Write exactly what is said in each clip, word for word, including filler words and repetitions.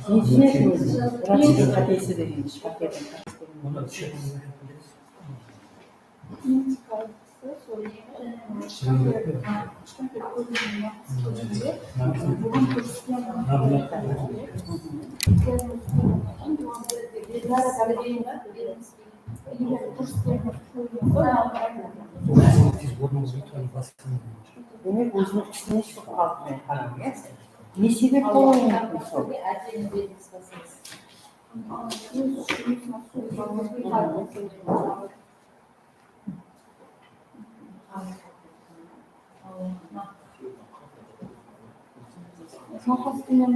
Nesine júresiz? Ratifikaciya degen ish paketin. Demek, óziniń ústine shıǵıp qaldı, men qarań, ya? Ne sebep bolıwı múmkin sol? Nawqas penen,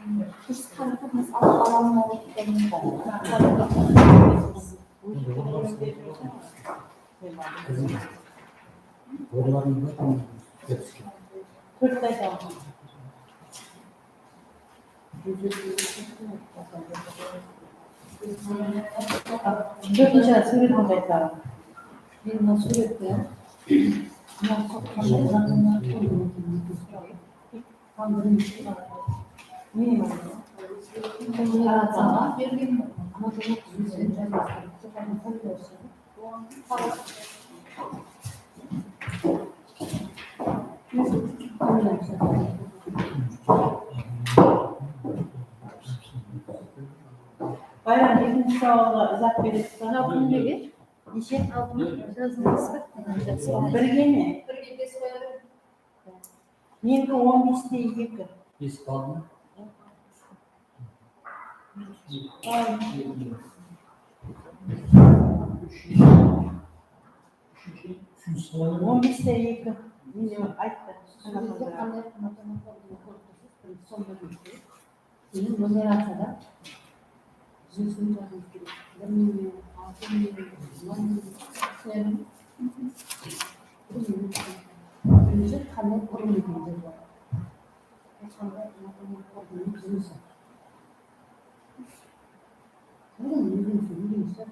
ım, durıs qarım-qatnas alıp bara almay otırıp. Tórtti aytaman. Tórtinshi súwretin qaytarıń. Men mına súwretti, mına soqqanda, mına, mına, mına, mına, mına, mına, Bayram, ekinshi sawalǵa izah beresiz be? Mınaw kimdegi? Neshe? Birge me? Birge bes qoya beriń. Meniki on beste eki. Bes qaldı ma? On beste eki. Mine, ayttı. Sonda Keyin numeraciyada júz mıń, altı mıń, on mıń, soyarım. Birinshi qanday orın ekenin jazıp alayıq. Hech qanday orın emes. Birinshi, birinshi.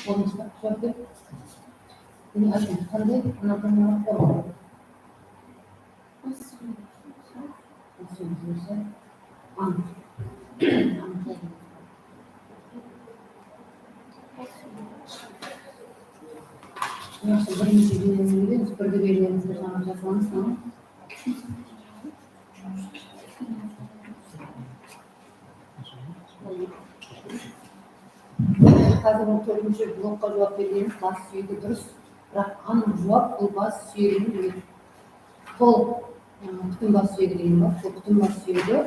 Qolın shıqarıp, júwap ber. Endi aytıń, qanday anatomiyalıq forma? Yaqshı, birinshi belgilerimiz, birdi belgilerimiz jańa jazılamız, tamam. Házir on tórtinshi blokqa juwap bergenbiz, bas súyegi durıs. Biraq anıq juwap bul bas súyeginiń, tolıq, ı, pútin bas súyegi degen bar. Sol pútin bas súyegi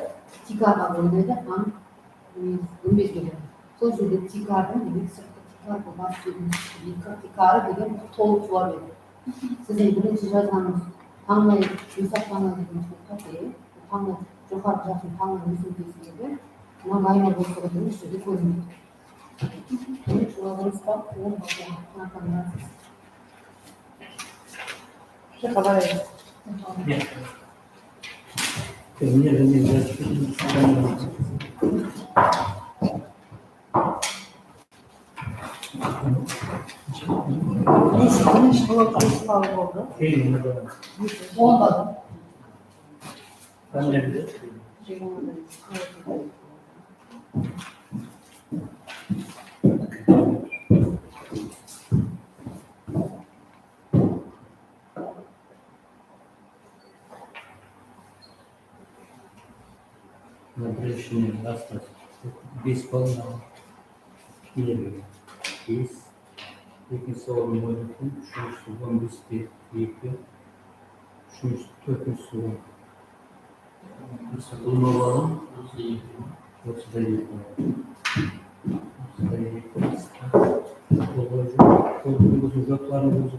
tiykarǵa bólinedi hám, ı, gumbezge bólinedi. Sol jerde tiykardıń, demek, sırtqı tiykar, bul bas súyeginiń sırtqı tiykarı degen tolıq juwap edi. Siziń birinshi jazǵanıńız tańlay, yusaf tańlay degen qáte. Tańlay, joqarı jaqın tańlay ósimtesi edi. Mına mayma bosıǵı degen usı jerde kórinedi. Mına birinshi menen bastap, bes bal mınaw. Ileri. Bes. Ekinshi sawaldıń oynattım. Úshinshisi on bes pe, eki. Úshinshisi, tórtinshisi on. Bul mınaw otız da eki. Otız da eki. Bul boyınsha, bul boyınsha juwapların ózi.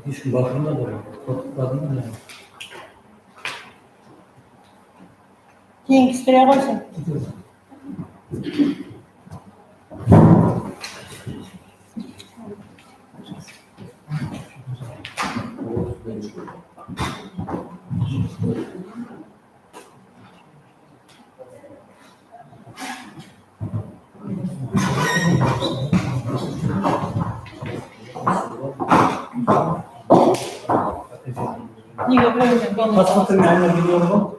Hesh kim baqırmadı, qorqıtpadım da. Keyin kústire qoysın. Nege birew menen bolmasa? Pasportın aynan biliyor mu?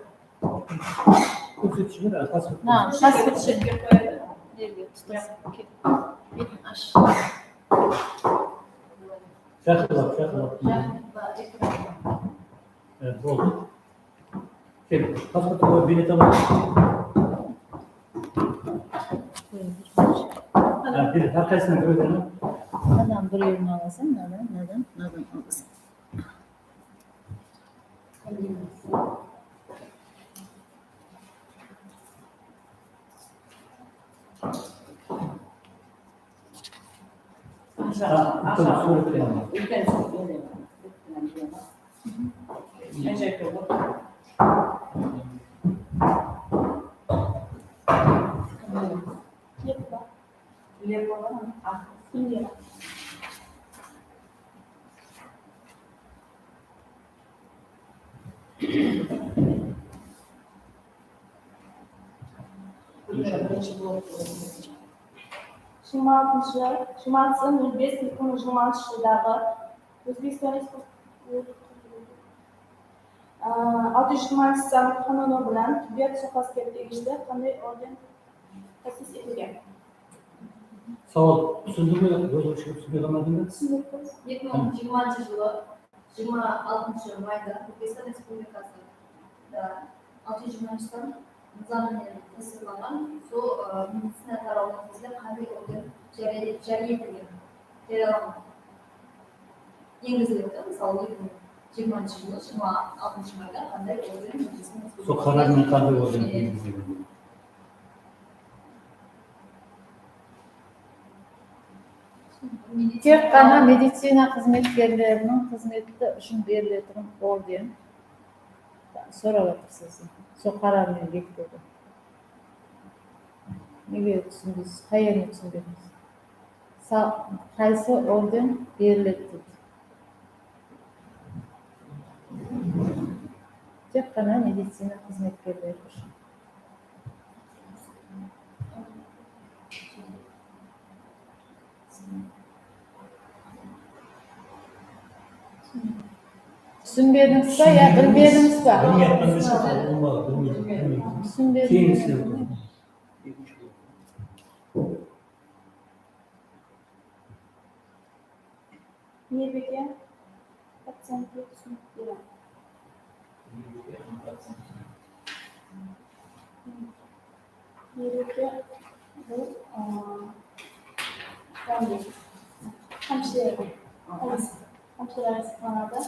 Kórsetip jiber, pasport. Ha, pasport. Betin ash. Jaqınlap, jaqınlap. Evet, boldı. Kel, pasportı qoy, bilet al. Ha, bilet, hár qaysısınan birewden al. Mınadan birewin alasań, mınadan, mınadan, mınadan alasań. Úlken súwret. Jigirma altınshı, jigirma altısı nol bes eki mıń jigirma altınshı jıldaǵı Ózbekstan Respublikası, aa, altı júz jigirma sanlı qanunı bilan tibbiyat sohasıga tegishli qanday orden tásis etilgen? Sawal túsindim be, yaq, ózi túsinbey qalmadım ba? Túsindim. Eki mıń jigirmanshı jılı jigirma altınshı mayda Ózbekstan Respublikasında altı júz jigirmanshı san nızamı menen tastıyıqlanǵan, sol, ı, medicina tarawına tegishli qanday orden járiye, járiye etilgen, járiyalanǵan? Engiziledi, mısalı, eki mıń jigirmanshı jılı jigirma altınshı mayda qanday orden Ózbekstan Respublikasında. Sol qarar menen qanday orden engizilgen? Tek ǵana medicina xızmetkerleriniń xızmeti ushın beriletuǵın orden sorap atırsız. Sol qarar menen bekitildi. Nege túsinbeysiz? Qay jerine túsinbedińiz? Sa-, qaysı orden beriledi deydi. tek ǵana medicina xızmetkerleri ushın. Túsinbedińiz ba ya bilmedińiz ba? Bilmeyatqan emes, bilmeydi, bilmeydi. Túsinbedim. Keyin sizler. Miyrbike pacientke túsinik beredi. Miyrbike bul, ıı, yaǵnıy, hámshire, hámshire esaplanadı.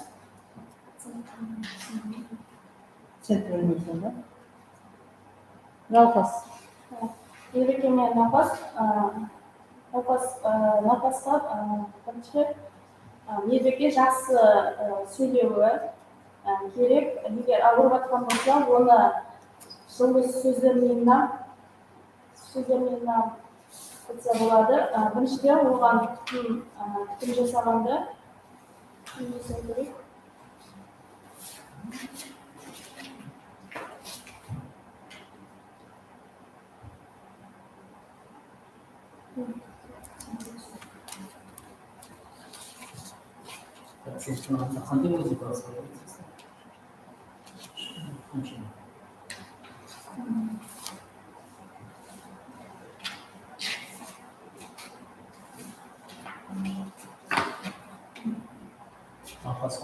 Sen bilmeysiń ba? Nawqas. Miyrbike menen nawqas, ı, nawqas, ı, nawqasqa, ı, birinshi, ı, miyrbike jaqsı, ı, sóylewi, ı, kerek. Eger awırıp atqan bolsa, onı jıllı sózler menen, sózler menen aytsa boladı. I, birinshiden, oǵan kútim, ı, kútim jasaǵanda, kútim jasaw kerek. Nawqas.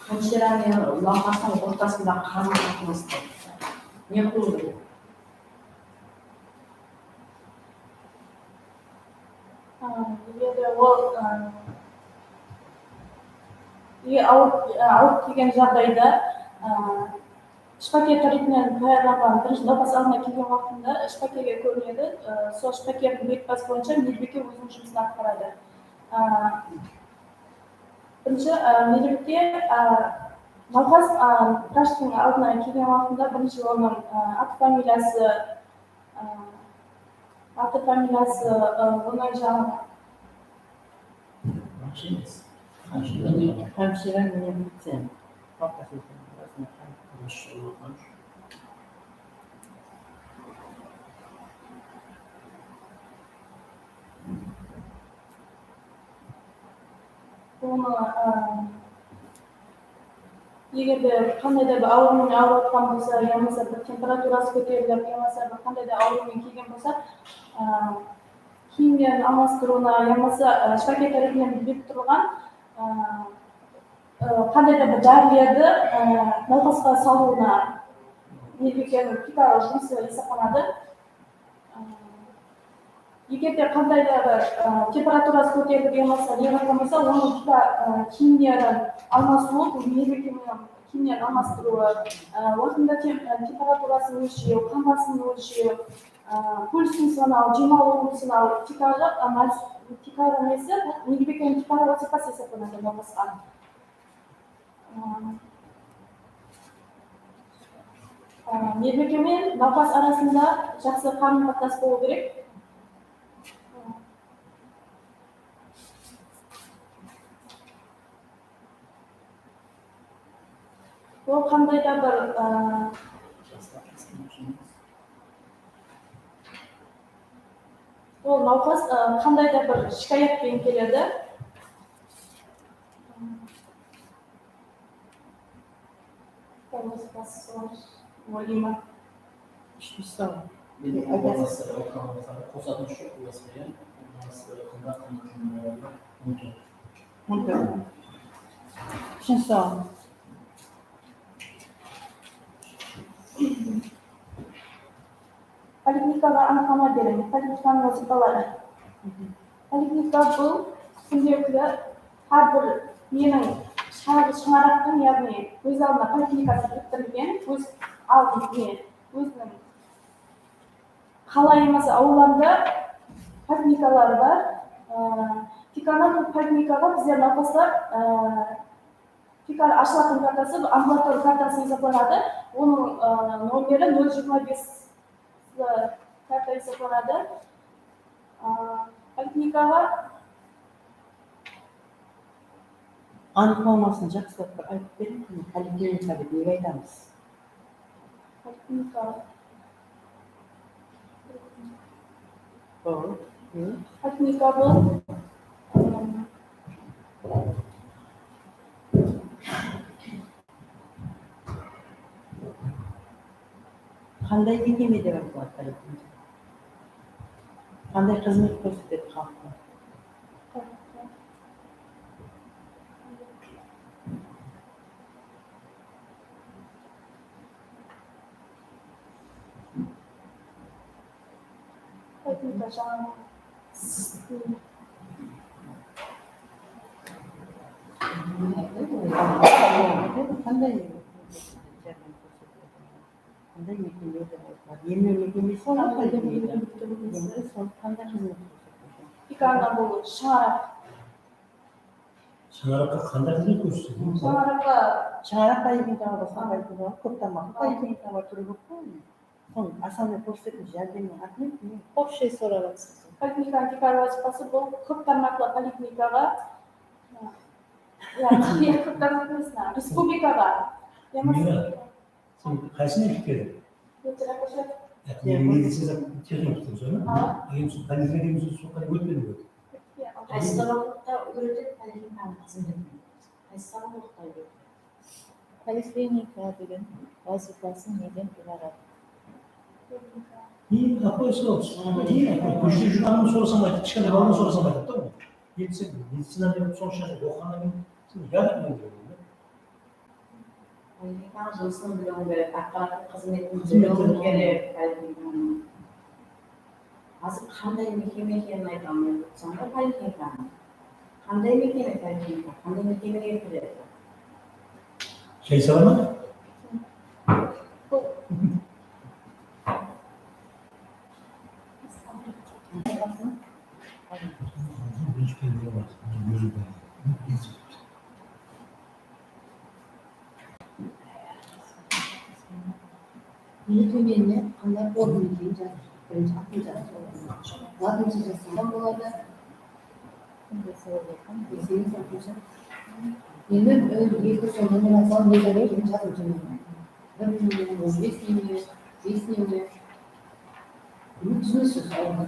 Hámshira menen nawqastıń ortasındaǵı qarım-qatnastı ne qılıw kerek? Á, eger de ol, á, e, awırıp, á, awırıp kelgen jaǵdayda, á, shıpaker tárepinen tayarlanǵan birinshi nawqas aldına kelgen waqtında shıpakerge kórinedi. Á, sol shıpakerdiń buyırtpası boyınsha miyrbike óziniń jumısın atqaradı. Á, Birinshi, á, miyrbike, á, nawqas, á, vrachtıń aldına kelgen waqtında birinshi onıń, á, atı, familiyası, á, atı, familiyası, á, onıń jaǵı. Vrach emes. Hámshire. Hámshire menen pacientke. Nawqas eken, vrach. Onı, ı, eger de qanday da bir awırıw menen awırıp atqan bolsa, yamasa bir temperaturası kóterilip, yamasa bir qanday da awırıw menen kelgen bolsa, ı, kiyimlerin almastırıwına, yamasa, ı, shıpaker tárepinen berip turılǵan, ı, ı, qanday da bir dárilerdi, ı, nawqasqa salıwına mirbikeniń tiykarǵı jumısı esaplanadı. Á, eger de qanday da bir, á, temperaturası kóterilip yamasa ne qılǵan bolsa, onıń juda, á, kiyimlerin almasıwı, bul mirbike menen kiyimlerin almastırıwı, á, waqtında tem-, á, temperaturasın ólshew, qan basımın ólshew, á, pulsin sınaw, dem alıwın sınaw, tiykarǵı, á, tiykarǵı nesi, mirbikeniń tiykarǵı wazıypası esaplanadı nawqasqa. Á, á, mirbike menen nawqas arasında jaqsı qarım-qatnas bolıwı kerek. Bul qanday da bir, á, Ol nawqas, ı, qanday da bir shikayat penen keledi. Oylayman. Ishimiz saw. Qosatın shıǵıp qoyasız, ya. Ishimiz saw. Poliklinikaǵa anıqlama beriń. Poliklinikanıń wazıypaları. Poliklinika bul kúndelikli hár bir neniń, shar-, shańaraqtıń, yaǵnıy óz aldına poliklinikası biriktirilgen, óz aldın, ne, óziniń qala yamasa awıllarında poliklinikalari bar. Aa, tiykarınan poliklinikaǵa bizler nawqaslar, aa, Tiykar ashılatuǵın kartası, bul ambulator kartası esaplanadı. Onıń, ı, nomeri nol jigirma bes karta esaplanadı. I, poliklinikaǵa Anıqlamasın jaqsılap bir aytıp beriń, poliklinika dep nege aytamız? Poliklinika. Poliklinika bul, ım, qanday mekeme dep aytıladı poliklinika? Qanday xızmet kórsetedi xalıqqa? Qanday járdem kórsetedi? Qanday mekeme dep aytıladı? Emlew mekemesi bar, poliklinika. Endi sol qanday xızmet kórsetedi? Piykarna bul shańaraq. Shańaraqqa qanday xızmet kórsetedi? Shańaraqqa. Shańaraq poliklinikaǵa basqa poliklinikaǵa kóp tarmaqlı poliklinikalar túri kóp qo. Sol, asanday kórsetetin járdemin atın ne? Общий sorap atırsız. Poliklinikadan tiykarǵı wazıypası bul kóp tarmaqlı poliklinikaǵa, ya, ya, kóp tarmaqlı emes, mına, respublikaǵa. Ya, Mına, sen qaysın aytıp keldiń? Ветеринар. Medicina texnikumı, sonı? Awa. Endi sol poliklinika degen sol qalay ótpedi ǵoy. Qaysı sabablılıqta úyretedi poliklinikadan xızmet etedi? Qaysı sabablılıqta úyretedi? Poliklinika degen wazıypası neden ibarat? Endi, apay, sol, endi, apay, kóshede júrgen adamnan sorasam aytadı, kishkene baladan sorasam aytadı da ol. Endi sen medicina dep sol shaqta oqıǵannan keyin sen yadırıp ne bilesiń da? Poliklinikada jumısın biliwiń kerek, apparatın, xızmetin biliwiń kerek, poliklinikada. Házir qanday mekeme ekenin ayta almay turıpsań ǵoy, poliklinikada. Qanday mekeme poliklinika, qanday mekemege kiredi? Jay salamat? Meni tómenine qanday orın ekenin jazıp, birinshi atın jazıp qoyıń. Latınca jazsam da boladı. Endi, e, eki sońınan men aytsam, ne zat ekenin jazıp jibermeymen. Bir neme, on bes neme, bes neme. Bul biznes sosı, awırǵan.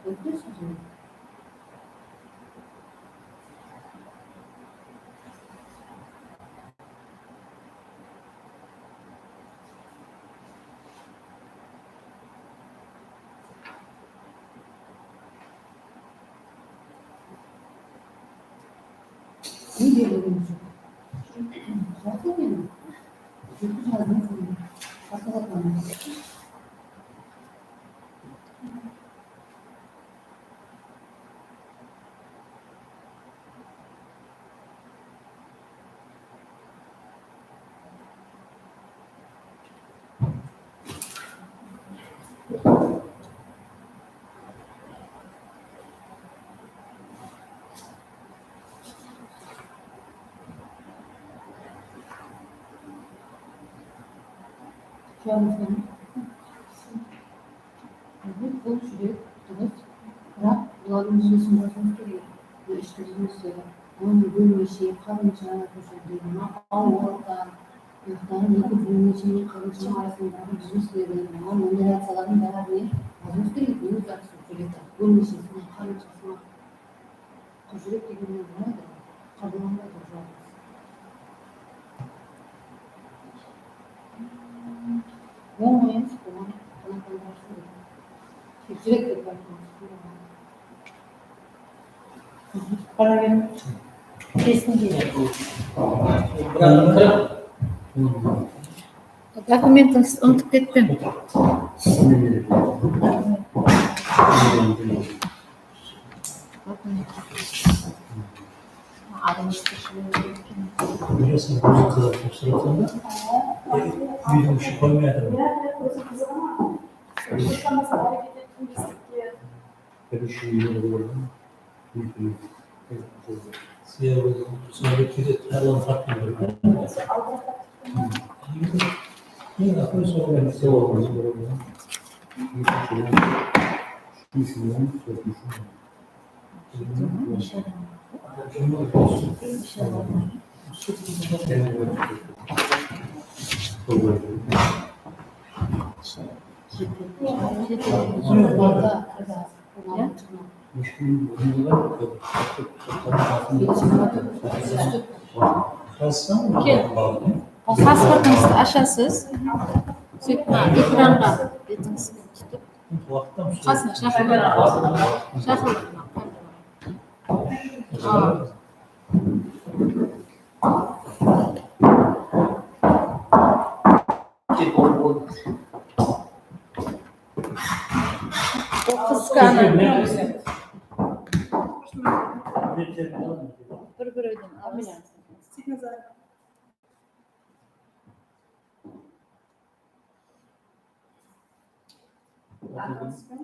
Kórdińiz be? Bul júrek durıs, biraq bulardıń jumısın jazıwımız kerek. Bul ishki jumısı, onıń bólmeshe, qansha, bul jerde ne awırıp atır, buyaqtaǵı eki bólmeshe ne qansha arasındaǵı jumıslardı, mınaw operaciyalardıń bárin jazıwımız kerek. Bul júrek, bólmeshesi, qanshası. Qız júrek degenler bolmaydı, qabıllanbaydı, jawap. Oń emes, oǵan qanaatlandırsın. Tek júrek dep aytqan. Qara beriń. Kesin deydi. Dokumentin s-, umıtıp ketpeń. Bilesiz, bul qızıq dep sorasam da, úydiń ishi qoymay atır. Sebebi, sonda ketedi, tayarlanıp tartıldı. Eń aqırı soraǵan, sebebi, üçinshi, tórtinshi. Neshede? Kel, pasportıńızdı ashasız. Sóytip, mına ekranǵa betińizdi tutıp, qasına shaqırıp, shaqırıp, mına kameraǵa. O qız kanı. Bir-birewden alma.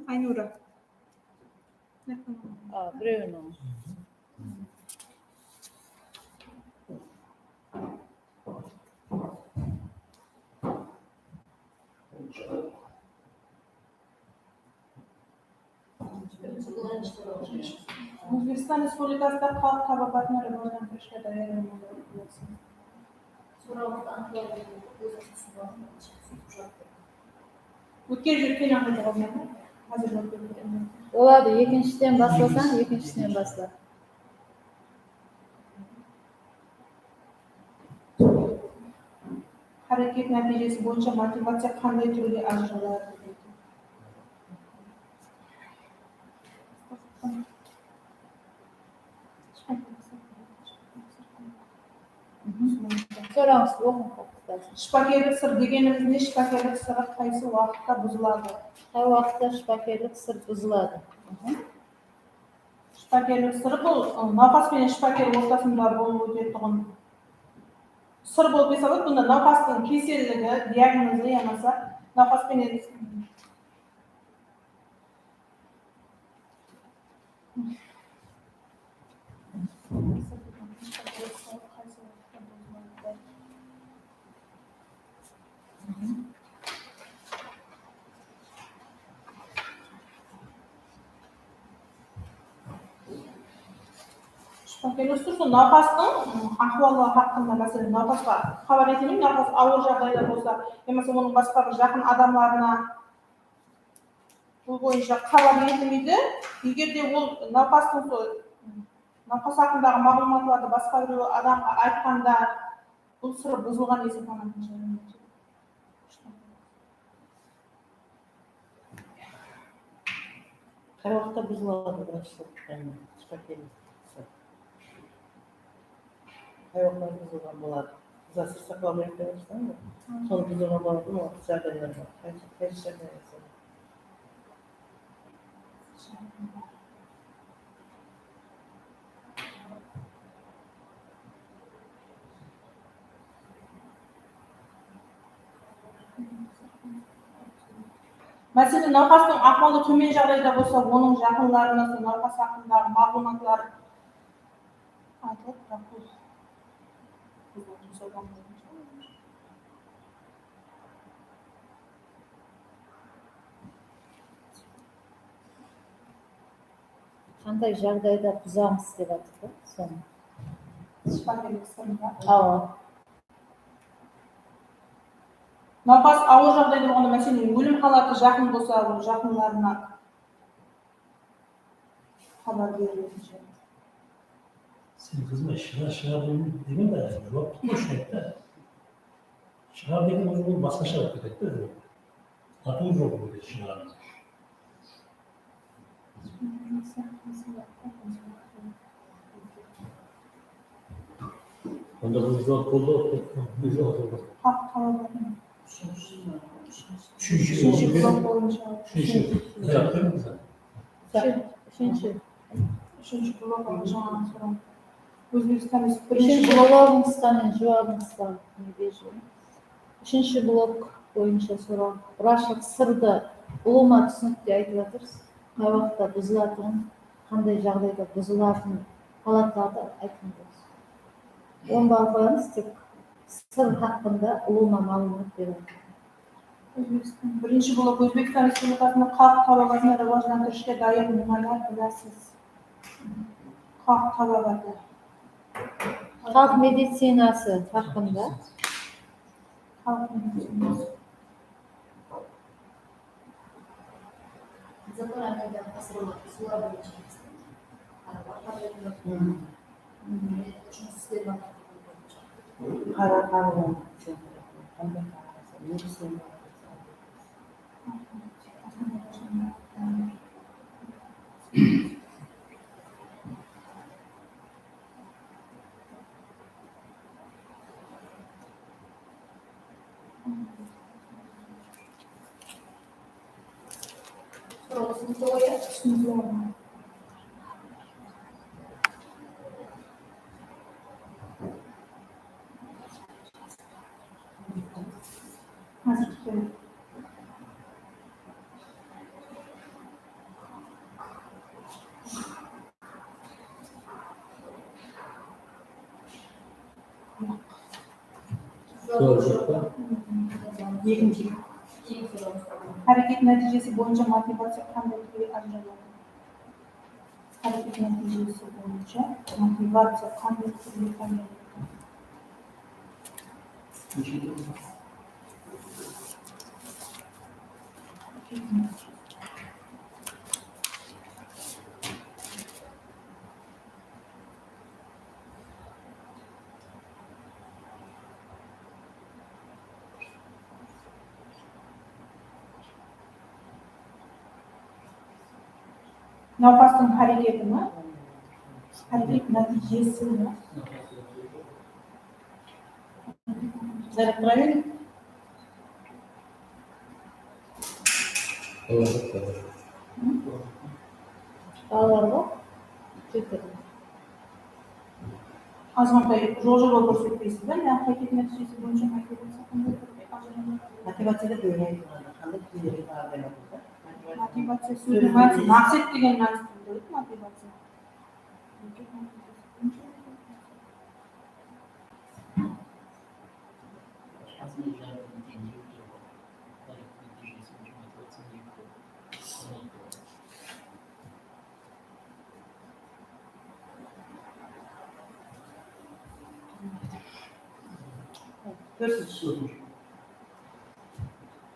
Aynura. A, birewiniń. Ózbekstan Respublikasında xalıq tababatın rivojlandırıwshıǵa dayar. Ótkerip júrgen jaǵdayda bolmadı. Házir ótkerip júrgen. Boladı, ekinshiden baslasań, ekinshisinen basla. Háreket nátiyjesi boyınsha motivaciya qanday túrge ajıraladı? Sorańız, oqıń, toqtasın. Shıpakerlik sır degenimiz ne? Shıpakerlik sırı qaysı waqıtta buzıladı? Qay waqıtta shıpakerlik sır buzıladı? Shıpakerlik sırı bul, ı, nawqas penen shıpaker ortasında bolıp ótetuǵın sır bolıp esaplanıp, bunda nawqastıń keselligi, diagnozı yamasa nawqas penen Shıpakerlik sırı nawqastıń ahwalı haqqında, máselen, nawqasqa xabar etemen, nawqas awır jaǵdayda bolsa, yamasa onıń basqa bir jaqın adamlarına, bul boyınsha xabar etilmeydi. Eger de ol nawqastıń so-, nawqas haqqındaǵı maǵlıwmatlardı basqa birew adamǵa aytqanda, bul sırı buzılǵan esaplanadı. Qay waqıtta buzıladı, vrachlar, yaǵnıy shıpakerlik sırı? Qay waqıtta buzılǵan boladı? Bizler sır saqlamayıq dep atırsań ǵoy. Sonı buzılǵan boladı ma, waqıt jaǵdaylar bar. Qaysı, qaysı jaǵdaylar sonı? Máselen, nawqastıń ahwalı tómen jaǵdayda bolsa, onıń jaqınlarına sol nawqas haqqındaǵı maǵlıwmatlar aytılıp, biraq bul qanday jaǵdayda buzamız dep atır da, sonı. Shıpakerlik sırında. Awa. Nawqas awır jaǵdayda bolǵanda, máselen, ólim halatı jaqın bolsa, ol jaqınlarına xabar beriledi. Sen qızıma shıǵar, shıǵar degen de juwap tutpawshı edi da. Shıǵar degen ózi bul basqasha bolıp ketedi da. Atıw joq ol jerde shıǵardıń. Onda bul juwap boldı. Úshinshi, úshinshi, úshinshi. Úshinshi blok boyınsha. Úshinshi. Úshinshi. Úshinshi blok boyınsha soraw. Ózbekstan Respublikası. Úshinshi blogıńızǵa men juwabıńızǵa ne bereceğim. Úshinshi blok boyınsha soraw. Vrachlıq sırdı ulıwma túsinikte aytıp atırsız. Qay waqıtta buzılatuǵın, qanday jaǵdayda buzılatuǵın halatlardı aytıp atırsız. On ball qoyamız, tek sır haqqında ulıwma maǵlıwmat berip atırsız. Ózbekstan, birinshi blok, Ózbekstan Respublikasında xalıq tababatın rawajlandırıwshıǵa dayır nemalar bilesiz? Xalıq tababatı. Xalıq medicinası haqqında. Xalıq medicinası. Qara qarıǵan. Soraq joq pa? Ekinshi. Háreket nátiyjesi boyınsha motivaciya qanday túrge ajıraladı? Háreket nátiyjesi boyınsha motivaciya qanday túrge ajıraladı? Nawqastıń háreketi ma? Háreket nátiyjesi ma? Zarek, проверь. Balalar ǵo. Azǵantay jol-joba kórsetpeysiz ba? Yaǵnı háreket nátiyjesi boyınsha motivaciya qanday túrde ajıraladı? Motivaciya dep oylaydı, qanday túrlerge barıp aylanıwda. Motivaciya sóziniń mánisi, maqset degen mánisin bildiredi motivaciya.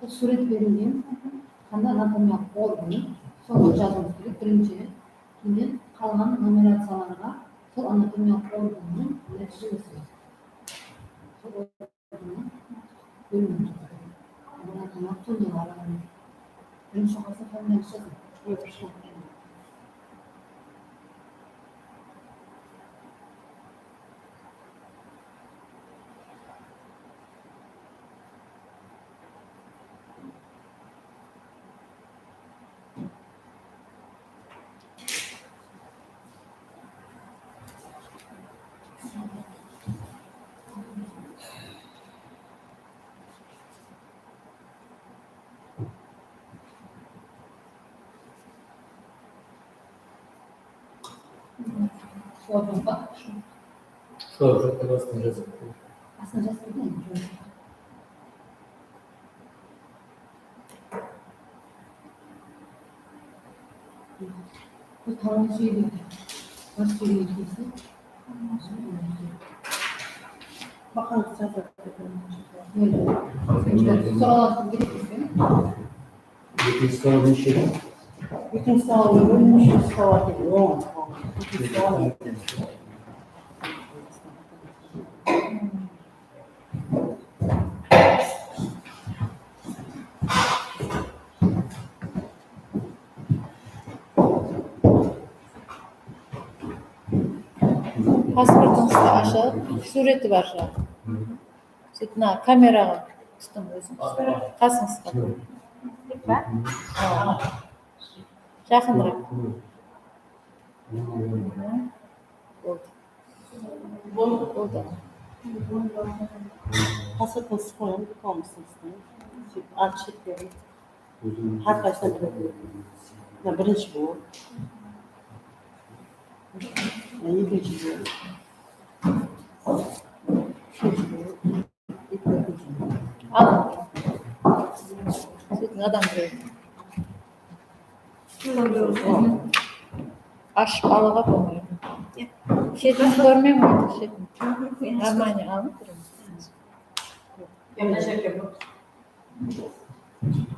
Bul súwret berilgen qanday anatomiyalıq organı, sonı jazıwımız kerek birinshi, keyin qalǵan numeraciyalarǵa sol anatomiyalıq organnıń nátiyjesi. Sol organnıń bólimleri. Anatomiyalıq tuwındıları. Birinshi oqısa, familiyanı jazıń. Sol joq pa? Sol joq, astına jazıp. Astına jazıp qoydım. Bul talıń suydi. Bas suydi. Baqańız jazıp. Soralasın kerek bizden. Ekinshi sawal neshe? Ekinshi sawal, úshinshi sawal. Pasportıńızdı ashıp, súwreti bar jaǵı. Sóytip, mına kameraǵa tutıń ózińiz. Qasıńızǵa. Jaqınıraq. Boldı. Boldı. Pasportıńızdı qoyıń, diplomıńızdı. Sóytip, alıp sheklerin. Hár qaysısına bir. Mına birinshi bol. Mına ekinshi bol. Úshinshi bol. Al. Sóytiń, adam birew. Ashıp alıwǵa bolmaydı. Shetin kórmey otır, shetin. Armani alıp turıń. Mına jerge bur.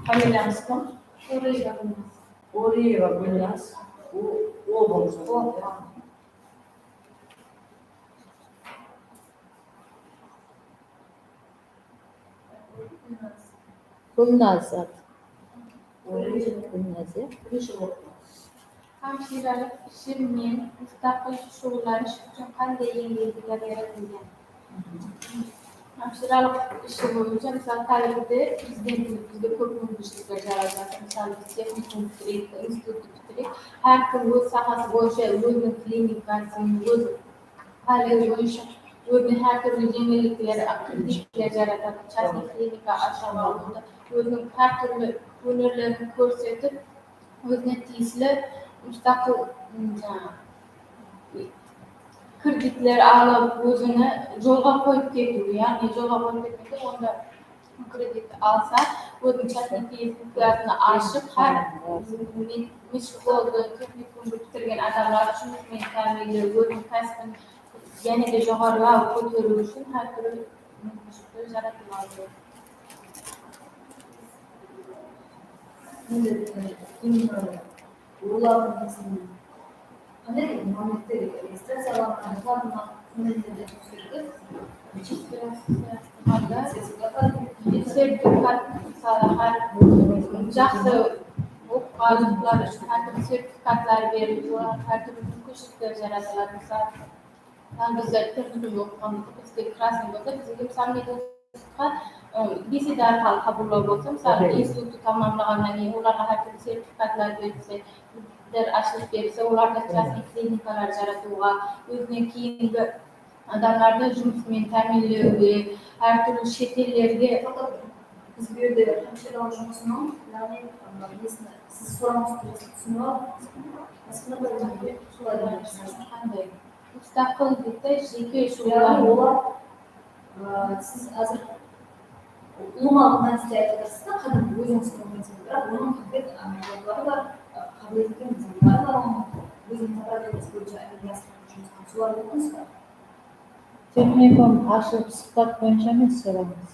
Familiyańız kim? Oriyeva Gúlnaz. Oriyeva Gúlnaz. O, o bolsa. O. Gúlnazat. Gúlnaz, ya? Hámshiralıq ishimnen mustaqil shuǵıllanish ushın qanday jeńillikler yaratilgan? Hámshiralıq ishi boyınsha, mısalı, házirde Prezidentimiz bizge kóp múmkinshilikler jaratıp atır. Mısalı, biz texnikum pitireyik, instituttı pitireyik. Hár kim óz sahası boyınsha óziniń klinikasın, óz hálegi boyınsha ózine hár túrli jeńillikler, kreditler jaratadı. Частный klinika ashıwǵa, onda óziniń hár túrli ónerlerin kórsetip, ózine tiyisli mustaqil, m, jańa, kreditler alıp, ózini jolǵa qoyıp ketiw, yaǵnıy jolǵa qoyıp ketmese, onda kredit alsa, óziniń частный klinikasın ashıp, hár me-, meshit boldı, texnikumdı pitirgen adamlar ushın men támiyinlew, óziniń kásibin jáne de joqarılap kóteriw ushın hár túrli múmkinshilikler jaratılıp atır. Endi, e, Olardıń izin qanday momentte registraciyalanǵan boladı ma? Sonday ne de sertifikat, mısalı, hár jaqsı oqıǵanlar ushın hár túrli sertifikatlar berilip, olarǵa hár túrli múmkinshilikler jaratıladı. Mısalı, Hám bizler texnikumda oqıǵanımızda bizge krasnıy bolsa, bizge, mısalı, medinstitutqa, ı, beseda arqalı qabıllaw bolsa, mısalı, instituttı tamamlaǵannan keyin olarǵa hár túrli sertifikatlar berilse, bizler ashılıp berilse, olardı частный klinikalar jaratıwǵa, ózinen keyingi adamlardı jumıs menen támiyinlewge, hár túrli shet ellerge. Biz bu jerde hámshiralar jumısınıń, yaǵnıy, ı, nesini, siz sorawıńızdı túsinip alıp, qanday? Mustaqil deydi, jeke shuǵıllanıw. Yaǵnıy olar, ı, siz házir ulıwma mániste aytıp atırsız da, qádimgi ózińiz islemeyseń, biraq onıń konkret, ı, maqsetleri bar, ı, qabıl etken insanları bar, onıń óziniń направлениesi boyınsha ámelge asırǵan jumısın, solardı oqıdınız ba? Texnikum ashılıp sıhpat boyınsha emes sorawıńız.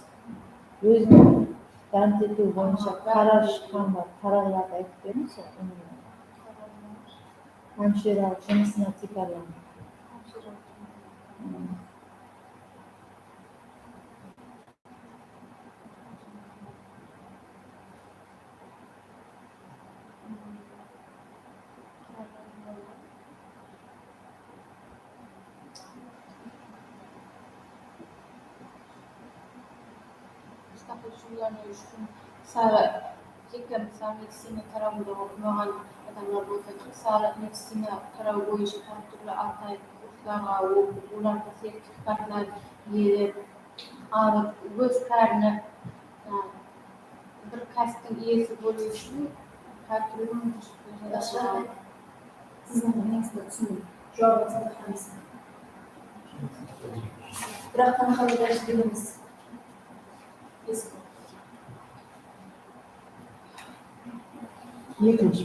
Ózin dánt etiw boyınsha qarar shıqqan ba, qararlardı aytıp berińiz. Hámshira jumısına tiykarlanıw. Mustaqil shuǵıllanıw ushın, mısalı, jeke, mısalı, medicina tarawında oqımaǵan adamlar bolsa, mısalı, medicina tarawı boyınsha hár túrli altı ay kurslarǵa oqıp, olardan sertifikatlar iyelep alıp, óz párini, ı, bir kásiptiń iyesi bolıw ushın hár túrli múmkinshilikler jaratıladı. Siziń neńizdi túsindim, juwabıńızdı qanısı. Biraq qanaqa dáriste emes. Ekinshi.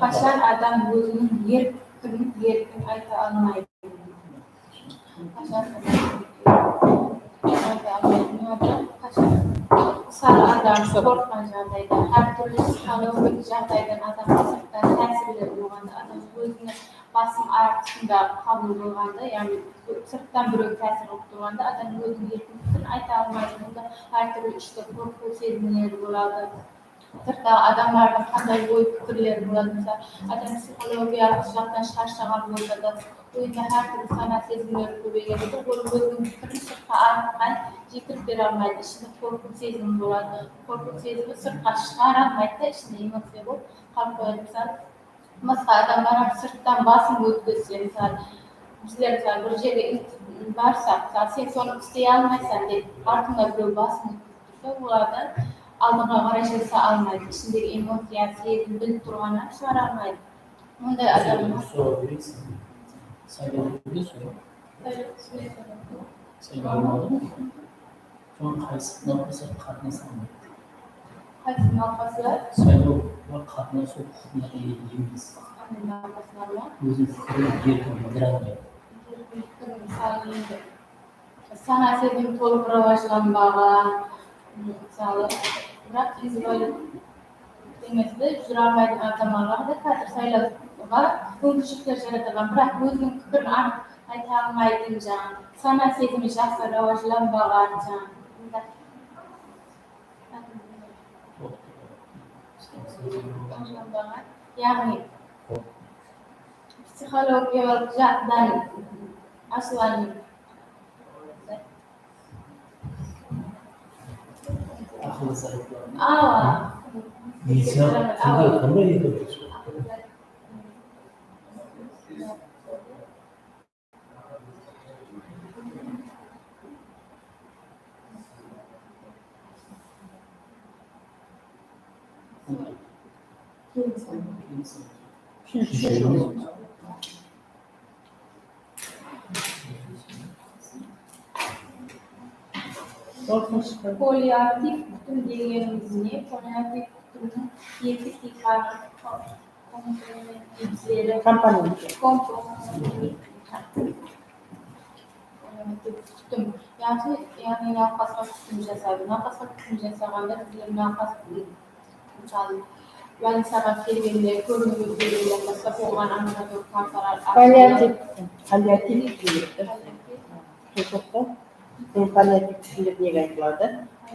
Qashan adam óziniń erkin, erkin ayta almaydı. Qashan adam ayta almaydı. Qashan, mısalı, adam qorqqan jaǵdayda, hár túrli psixologik jaǵdaydan adamǵa sırttan tásirler bolǵanda, adam óziniń basım ayaq astında qabıl bolǵanda, yaǵnıy sırttan birew tásir qılıp turǵanda, adam óziniń erkin pikirin ayta almaydı. Bunda hár túrli ishki qorqıw sezimleri boladı. Sırttaǵı adamlardıń qanday oy pikirleri boladı. Mısalı, adam psixologiyalıq jaqtan sharshaǵan bolsa da, oyında hár túrli sana sezimler kóbeyedi. Ol óziniń pikirin sırtqa arıtpay, jetirip bere almaydı. Ishinde qorqıw sezimi boladı. Qorqıw sezimi sırtqa shıǵara almaydı da, ishinde emociya bolıp qalıp qoyadı. Mısalı, basqa adamlar hám sırttan basın ótkizse, mısalı, bizler, mısalı, bir jerge ilt-, barsaq, mısalı, sen sonı isley almaysań dep, artıńda birew basın ótkizip tursa, olardan aldınǵa qaray jılsa almaydı. Ishindegi emociya, sezim bilip turǵannan shıǵara almaydı. Onday adam. Sen sorap bereysin. Sen berip bereysin. Sen almadın mı? Soń qaysı, например, qatnasa almaydı. Navqaslar. Saylawǵa qatnasıw huqıqına iye emes. Qanday navqaslar ma? Óziniń pikirin erkin bildirealmaydı. Erkin pikirin, mısalı, endi sana sezim tolıq rawajlanbaǵan, mısalı, biraq invalid deńizde júre almaytuǵın adam da házir saylawǵa múmkinshilikler jaratılǵan, biraq óziniń pikirin anıq ayta almaytuǵın, jańa, sana sezimi jaqsı rawajlanbaǵan, jańa, Yaǵnıy, psixologiyalıq jaqtan ashılan. Awa. Qanday, qanday etedi? Poliaktiv kútim degenimiz ne? Poliaktiv kútimniń eki tiykarı. Komponent. Komponent. Kútim. Yaǵnıy, yaǵnıy nawqasqa kútim jasaydı. Nawqasqa kútim jasaǵanda bizler nawqas, mısalı, bolnicaǵa kelgende, kórinew ótpegenden baslap oǵan ambulator kartalar. Palliativ kútim. Palliativ kútim. Toqta. Bul palliativ kútimler nege aytıladı?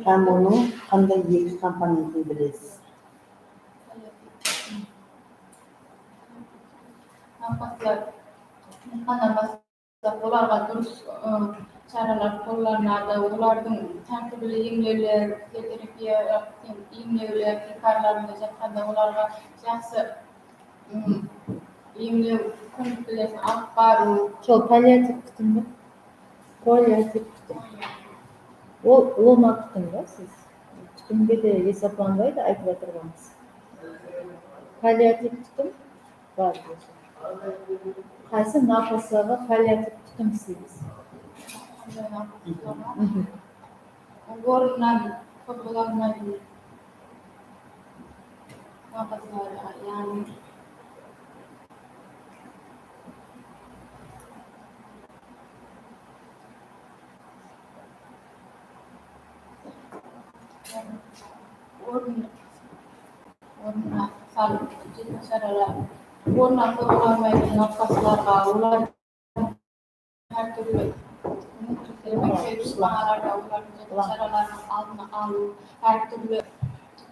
Hám onıń qanday eki komponentin bilesiz? Nawqaslar emxanadan baslap olarǵa durıs, ı, sharalar qollanadı, olardıń tártibli emlewler, fizioterapiya, emlewler, tiykarlarında jatqanda olarǵa jaqsı, ım, emlew kónlikpelerin alıp barıw. Sol palliativ kútim be? Palliativ kútim. Ol ulıwma kútim ba siz? Kútimge de esaplanbaydı aytıp atırǵanımız. Palliativ kútim bar. Qaysı nawqaslarǵa palliativ kútim isleymiz? Ornınan qozǵala almaydı. Nawqaslar, yaǵnıy, Orın, ornına salıp, jetin sharalar, ornına qoyıp almaydı nawqaslarǵa, olar hár túrli, túrli sharalardıń aldın alıw, hár túrli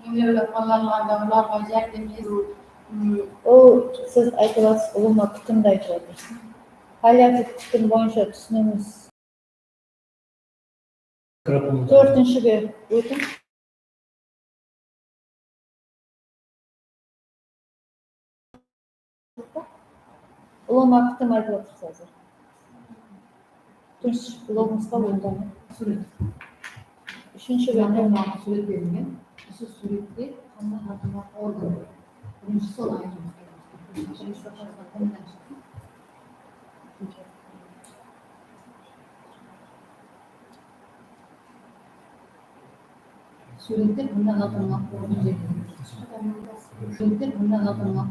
emlewler qollanılǵanda olarǵa járdem beriw. Ol siz aytıp atırsız, ulıwma kútimdi aytıp atırsız. Palliativ kútim boyınsha túsiniwińiz Tórtinshiga ótiń. Ulıwma kútim aytıp atırsız házir. Tórtinshi blogımızǵa ótiń. Súwret. Úshinshi bólimi. Mınaw súwret berilgen. Usı súwrette qanday organ? Birinshisi sonı aytıwımız kerek. Birinshi organ qanday? Súwrette qanday organ bar? Súwrette qanday organ bar?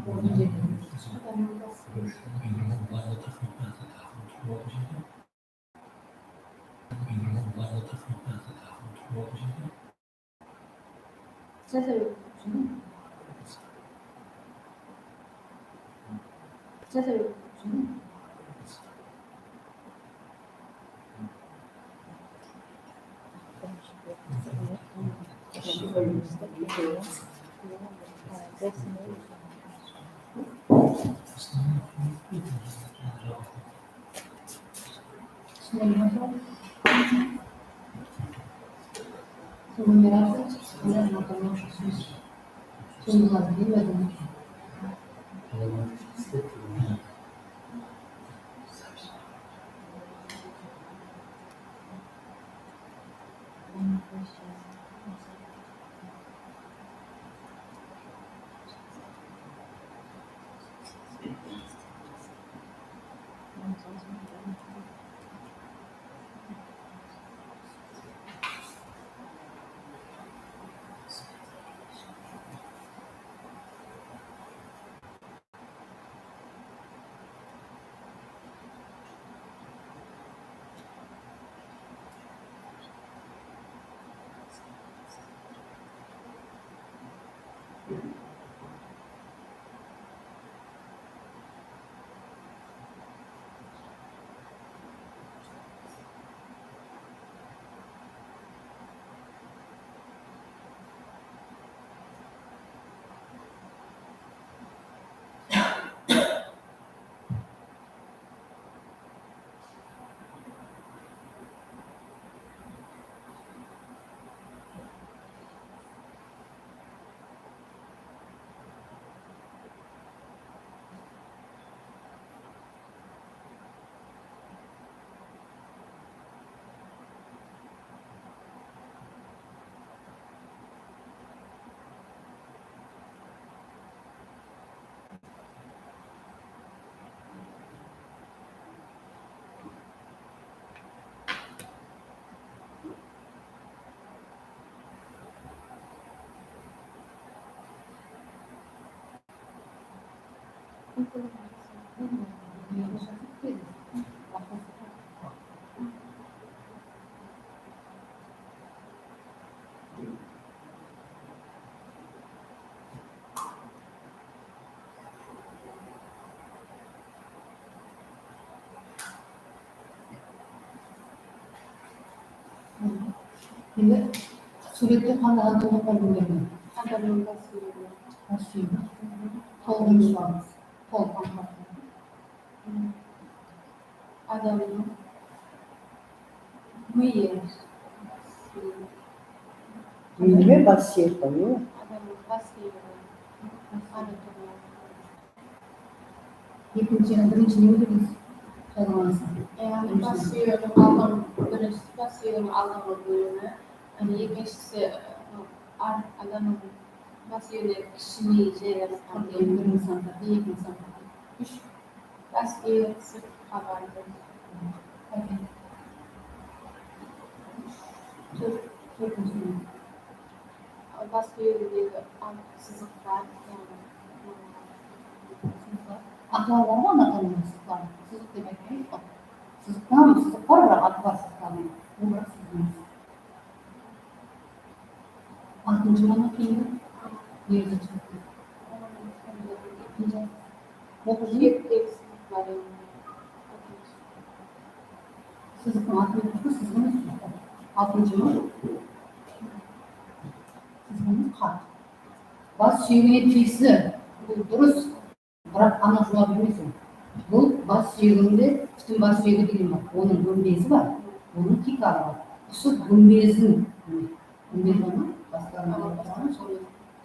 Endi súwrette qanday adam bolǵan bilemen. Adamnıń bas súyegi. Bas súyegi. Tolıǵın shıǵarıńız. Tolıq. Adamnıń miyi. Miyi me, bas súyegi me? Adamnıń bas súyegi. Anatomiyası. Ekinshi, birinshi ne dedińiz? Qazanasın. Yaǵnıy, bas súyeginiń aldın, birinshisi bas súyeginiń aldınǵı bólimi, ane, ekinshisi, ı, ar-, adamnıń bas súyegine kishine jaylasqan. Birinshi sandı, ekinshi sandı. Úsh. Bas súyek sırt qabarı. Tórt, tórtinshi. Bas súyegindegi al sızıqlar, yaǵnıy, aqlar bar ǵoy, anatomiyada sızıqlar. Sızıq demek emes ǵoy. Sızıqtan sızıq bar, biraq atı bar sızıqlardıń. Bul biraq sızıq emes. Altınshı boldı keyingi. Ekinshi. Oqıp júr. Sızıqtıń atı ne? Sızıq emes. Altınshı ma? Sızıq emes, qat. Bas súyegine tiyisli. Bul durıs. Biraq ana juwa bermeysiń. Bul bas súyeginde, pútin bas súyegi degen bar. Onıń gúmbezi bar. Onıń tiykarı bar. Usı gúmbezin, gúmbez bar ma? Baslarında turǵan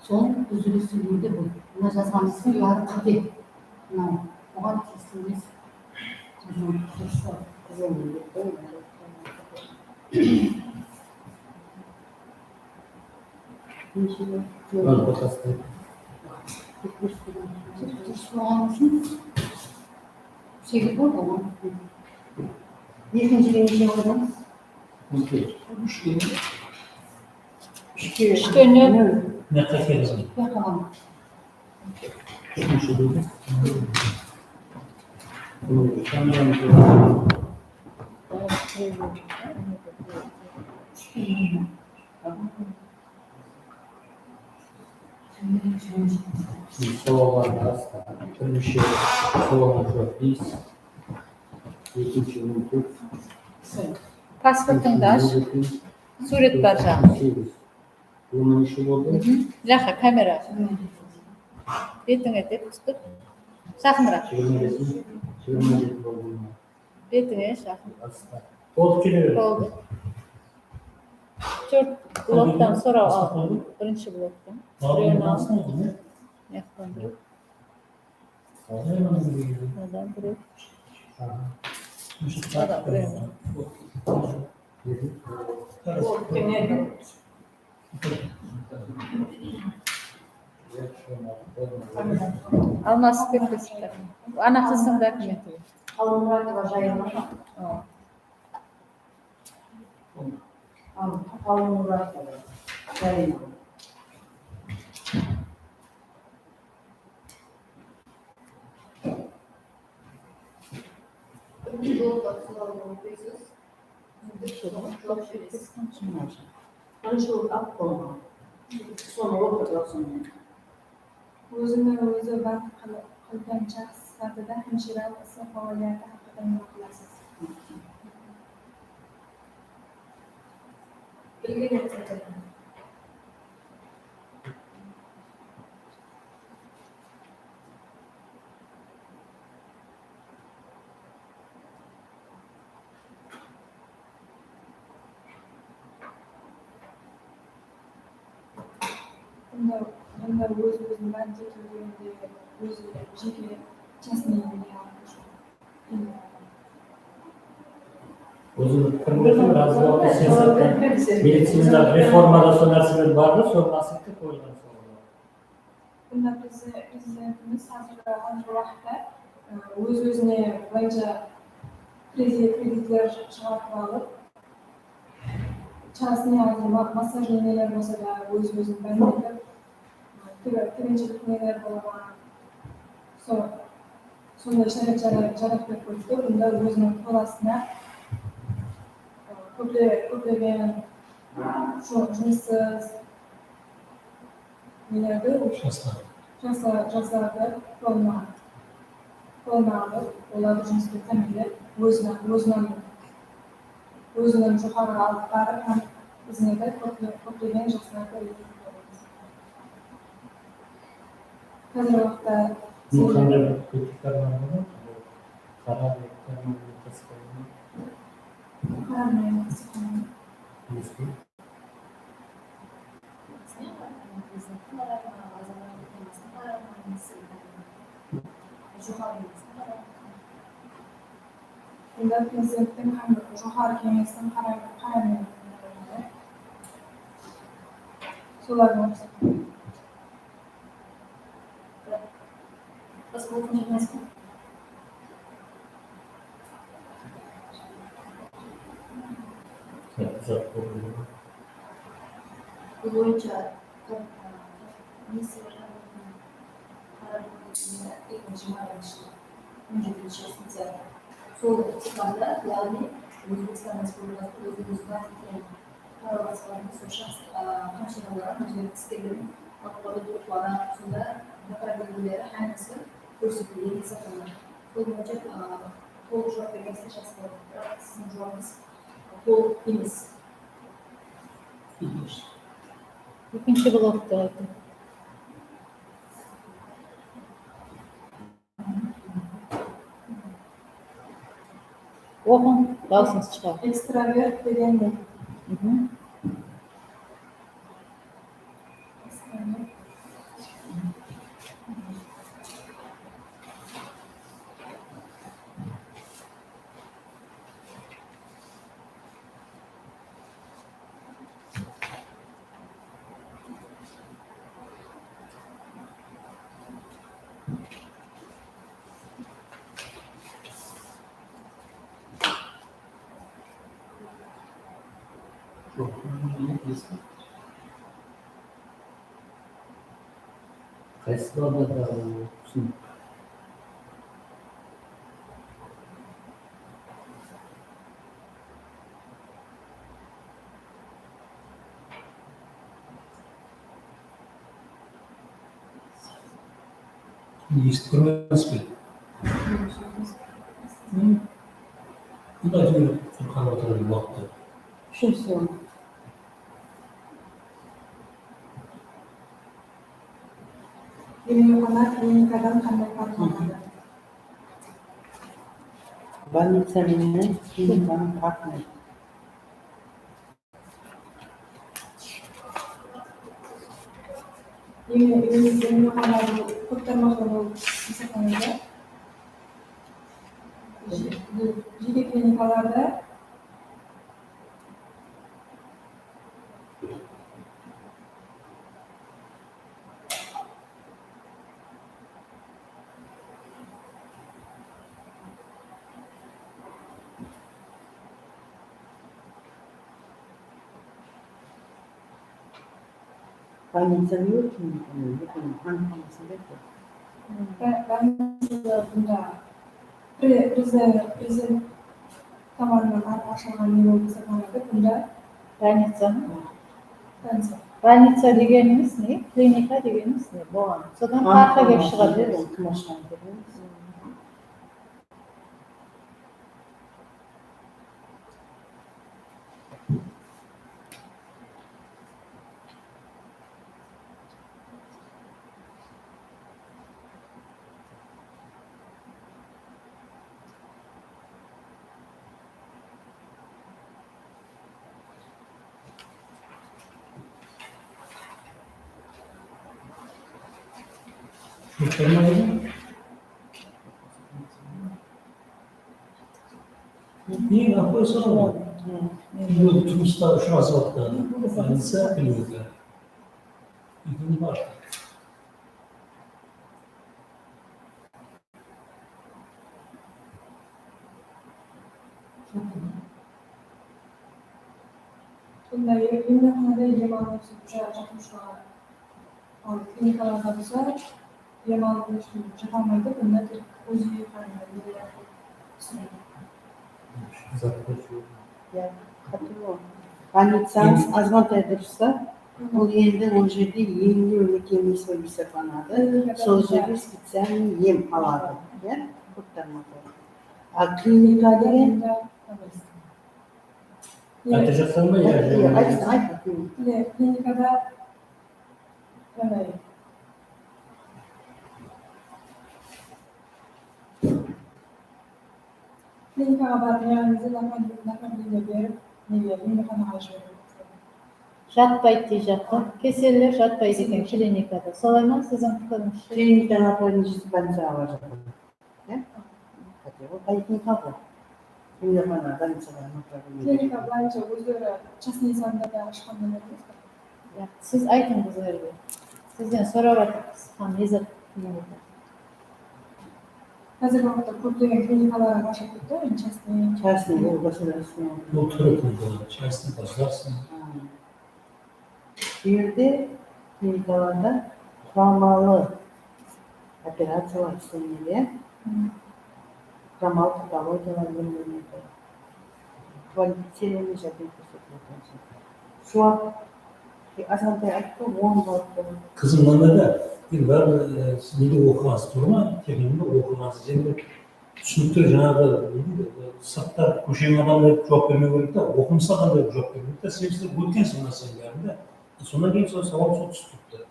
sonıń úzilisi deydi bul. Mına jazǵanımızdıń bári qáte. Mınaw, oǵan tiyisli emes. Qızıl, qızıl, qızıl. Durıs bolǵanı ushın segiz boldı ǵoy. Ekinshi ne qoyamız? Úshke. Úshke. Úshke ne? Ne? Ne qoyamız? Ne qoyamız? Sawallardı astı. Birinshi sawalǵa juwap bes. Ekinshi on tórt. Pasportıńdı ash. Súwret bar jaǵı. Segiz. Onıń úshi boldı. Mhim. Jaqı, kamera. Betińe dep tutıp. Jaqınıraq. Jigirma jeti, jigirma jeti boldı. Betińe jaqın. Astı. Boldı, kele ber. Boldı. Tórt bloktan soraw al. Birinshi bloktan. Birewin al. Mıyaqtan birew. Mınadan birew. Mınadan birew. Almasıp ketpesin. Ana qızdıń dokumenti. Xalqmuratova Jayma. Al, Xalqmuratova Jayma. Qanshalik alıp bolǵan? Sonı oqıp atırsań. Ózine ózi baqıt qıl-, qılǵan shaxs sıpatında hemshiralıq isi faoliyatı haqqında ne qılasız? Bilgen. Bunda, bunda óz-ózin bandit degende ózi jeke jasın. Ózimniń pikirimde, razı bolıp, sen aytqan medicinada reformada sol nárseler bar da, sonıń asıqtı qoyılǵan soraw. Bunda prezidentimiz házirgi, házirgi waqıtta, e, óz-ózine bılayınsha kredi-, kreditler shıǵartıp alıp, частный házir ma-, massajnıy neler bolsa da, óz-ózin bántletip, tigi-, tiginshilik neler bolǵan, sol sonday shárait jara-, jaratıp berip qoyıptı. Bunda óziniń qol astına, e, kóple-, kóplegen ju-, jumıssız nelerdi, jaslar, jasla-, jaslardı qolına, qolına alıp, olardı jumıspenen támiyinlep, óziniń, óziniń, óziniń joqarıǵa alıp barıp hám izine de kóple-, kóplegen jaslardı úyretip beremiz. Házirgi waqıtta bunıń qanday bir tiykarlanǵanı, qara, qara, qara. Bunda Prezidenttiń hám Joqarı Keńestiń qarar-, qararı menen solardıń Bul boyınsha ministrler kabinetiniń qararı ekinshi mayınıń on jetinshi sentyabrda. Sol iqtisada, yaǵnıy Ózbekstan Respublikasınıń Ózbekstan Qaraqalpaqstandıń sol shaxs, a, hamshıraları, hám jerlikli iskerlerdiń favqulodda durıstara, sonda направлениеleri hámmesi kórsetilgen esaplanadi. Sol boyınsha, a, tolıq juwap bergenińizde jaqsı boladı. Biraq siziń juwabıńız tolıq emes. Ekinshi bloktı aytıń. Oqıń, dawısıńız shıǵar. Ekstravert degen ne? Mhm. Qaysı balada, ı, túsinik? Esitip turmaysız ba? Bunday júrip Qurxan otırǵan waqıtta. Úshinshi suwal. Emlewxana klinikadan qanday farqlanadı? Bolnitsa menen klinikanıń farqı ne? Em-, em-, emlewxana bul kóp tarmaqlı bolıp esaplanadı. Je-, bul jeke klinikalarda Bolnitsa ne ushın, e, hámme hammasında eken? Ba-, bolnitsa bunda pre-, prezident, prezident tomonidan a-, ashılǵan ne bolıp esaplanadı, bunda bolnitsa. Bolnitsa. Bolnitsa degenimiz ne? Klinika degenimiz ne? Buǵan. Sodan farqı kelip shıǵadı. Eń ápiwayı soraw. Turmısta ushırasıp atqan bolsa, klinika. Úydiń bar. Bunday emlewxanada em alıw ushın ja-, jaqınshılar. Al klinikalarda bolsa, Dem alıw ushın jata almaydı, bunda tek UZI qaramaydı. Zat qoyıp jiberdi. Ya, qáte ol. Bolnicańız azǵantay durıs ta, bul endi ol jerde emlew mekemesi bolıp esaplanadı. Sol jerde специальный em aladı. Ya, kóp tarmaqlar. A klinika degen? Aytajaqsań ba, ya? Ayt, ayt, ayt. Klinikada qanday? Klinikaǵa barıp, yaǵnıy, направление berip, nege, emlexanaǵa jiberiw. Jatpaydı deyjaqtı. Keseller jatpaydı eken klinikada. Solay ma, siziń pikirińizshe? Klinikadan aparıp, больницаǵa barıp jatpaydı. Ya? Qáte, ol poliklinika ǵoy. Emlexana, больницаǵa направление. Klinika, больница ózleri частный sanında da ashqan emes pa? Ya, siz aytıń bizlerge. Sizden sorap atırmız, hám ne zat kiyinedi. Házirgi waqıtta kóplegen klinikalar ashılıp ketti, endi частный. Частный, ol государственный. Bul túri klinikalar, частный, государственный. Ha. Bu jerde klinikalarda quramalı operaciyalar islenedi, ya. Quramalı patologiyalar emlenedi. Kvalificirованный járdem kórsetiledi. Juwap, e, azǵantay ayttı, on bal. Qızım, mında da, endi báribir, e, siz nede oqıǵansız, tuwrı ma? Texnikumda oqıǵansız, endi túsinikli, jańaǵı, ne deydi, sırtta kósheniń adamı etip juwap bermew kerek ta, oqımıslı adam etip juwap bermek kerek ta, sen sizler ótkensiz mına nárselerdiń bárin de. Sonnan keyin sol sawal sol túsip turıptı.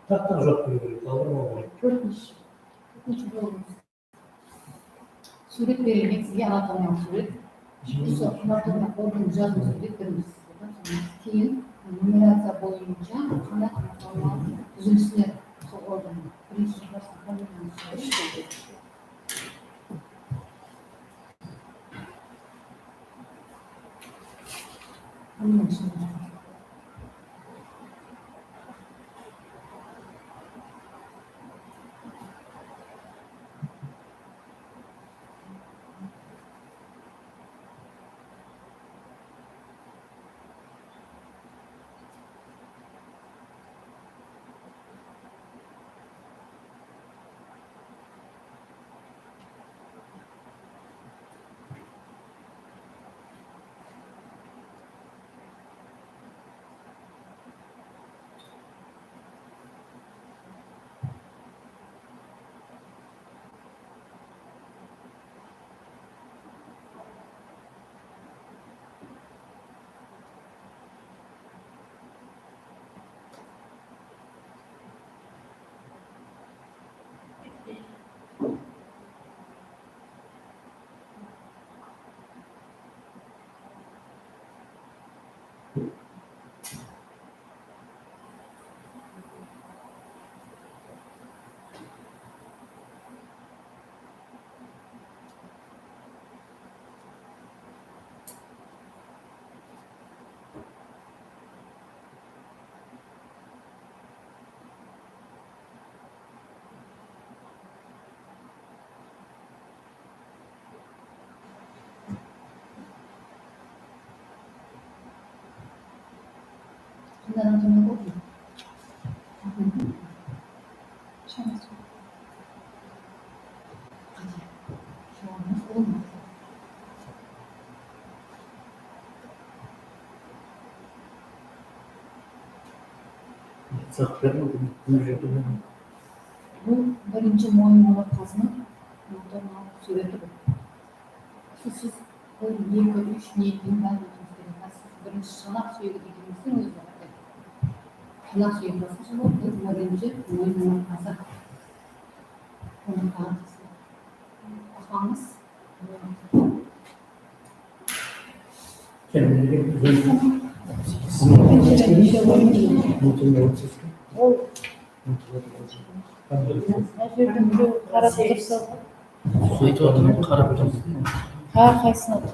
Taq-taq juwap beriw kerek, aldırmaw kerek. Tórtinshi. Tórtinshi bólim. Súwret berilgen, sizge anatomiyalıq súwret. Usı anatomiyalıq organdı jazıw súwret birinshi súwret. Keyin numeraciya boyınsha qanday anatomiyalıq dúzilisler sol organdıń. Birinshi jazıw familiyanı súwret. Bul birinshi moyın ońartqasınıń motorlıq súwreti bul. Usı siz bir, eki, úsh niyetini bárin ótiwińiz kerek. Házir siz birinshi shanaq súyegi degenińizdiń ózi. Shanaq súyegi basqasha boladı, bul birinshi moyın ońartqası. Ońartqaǵa basıladı. Baqpańız. Aytayın, qarap turıp. Hár qaysısına turıp.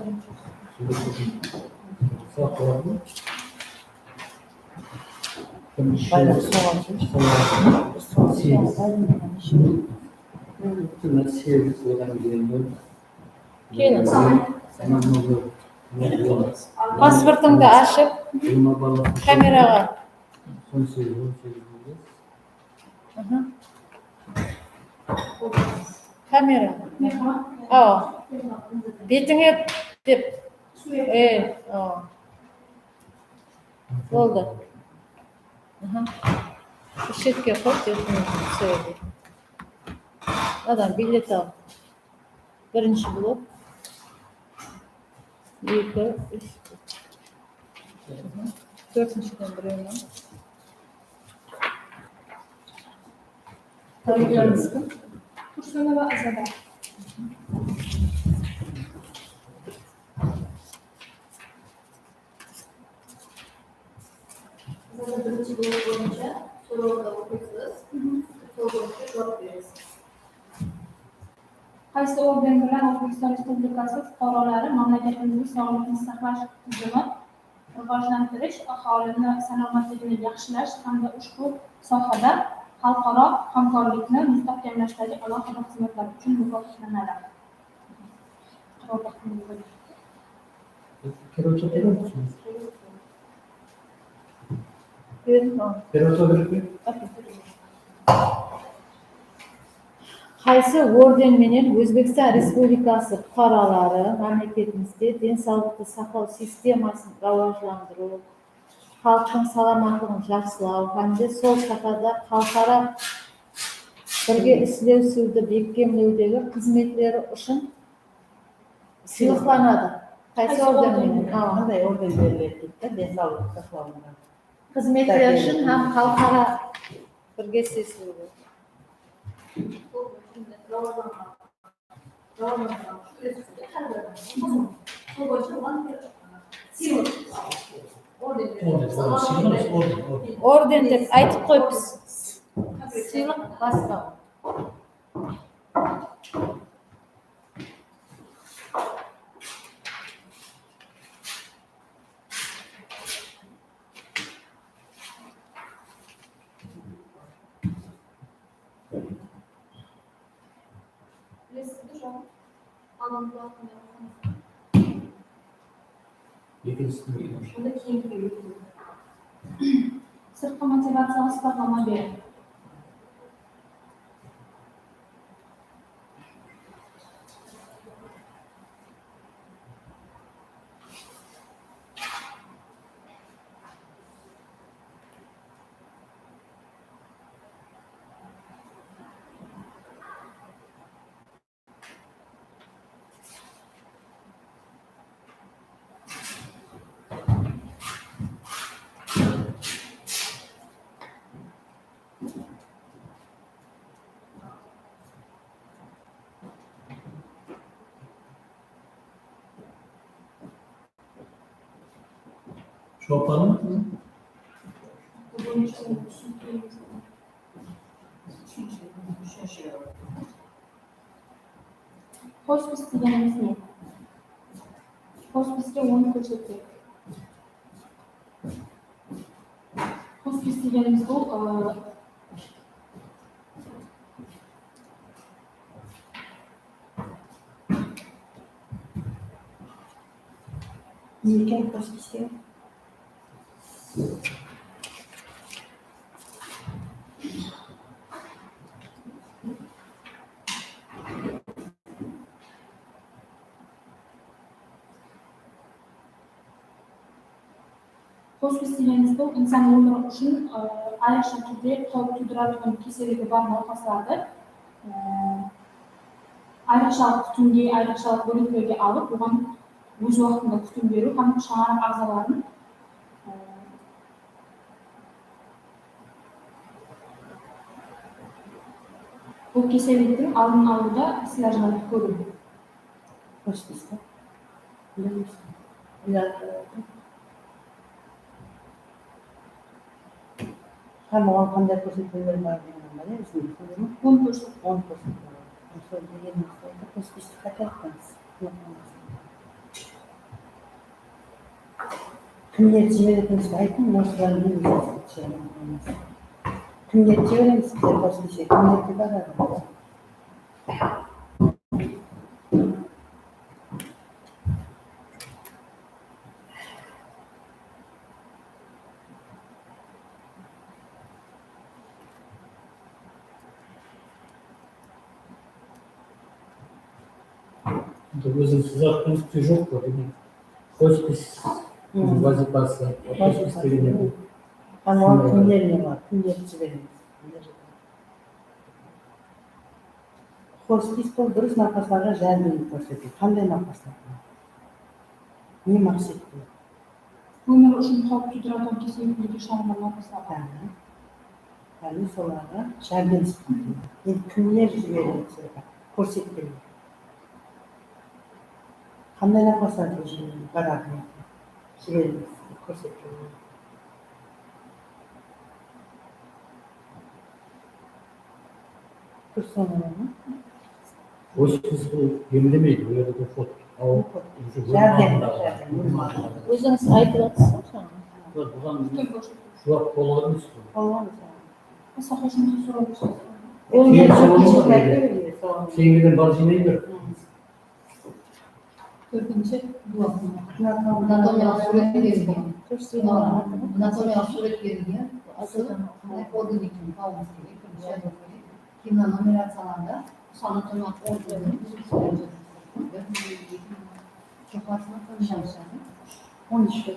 Keliń. Pasportıńdı ashıp, kameraǵa. Aha. Kamera. Awa. Betińe dep. E, awa. Boldı. Aha. Bir shetke qoy, telefon ushın, sol jerde. Adam, bilet al. Birinshi blok. Eki, úsh. Tórtinshiden birewin al. Tayyorlańız kim? Tursunova Azada. Siz birinshi blok boyınsha sorawdı oqıysız, sol boyınsha juwap beresiz. Qaysi orden bilan O'zbekiston Respublikasi fuqarolari mamlakatimizning sog'liqni saqlash tizimi rivojlantirish, aholini salomatligini yaxshilash hamda ushbu sohada xalqaro hamkorlikni mustahkamlashdagi alohida xizmatlari uchun mukofotlanadi? Qaror taqdim etildi. Kelinchi qo'yganmiz. Kelinchi qo'ygan. Qaysı orden menen O'zbekiston Respublikası fuqarolari mamlakatimizde densawlıqtı saqlaw sistemasın rawajlandırıw, xalıqtıń salamatlıǵın jaqsılaw hám de sol sapada xalqara birge islesiwdi bekkemlewdegi xızmetleri ushın sıylıqlanadı? Qaysı orden menen? Awa. Qanday orden beriledi deydi da, densawlıq saqlawına. Xızmetleri ushın hám xalqara birge islesiwdi. Orden, orden, sıylıǵımız orden, orden. Orden dep aytıp qoyıpsız. Sıylıq basqa. Bilesiz be, Jan? Aldınǵı blokta ne oqıdınız? Ekinshisi. Onda keyingi. Sırtqı motivaciyaǵa isbatlama beriń. Juwaplarıń? Hospisler degenimiz ne? Hospiske onı kórsetpek. Hospis degenimiz bul, ı, ne eken hospis degen? Hospis degenimiz bul insan ómiri ushın, ı, ayrıqsha túrde qáwip tuwdıratuǵın keselligi bar nawqaslardı, ı, ayrıqshalıq kútimge, ayrıqshalıq bóleklewge alıp, oǵan óz waqtında kútim beriw hám shańaraq aǵzaların, ı, bul keselliktiń aldın alıwda ilajların kóriw. Hospiste. Bilemiz. Hám oǵan qanday kórsetpeler bar degen bar, ya, izin? On kórsetpe. On kórsetpe. Sol degenimiz hospisti qayta aytıńız. Kimlerdi jiberetinińizdi aytıń, osıdan keyin biz aytamız. Kimlerdi jiberemiz bizler hospiste, kimlerge baradı? Ózimiz uzatqanımız joq qo, demek. Hospis wazıypası, hospis degende. Tańlaw kúnlerine bar, kúnlerdi jiberemiz. Hospis bul durıs nawqaslarǵa járdem kórsetiw. Qanday nawqaslarǵa? Ne maqset bilen? Ómir ushın qáwip tuwdıratuǵın keselliklerge shalınǵan nawqaslarǵa. Há, sol. Há, men solarǵa járdem sıpatında. Endi kimler jiberemiz sizlerge? Kórsetpeń. Qanday nawqaslardı jiberemiz? Barardı. Jiberemiz, kórsetpeń. Durıs ańladım. Hospis bul emlemeydi, bul jerde уход. Al, Уход. Járdem, járdem. Ózińiz aytıp atırsız ǵoy. Buǵan juwap bolǵan emes qo. Bolǵan emes. Basqa qosımsha soraw bolsa. Keyingi soraw bolsa, keyingiden barıp jıynay ber. Tórtinshi blok. Anatomiyalıq súwret berilgen. Anatomiyalıq súwret berilgen. Usı qanday organ ekenin tawıwımız kerek. Birinshi aytıwımız kerek. Keyin mına numeraciyalarda usı anatomiyalıq organın joqarısına qoyamız. On úsh.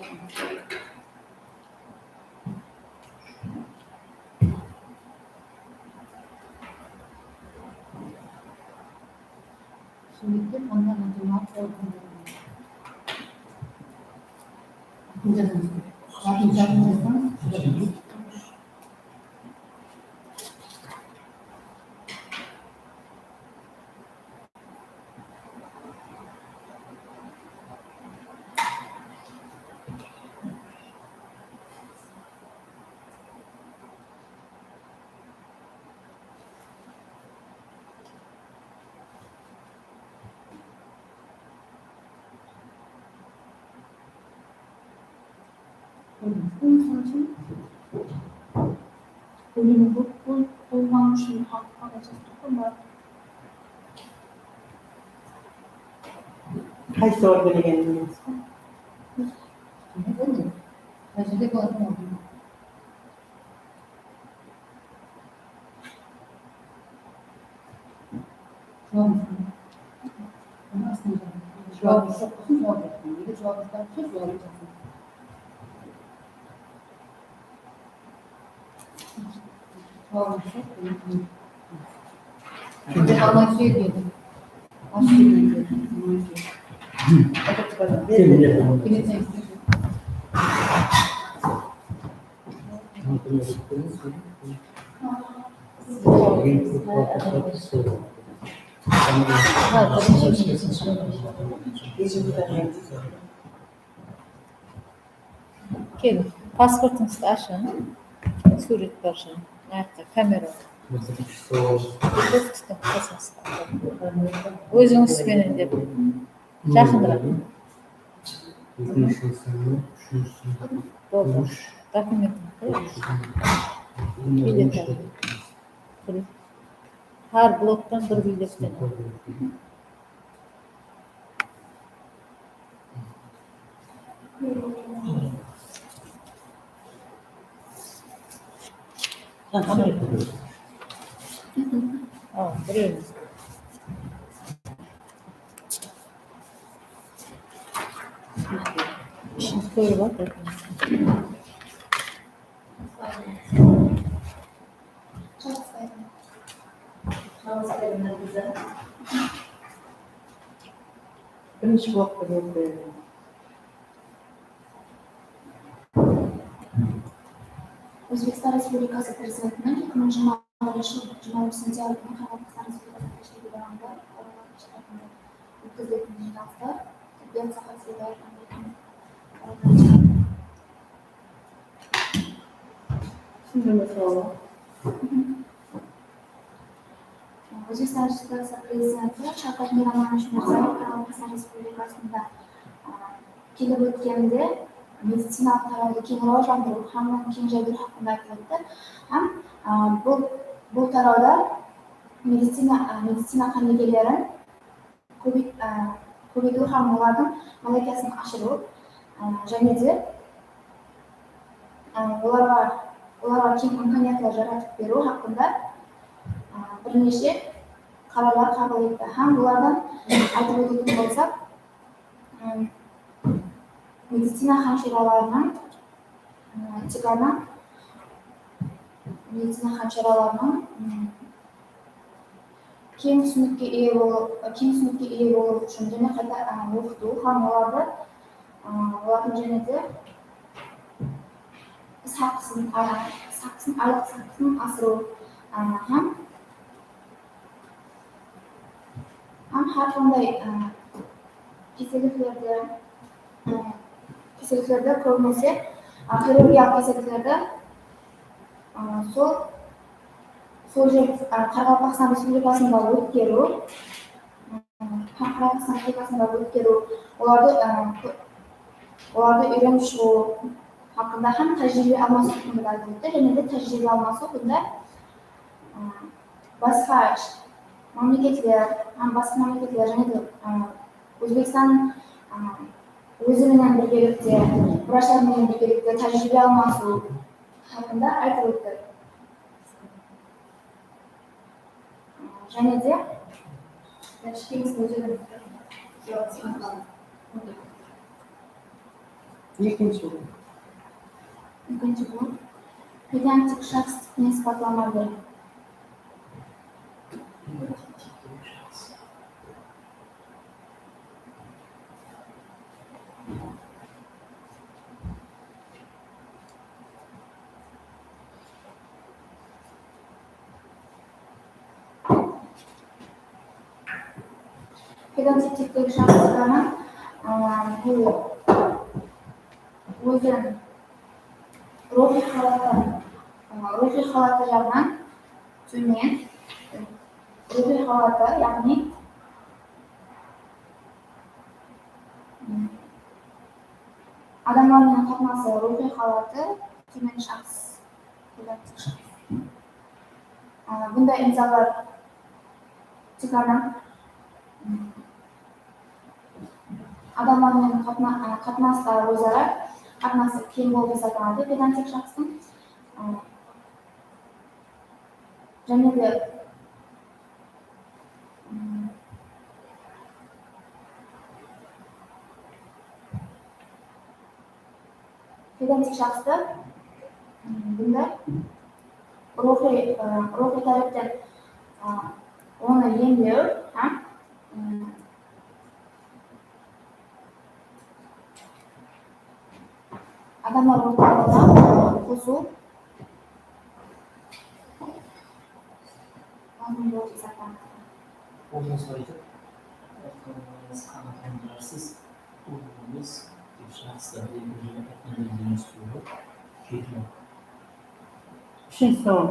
Súwrette qanday anatomiyalıq organ bar? Latınshasın jazsań, latınshasın jazsań. Bólimi bul, bul, bolǵanı ushın xalıqqa da jazıp turǵan bar. Qaysı organ ekenin bilmeysiz ba? Bilmeymen. Qay jerde bolatuǵın organ. Juwabımız. Bunı astına jazıń. Juwabımız joq bolsa, juwap jazıń. Eger juwabımız bar bolsa, juwabın jazıń. Juwabımız joq, bunı. Bizde qalay súyedi edi? Ash súyedi edi. Kelin, kelin. Kel, pasportıńızdı ashıń. Súwret bar shıǵın. Mına jaqta kamera. Birinshi sawal. Birinshi tutıń, qasıńızda. Ózińiz penen dep. Jaqınıraq. Ekinshi sanı, úshinshi sanı. Boldı. Úsh. Dokumentiń qoy. Bilet al. Hár bloktan bir biletten al. Al, birewin. Ishimiz toyıp atır. Birinshi bloktı berip beremen. Ózbekstan Respublikası Prezidentiniń eki mıń jigirma birinshi jıl jigirma birinshi sentyabr kúni Qaraqalpaqstan Respublikasınıń Tashkent awqanında ótkeziletuǵın jıynalısta tibbiyat sohasında Túsindirme soraw. Ózbekstan Respublikası Prezidenti Shavkat Miromonovich Mirziyoev Qaraqalpaqstan Respublikasında, a, kelip ótkeninde medicinalıq tarawdı keń rawajlandırıw hám onı keń jaydırıw haqqında aytıp ótti. Hám, a, bul, bul tarawda medicina, a, medicina qánigelerine kóbey-, á, kóbeytiw hám olardıń malakasın ashırıw, á, jáne de, á, olarǵa, olarǵa keń imkaniyatlar jaratıp beriw haqqında, á, bir neshe, qararlar qabıl etti. Hám bulardan aytıp ótetuǵın bolsaq, ım, medicina hamshiralarınıń, ım, tiykarınan medicina hamshiralarınıń, ım, keń túsinikke iye bolıp, keń túsinikke iye bolıwı ushın jáne qayta, ı, oqıtıw hám olardı, ı, olardıń jáne de is haqqısın, a, is haqqısın, aylıq is haqqısın asırıw, a, hám, hám hár qanday, a, keselliklerdi, a, keselliklerdi kóbinese, a, xirurgiyalıq keselliklerdi, a, sol, sol jer, a, Qaraqalpaqstan Respublikasında ótkeriw, Qaraqalpaqstan Respublikasında ótkeriw, olardı, ı, olardı úyrenip shıǵıw haqqında hám tájiriybe almasıw haqqında da aytıp ótti. Jáne de tájiriybe almasıw bunda, ı, basqa mámleketler hám basqa mámleketler jáne de, ı, Ózbekstan, ı, ózi menen birgelikte, vrachlar menen birgelikte tájiriybe almasıw haqqında aytıp ótti. Jáne de, ekinshi bul. Ekinshi bul. Pedantlik shaxstıqtıń isbatlamadı. Pedant tiptegi shaxslardan, ı, bul ózin ruwxıy halatı, ı, ruwxıy halatı jaǵınan tómen, ruwxıy halatı, yaǵnıy, ım, adamlar menen qatnası, ruwxıy halatı tómen shaxs. Pedantlik shaxs. A, bunday insanlar tiykarınan, ım, adamlar menen qatna-, a, qatnaslar, óz-ara qatnası keń bolıp esaplanadı pedantlik shaxstıń. A, jáne de, ım, Pedantlik shaxstı, ım, bunda ruwxıy, ı, ruwxıy tárepten, ı, onı emlew hám, ım, adamlar ortalıǵına qosıw. Ondan soń aytıp, aytqanlarıńızdı qanaatlandırarsız, ulıwımız, dep shaxslardı bir jerge aytqanday jumıs bolıp, jetiw. Úshinshi sawal.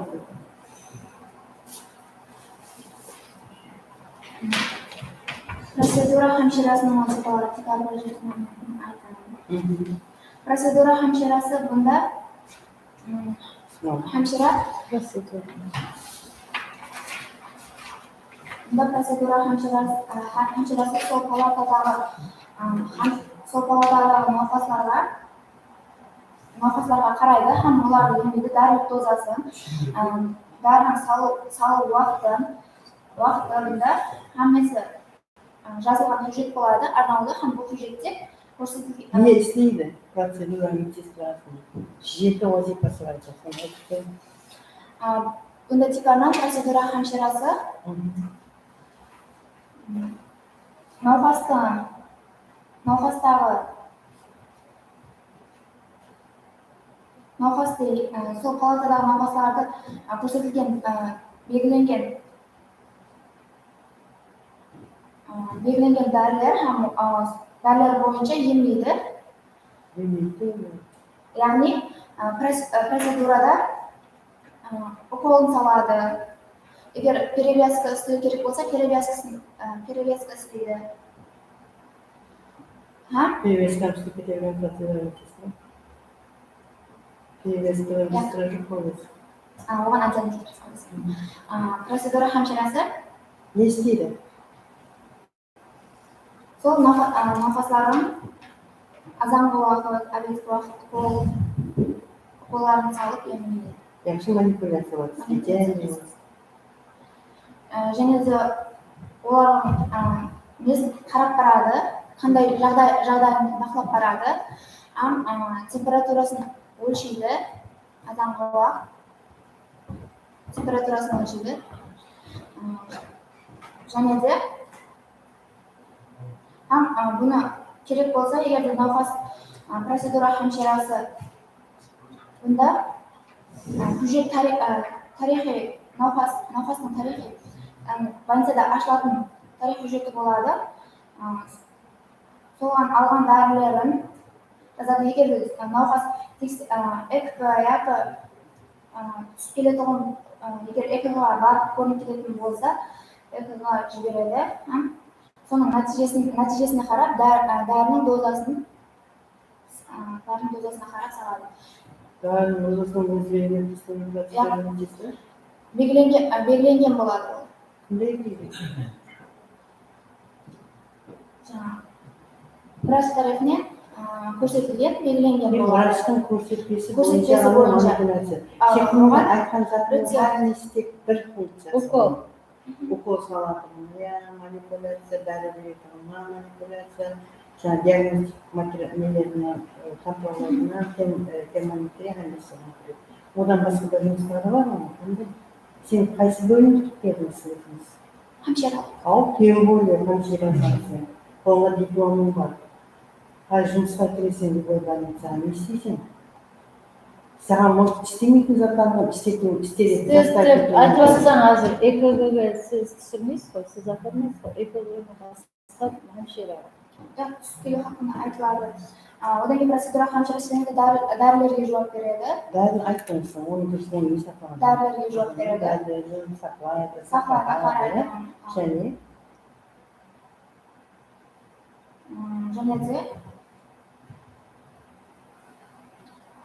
Protsedura hamshirasınıń wazıypaları tiykarında jetiw aytadı. Protsedura hamshirası bunda Im, hamshira. Prosedura. Bunda prosedura hamshira, a, ha-, hamshirası sol palatadaǵı, a, ham-, sol palatadaǵı nawqaslarǵa, nawqaslarǵa qaraydı hám olardı emleydi, dárilik dozası, a, dáriniń salıw, salıw waqtı, waqtı bunda hámmesi A, jazılǵan hújjet boladı, arnawlı, hám bul hújjette kórsetilgen, Ne isleydi protsedura medsestrası? Jeti wazıypası bar eken, sonı aytıp beriń. A, bunda tiykarınan protsedura hamshirası. Nawqastı, nawqastaǵı, nawqastı, e, sol palatadaǵı nawqaslardı, e, kórsetilgen, e, belgilengen I, belgilengen dáriler hám, ı, dáriler boyınsha emleydi. Emleydi. Yaǵnıy, ı, pres-, ı, protsedurada, ı, ukolın saladı. Eger перевязка islew kerek bolsa, перевязкаsın, ı, перевязка isleydi. Ha? Перевязка islew kerek bolsa, перевязка. Перевязка islew kerek bolsa. A, oǵan otdeline ketirsemiz. A, protsedura hamshirası. Ne isleydi? Sol nawqa-, a, nawqaslardıń azanǵı waqıt, obedki waqıt ukol, ukolların salıp emleydi. Yaqshı manipulyaciya bar. Manipulyaciya. Á, jáne de Olardıń, a, nesin qarap baradı, qanday jaǵday-, jaǵdayın baqlap baradı, hám, a, temperaturasın ólsheydi, azanǵı waqıt temperaturasın ólsheydi. A, jáne de, hám, a, bunı kerek bolsa, eger de nawqas, a, protsedura hámshirası bunda, a, hújjet tari-, a, tariyxıy, nawqas, nawqastıń tariyxıy, a, bolnicada ashılatın tariyx hújjeti boladı. A, soǵan alǵan dárilerin, zat, eger de, a, nawqas teks-, a, EKG yaki, a, túsip keletuǵın, a, eger EKG ǵa barıp kórinip ketetin bolsa, EKG ǵa jiberedi hám sonıń nátiyjesin-, nátiyjesine qarap dá-, a, dáriniń dozasın A, dáriniń dozasına qarap saladı. Dáriniń dozasınıń ózgermey tursa, Yaq. Belgilengen, a, belgilengen boladı ol. Kim belgileydi? Jańa, vrach tárepinen, a, kórsetilgen, belgilengen boladı. Vrachtıń kórsetpesi boyınsha. Kórsetpesi boyınsha. Manipulyaciya. Al, Tek bunıń oǵan aytqan zatınıń recept. Bárine istek bir funkciya. Ukol. Ukol salatuǵın, ya manipulyaciya, dári beretuǵın, ma manipulyaciya, jańa diagnostik materi-, nelerini, e, kontrollaydı, tem-, e, termometriya hám de soǵan kiredi. Odan basqa da jumısları bar ma? Qanday? Sen qaysı bólimdi pútkerdin sizlerdińiz? Hámshira. Al, teń bólim, hámshira sen. Qolıńda diplomıń bar. Házir jumısqa kireseń, любой больницаǵa, ne isteyseń? Saǵan, может, islemeytin zatlardı hám istetin, istetin. Siz dep aytıp atırsań, házir EKG-ge siz túsirmeysiz ǵoy, siz aparamayız ǵoy, EKG-ni basqa hámshira. Yaq, túsikligi haqqında aytıladı. A, odan keyin protsedura hámshirası jáne de dári-, dárilerge juwap beredi. Dárini aytpaysıń, onı durıs, onı ne saqlaǵan? Dárilerge juwap beredi. Dárilerdi saqlaydı, saqlaydı, saqlaǵan, qaraydı. Jáne? М, jáne de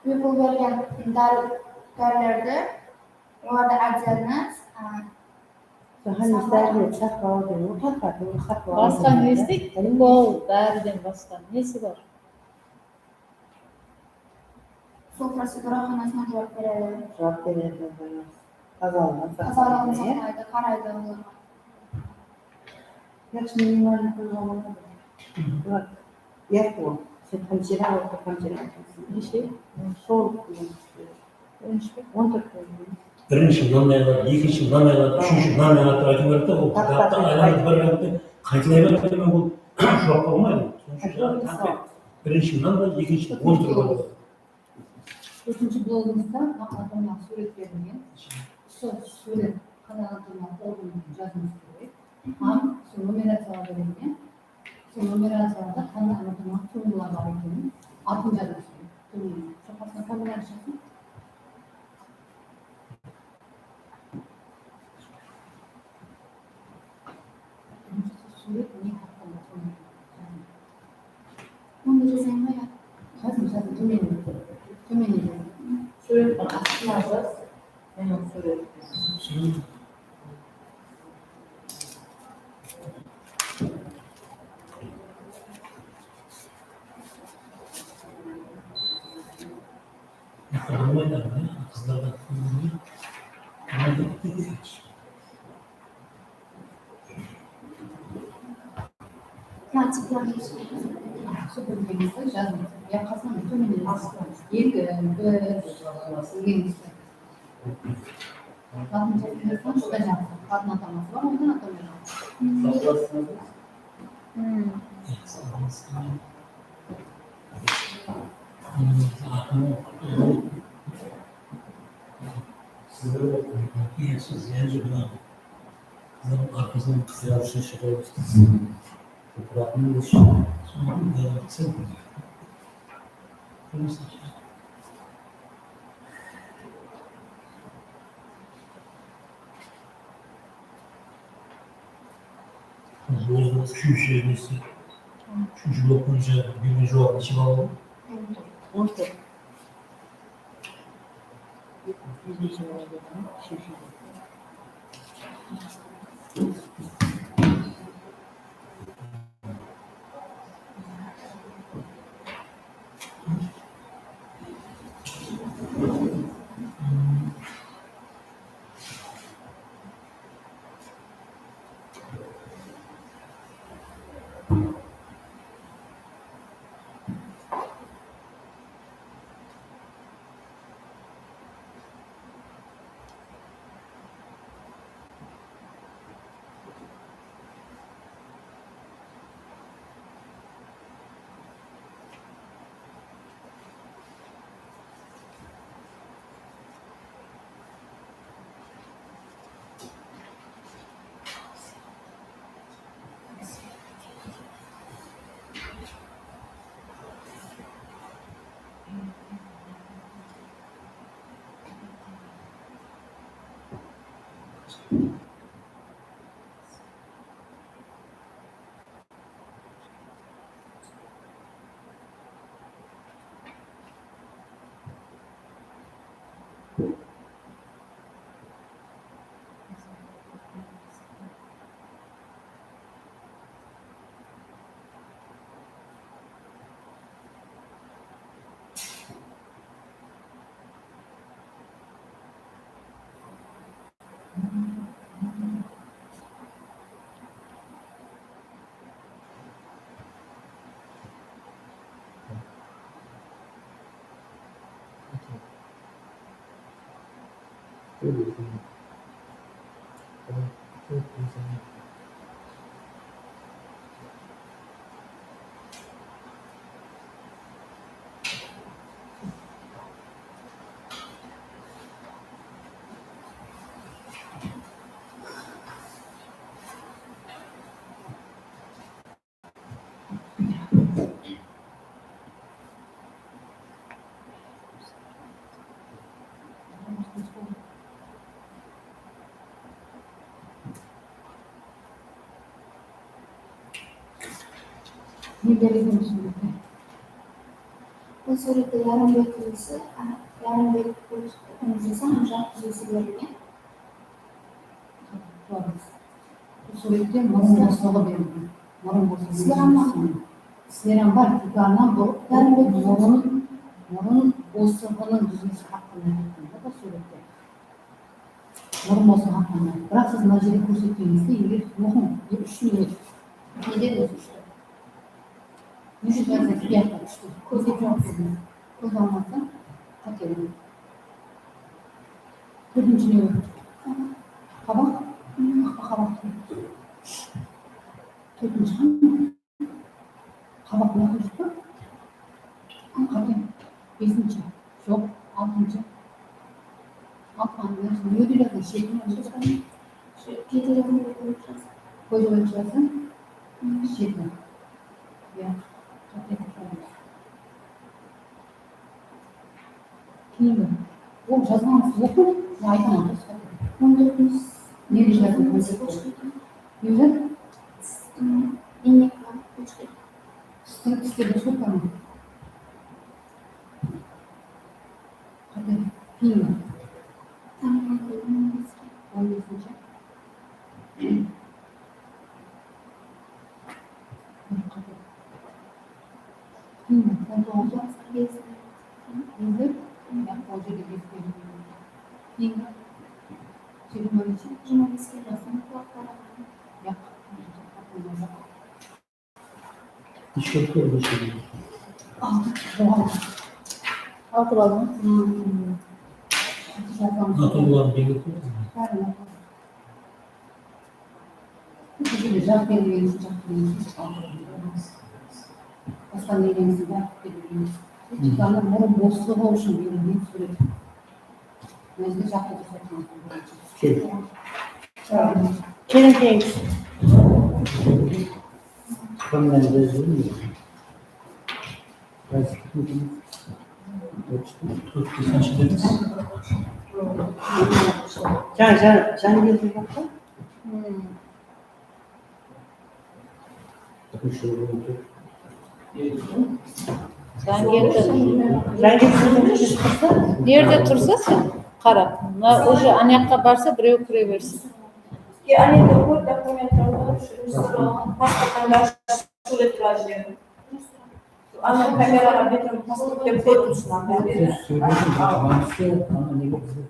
buyruq bergen dári, dárilerdi, olardı otdelno, a, Jáne saqladı. Dárilerdi saqlaw degen, tarqatıw, saqlaw. Basqa ne isteydi? Ukol, dáriden basqa nesi bar? Sol protsedura xanasına juwap beredi. Juwap beredi. Tazalıǵın saqlaydı. Tazalıǵın saqlaydı, qaraydı olarǵa. Yaqshı, minimalniy qoyǵan boladı. Bak, yaq, ol. Sen hámshira, orta hámshira. Neshe? Sol. On úsh pe? On tórt. Birinshi mınanday qıladı, ekinshi mınanday qıladı, úshinshi mınanday qıladı dep aytıw kerek ta, ol kitaptı aylanıp bir rette qaytalay bermese ol juwap bolmaydı. Sonıń ushın jańa tap birinshi mınanday, ekinshi on tórt. Tórtinshi blogımızda maqal anatomiyalı súwret berilgen. Usı súwret qanday anatomiyalıq organ ekenin jazıwımız kerek. Hám usı numeraciyalar berilgen. Usı numeraciyalarda qanday anatomiyalıq tuwındılar bar ekenin atın jazıwımız kerek. Tuwındı. Usı qasına kamerani shaqsın. Birinshisi súwret ne haqqında, sonı jazıń. Onı jazayın ba ya? Jazıń, jazıń, tómenine. Tómenine jazıń. Súwrettiń astına jaz. Men onı súwret. Qızlardan Mına tiplerdi jazıń. Ya qasına tómenden astına. Eki, bir, sizge. Qadın jazıń, qanday jazıń? Qadın ataması bar, ondan ataması bar. Sizler de, siz yangi bilan qizlarning orqasidan qizlar uchun shug'ullanasiz. Ko'proq men uchun. O'zimiz uchinchi nesi, uchinchi blok bo'yicha bergan javobni ichib oldim. Ne berilgen súwrette? Bul súwrette yarım bel túzilisi, a, yarım bel túzilisi hám jaq túzilisi berilgen. Bul súwrette murın boslıǵı berilgen. Murın boslıǵı. Skleroman. Skleroman bar, tiykarınan bul murın, murın boslıǵınıń dúzilisi haqqında aytqanda da súwrette. Murın boslıǵı haqqında. Biraq siz mına jerde kórsetkeningizdey, eger oqıń, úsh minut. Neden ózi úshti? Neden ózi úshti? Kórsetip jawap beriń. Kórip almasam, qáte. Tórtinshi ne? Qabaq? Aqpa qabaq. Tórtinshi qáne? Qabaq mına júr pa? Qáte. Besinshi. Joq, altınshı. Altı qáne? Mına jerde jazdı, sheti. Kózge qoyıp jazdı. Sheti. Iya. Qáte. Keyingi. Ol jazǵanıńızdı oqıń, men aytaman. On dórtinshi. Neni jazdıń? On dórtinshi. Neni? М, дневник, ручка. Siziń islegen shutkanı. Qáte. Keyingi. Tamam, on besinshi. On besinshi. Keyingi, on toǵız. Gezdir. Yaq, ol jerde gezdir. Keyingi, jigirma birinshi. Jigirma beske jasım. Yaq. Eshkillikler óshedi. Altı, joqarı. Altı ballı. Hmm. Altı joqarı. Naturalardı belgilep qoyıń. Bárin. Bul jerde jaq berilgen, jaq berilgen. Basqa ne beremiz, jaq berilgen. Murın boslıǵı ushın berilgen súwret. Bizde jaqta durıs aytqan. Keliń. Keliń, keliń. Jańa, jańa, jańa keldi. Jangerdi. Jangerdi, siz tursa, nerde tursa sen, qara. Mına, уже, anayaqqa barsa, birew kire bersin. Ke, ane, dokment, pasport, pasport, ana kameraǵa betin pasport dep qoydım. Siz sóylediń, ana nege bizde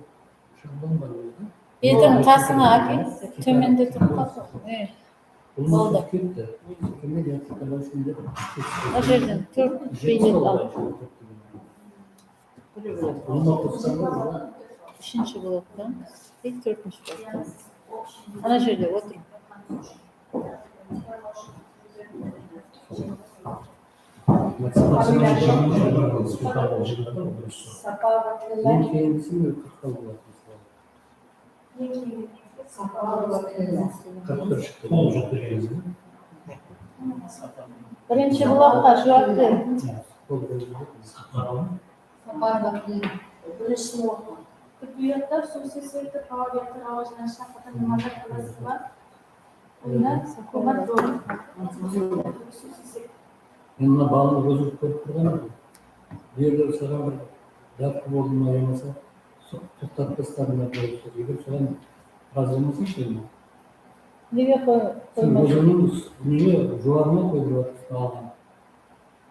shıǵılan bar edi. Betin qasıńa áke, tómende turıp qalsın. E. Boldı. Mına jerden tórt beynet al. Úshinshi bloktan, e, tórtinshi bloktan. Ana jerde otır. Birinshi blokqa juwap ber. Sapar Bakirov. Birinshi blokqa. Tibbiyotta xususiy sektor faoliyati rawajlanishida qatında madad qilasiz va unda hukumat roli. Xususiy sektor. Men mına balanı ózim kórip turǵan edim. Bul jerde saǵan bir dárti boldı ma, yamasa toqtatıp tasladın ba, eger soǵan razı bolmasayshı endi. Nege qoy-, qoymasın? Sen ózińniń nege juwarıma qoydırıp atırsın alǵan.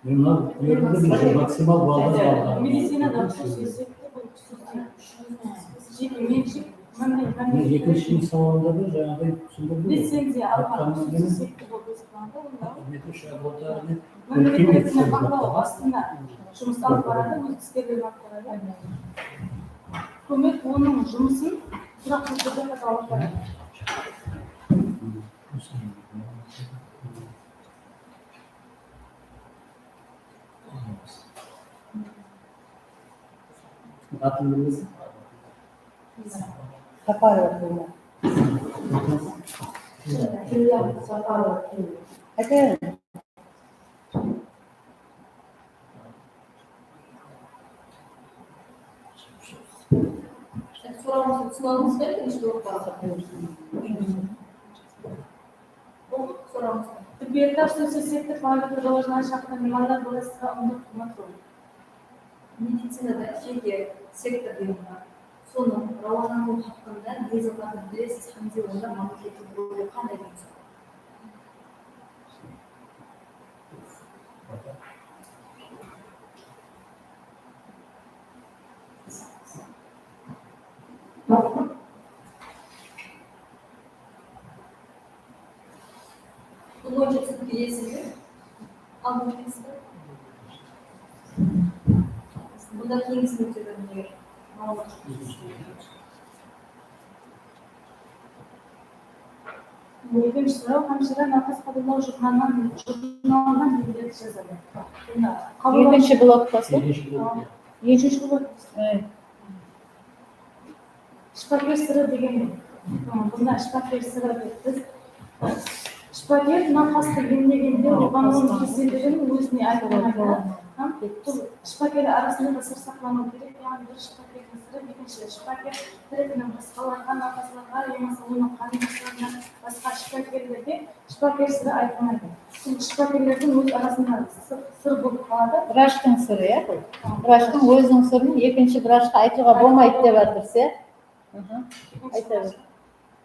Men mına bul jerde bir maksimal ballar alǵan. Medicinada xususiy sektor, bul xususiy, jeke menshik. Mine, ekinshi sawalda da jańaǵıday túsindirdim. Licenziya alǵan xususiy sektor bolıp esaplanadı, onda mamlaketiniń baqlawı astında jumıs alıp baradı, óz iskerlerin alıp baradı. Húkimet onıń jumısın turaqlı túrde qayta alıp baradı. Atın bilmesiz? Saparova Tilla. Tilla Saparova Tilla. Aytayın. Sorawıńızdı túsine aldıńız ba, ekinshi blokta? Bul sorawıńız. Tibbiyatda xususiy sektor faoliyeti rawajlanıshı haqqında mınaday bilasızǵa, onda húkimet rol. Medicinada jeke sektor degen bar. Sonıń rawajlanıwı haqqında ne zatlardı bilesiz hám de onda mámlekettiń roli qanday degen soraw. Bul boyınsha túsinikli iyesiz be? Aldın keyingi. Bunda keyingisinde ótedi, mine, maǵlıwmat. Ekinshi soraw, hámshire nawqas qabıllaw jurnalın, jurnalın belgilerdi jazadı. Ekinshi blokta sol? Ekinshi blok. Ekinshi blok. Shıpaker sırı degen, bunda shıpaker sırı dep biz. Shıpaker nawqastı emlegende oǵan onıń keselligin ózine aytqan hám bul shıpakerler arasında da sır saqlanıwı kerek, yaǵnıy bir shıpakerdiń sırı ekinshi shıpaker tárepinen basqalarǵa, nawqaslarǵa yamasa onıń qarındaslarına, basqa shıpakerlerge shıpaker sırı aytılmaydı. Bul shıpakerlerdiń óz arasında sır, sır bolıp qaladı. Vrachtıń sırı, ya bul? Vrachtıń óziniń sırın ekinshi vrachqa aytıwǵa bolmaydı dep atırız, ya? Ayta ber.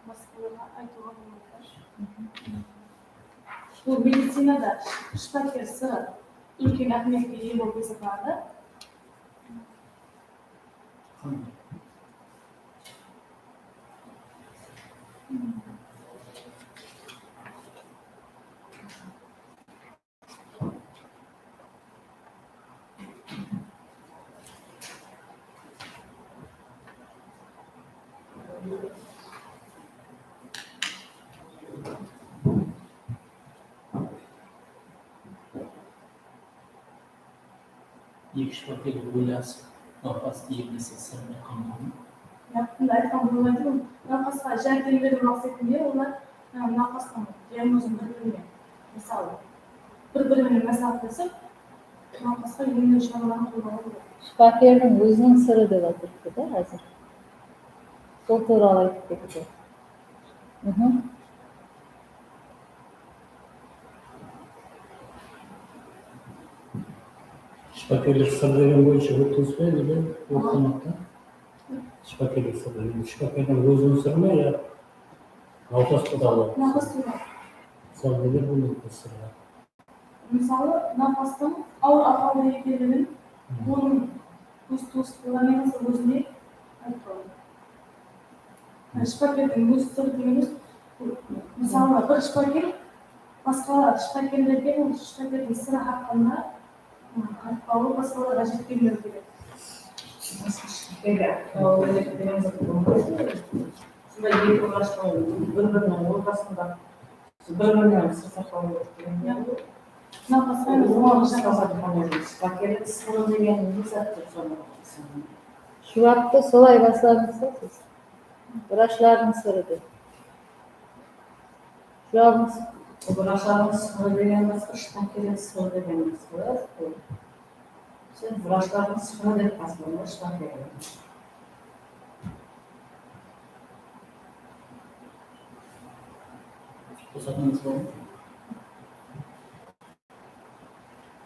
Basqalarǵa aytıwǵa bolmaydı. Bul medicinada shıpaker sırı úlken áhmiyetke iye bolıp esaplanadı. Eki shıpakerge oylasıp, nawqastı emlese, sırın aytqan boldı. Yaqında aytqan bolmaydı, nawqasqa járdem beriw maqsetinde olar, e, nawqastıń diagnozın bir-birine, mısalı, bir-biri menen másláhatlasıp, nawqasqa emlew sharaların qollawı kerek. Shıpakerdiń óziniń sırı dep atırıptı da házir. Sol tuwralı aytıp ketedi. Shıpakerlik sır degen boyınsha óttińiz be, nede? Oqımadı. Shıpakerlik sır degen, shıpakerdiń óziniń sırı ma, ya nawqas tuwralı? Nawqas tuwralı. Mısalı, neler bul nawqas sırı? Mısalı, nawqastıń awır ahwalda ekenligin, onıń tuwıs-tuwısqanlarına yamasa ózine aytıp qoydı. Shıpakerdiń óz sırı degenimiz, mısalı, bir shıpaker basqa shıpakerlerge bul shıpakerdiń sırı haqqında aytpawı, basqalarǵa jetkermewi kerek. Basqa shıpakerge aytpawı kerek degen zat bolmaydı. Sonday eki vrachtıń bir-biriniń ortasında bir-birinen sır saqlaw kerek degen. Nawqasqa emes, nawqasqa saqlaw kerek. Shıpakerlik sırı degen ne zat dep soradı? Juwaptı solay basladıńız ba siz? Vrachlardıń sırı dep. Juwabıńız? Vrachlardıń sırı degen basqa, shıpakerlik sırı degen basqa. Sen vrachlardıń sırı dep basladıń, shıpakerlik. Qosatıńız barma?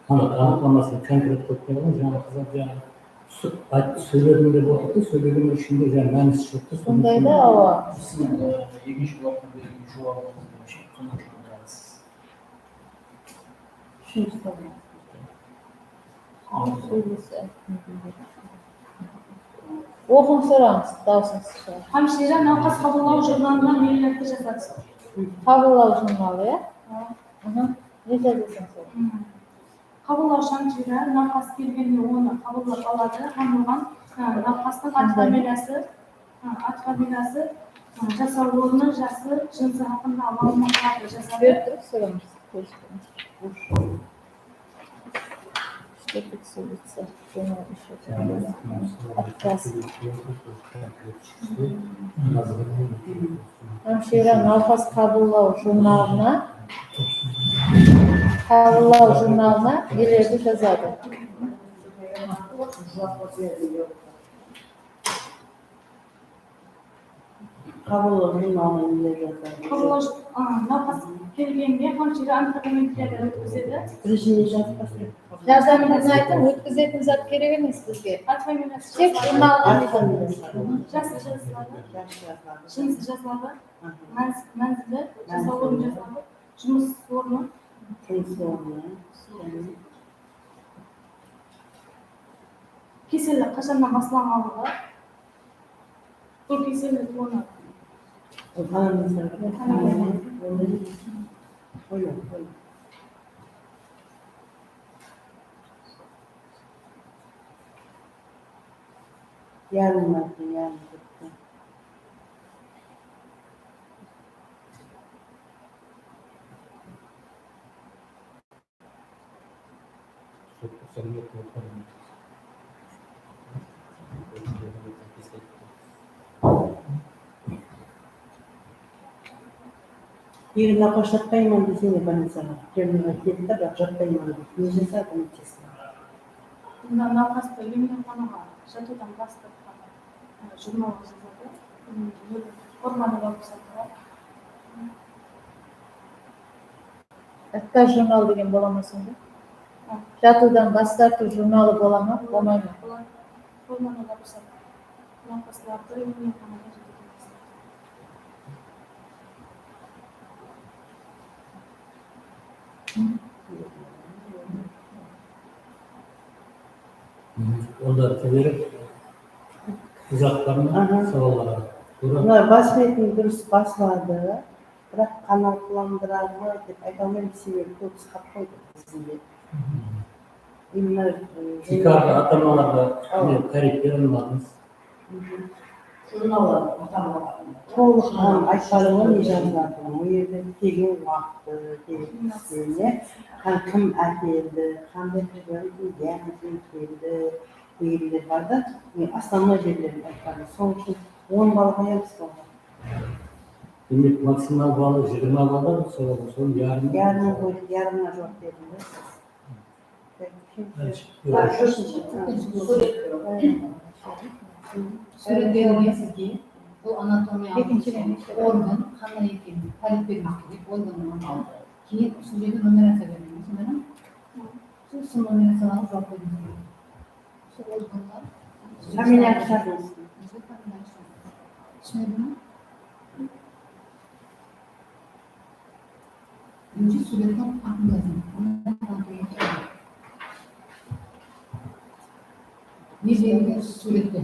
Ana, anıqlamasın konkret qoyıp qoyǵan, jańa qızlar jańa s-, ayt-, sóyledim dep otırdı, sóylegenniń ishinde jańa mánisi joq ta, sonday da, awa. Siziń, e, ekinshi blokta bergen juwabıńızdı qanday juwaplasız? Úshinshi soraw. Al. Sóylese. Oqıń soraǵıńız, dawısıńız shıǵar. Hámshire nawqas qabıllaw jurnalınan nelerdi jazadı? Qabıllaw jurnalı, ya? Ha. Aha. Ne jazasań sol? Hmm. Qabıllawshı hámshire nawqas kelgende onı qabıllap aladı hám oǵan, ha, nawqastıń at familiyası, ha, at familiyası, ha, jasaw ornı, jası, jınısı haqqında málimotlardı jazadı. Berip turıp sorańız. Что фиксируется? Журнал ещё. Отказ. Hámshire nawqas qabıllaw jurnalına, qabıllaw jurnalına nelerdi jazadı? Qabıllaw jurnalına neler jazadı? Qabıllaw, a, nawqas kelgende hámshire antropometriyadan ótkizedi. Birinshi ne jazıp baslaydı? Jazamın aytıń, ótkizetin zat kerek emes bizge. Tek jurnaldı. Jası jazıladı. Jası jazıladı. Jınısı jazıladı. Aha. Mánz-, mánzili, jasaw ornı jazıladı. Jumıs ornı. Jumıs ornı. Kesellik qashannan baslanǵanlıǵı. Bul kesellik onı. Yarım ayttı, yarım ayttı. Eger nawqas jatpayman dese, ne, bolnicaǵa, terminalǵa kelip ta, biraq jatpayman dese, ne jasadı, kómeklesedi? Bunda nawqastı emxanaǵa jatıwdan bas tartqan, e, jurnalǵa jazadı. Formanı bar bolsa, Отказ jurnal degen bola ma sonda? Ha. Jatıwdan bas tartıw jurnalı bola ma, bolmay ma? Boladı. Formada da ruxsat. Nawqaslardı emxanaǵa jatıwdan bas tartıw. Onda teberip, uzaqtan sawallar. Mına bas betin durıs basladı. Biraq qanaatlandırar ma dep ayta almayman, sebebi kóbisi qap qoydı bizde. Imına, e, tiykarǵı ata-analarǵa ne táriypler almadıńız? Jurnallar ata-analarǵa tolıq hám aytpadı ǵoy, ne jazılatın. Ol jerde kelgen waqtı, kelgen kúnine, hám kim ákeldi, qanday preparat, ne degen keldi, degenler bar da. Основной jerlerin aytpadı. Sonıń ushın on bal qoyamız ǵoy. Demek, maksimal balı jigirma bal da, sol, sol yarım. Yarımın qoyıp, yarımına juwap berdim da. Súwret berilgen sizge, bul anatomiyalıq organ qanday ekenin táriyp beriwińiz kerek, organın. Keyin usı jerde numeraciya berilgen, sonday ma? Sol numeraciyalarǵa juwap beriwińiz kerek. Familiyanı shıǵarıń. Túsindińiz be? Birinshi súwrettiń atın jazıń. Ne berilgen súwrette?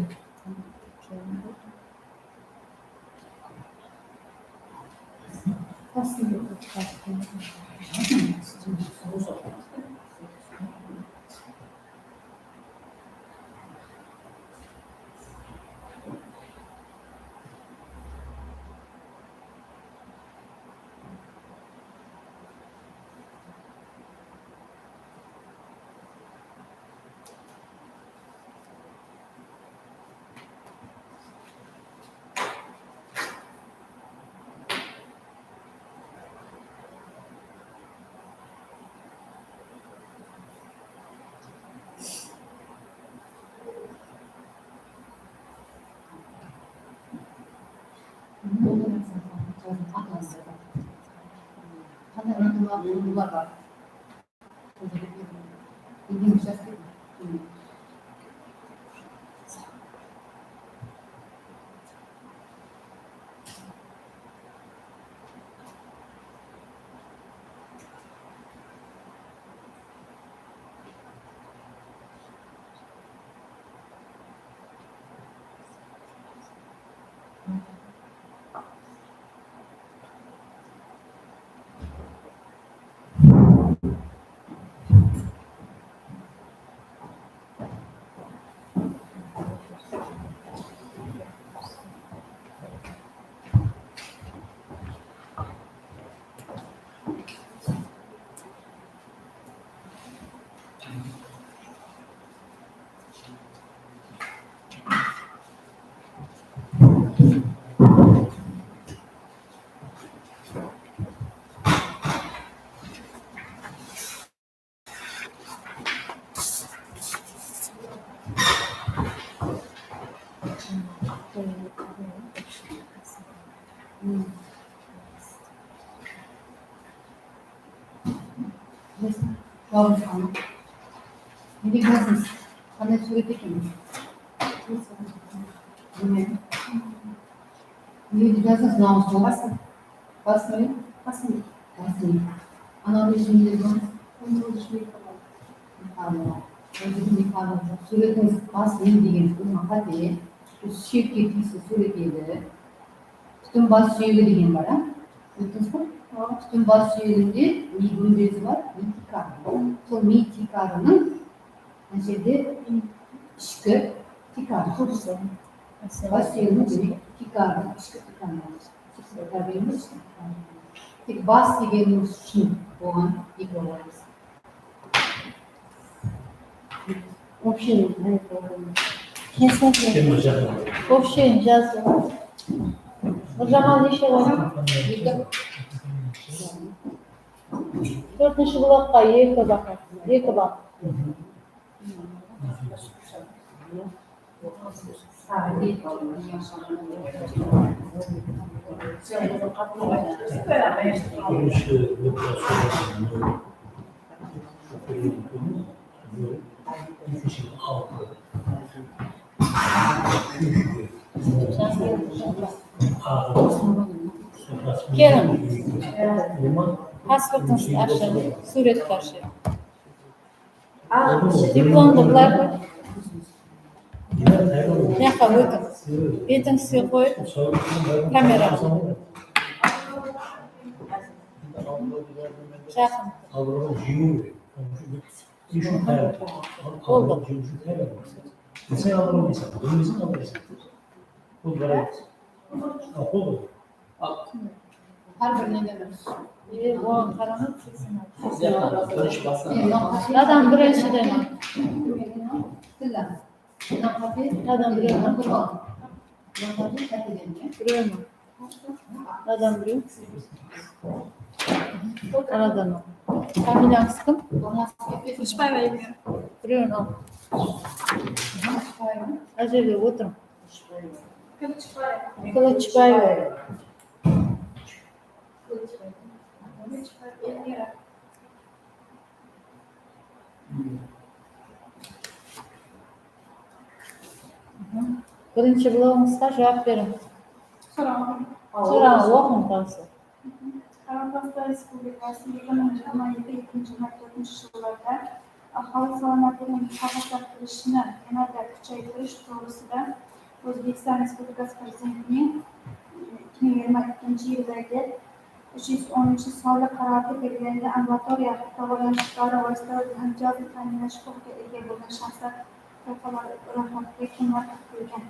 Qanday anatomiялıq uǵırlar bar? Jawıp jazaman. Nege jazdıńız? Qanday súwret eken? Bilmem. Nege jazdıńız? Mınaw sol. Basın. Basın. Basın. Basın. Anaw ne ishinde jazıńız? Mıqarı. Mıqarı. Súwretińiz bas miy degen ulıwma qáte. Usı súyekke tiyisli súwret edi. Pútin bas súyegi degen bar, á? Kórdińiz ba? Pútin bas súyeginde ne gúmbezi bar, ne tiykarı. Sol miy tiykarınıń mına jerde ishki tiykarı. Bas súyeginiń, demek, tiykarı, ishki tiykarı. Tek bas degenimiz ushın oǵan eki qoyamız. Общий, общий jazıw. Nurjamal, neshe qoydıń? Eki. Tórtinshi blokqa eki baǵa. Eki ball. Keliń. Pasportıńızdı, aqshanı, súwret bar. Diplomdı bılay qoy. Mıyaqqa ótiń. Betińizge qoyıp, kamera. Jaqın. Boldı. Hár birine de bir. E, oǵan qarańız. Adam birinshiden. Adam birinshiden. Birew ma? Adam birew. Aradan al. Familiyańız kim? Qılıshbaeva Elmira. Birewin al. Mına jerge otırıń. Qılıshbaeva. Birinshi blogıńızǵa juwap beriń. Sorań. Sorań, oqıń dawısı. Qaraqalpaqstan Respublikası eki mıń jigirma eki, eki mıń jigirma tórtinshi jıllarda aholi salomatligini taqqoslattırıshını yanada kuchaytirish to'g'risida O'zbekiston Respublikasi Prezidentining ikki mıń jigirma ikkinchi yıldagi úsh júz onınshı sonlı qararda belgilengen ambulatoriya davolanishlar vositalar bilan jazm ta'minlash huquqiga ega bo'lgan shaxslar toifalari ro'yxatiga kimlar kiritilgan?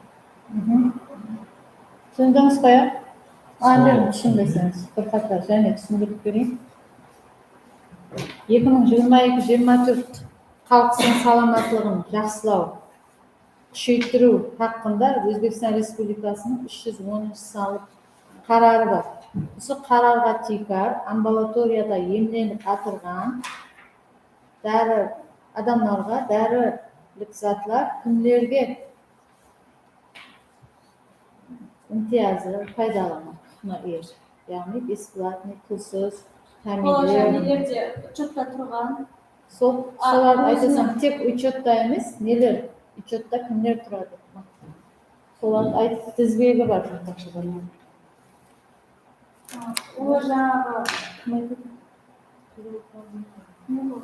Túsindińiz ǵoy, á? Endi túsinbeseńiz, bir qatar jáne túsindirip bereyin. Eki mıń jigirma eki jigirma tórt xalıq salamatlıǵın jaqsılaw, kúsheyttiriw haqqında Ózbekstan Respublikasınıń úsh júz onınshı sanlı qararı bar. Usı qararǵa tiykar ambulatoriyada emlenip atırǵan dári, adamlarǵa dárilik zatlar kimlerge imtiyazı, paydalı, mına, er, yaǵnıy besplatnıy, pulsız, hámiyler. Neler de uchetta turǵan. Sol, solardı aytasań, tek uchetta emes, neler, uchetta kimler turadı? Solardı ayt, dizbegi bar, taqshıda. Olar jańaǵı, ne bu?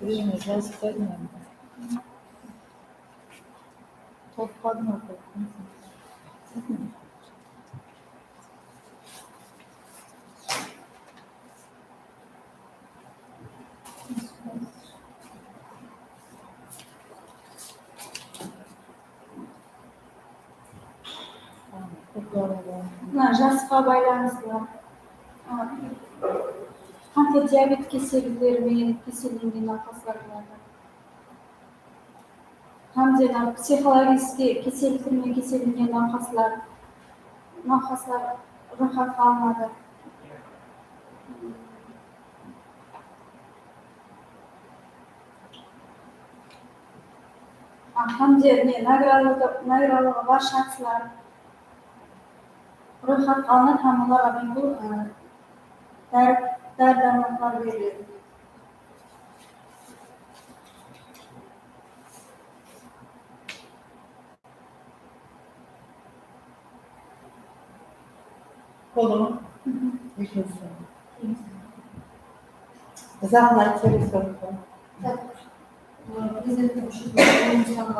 Birewine jazıp qoydım endi. Topıp qaldım. Mına, jasqa baylanıslı, a, qántli diabet kesellikleri menen kesellengen nawqaslar boladı. Hám de mına psixologический kesellikler menen kesellengen nawqaslar, nawqaslar ro'yxatqa alınadı. Hám de ne, nagradalıǵı, nagradalıǵı bar shaxslar royxatqa alınıp, hám olarǵa bul, ı, dári, dári-dármaqlar beriledi. Boldı ma? Ekinshi. Uzaǵın aytıp beresiz be? Prezidenttiń úsh júz on sanlı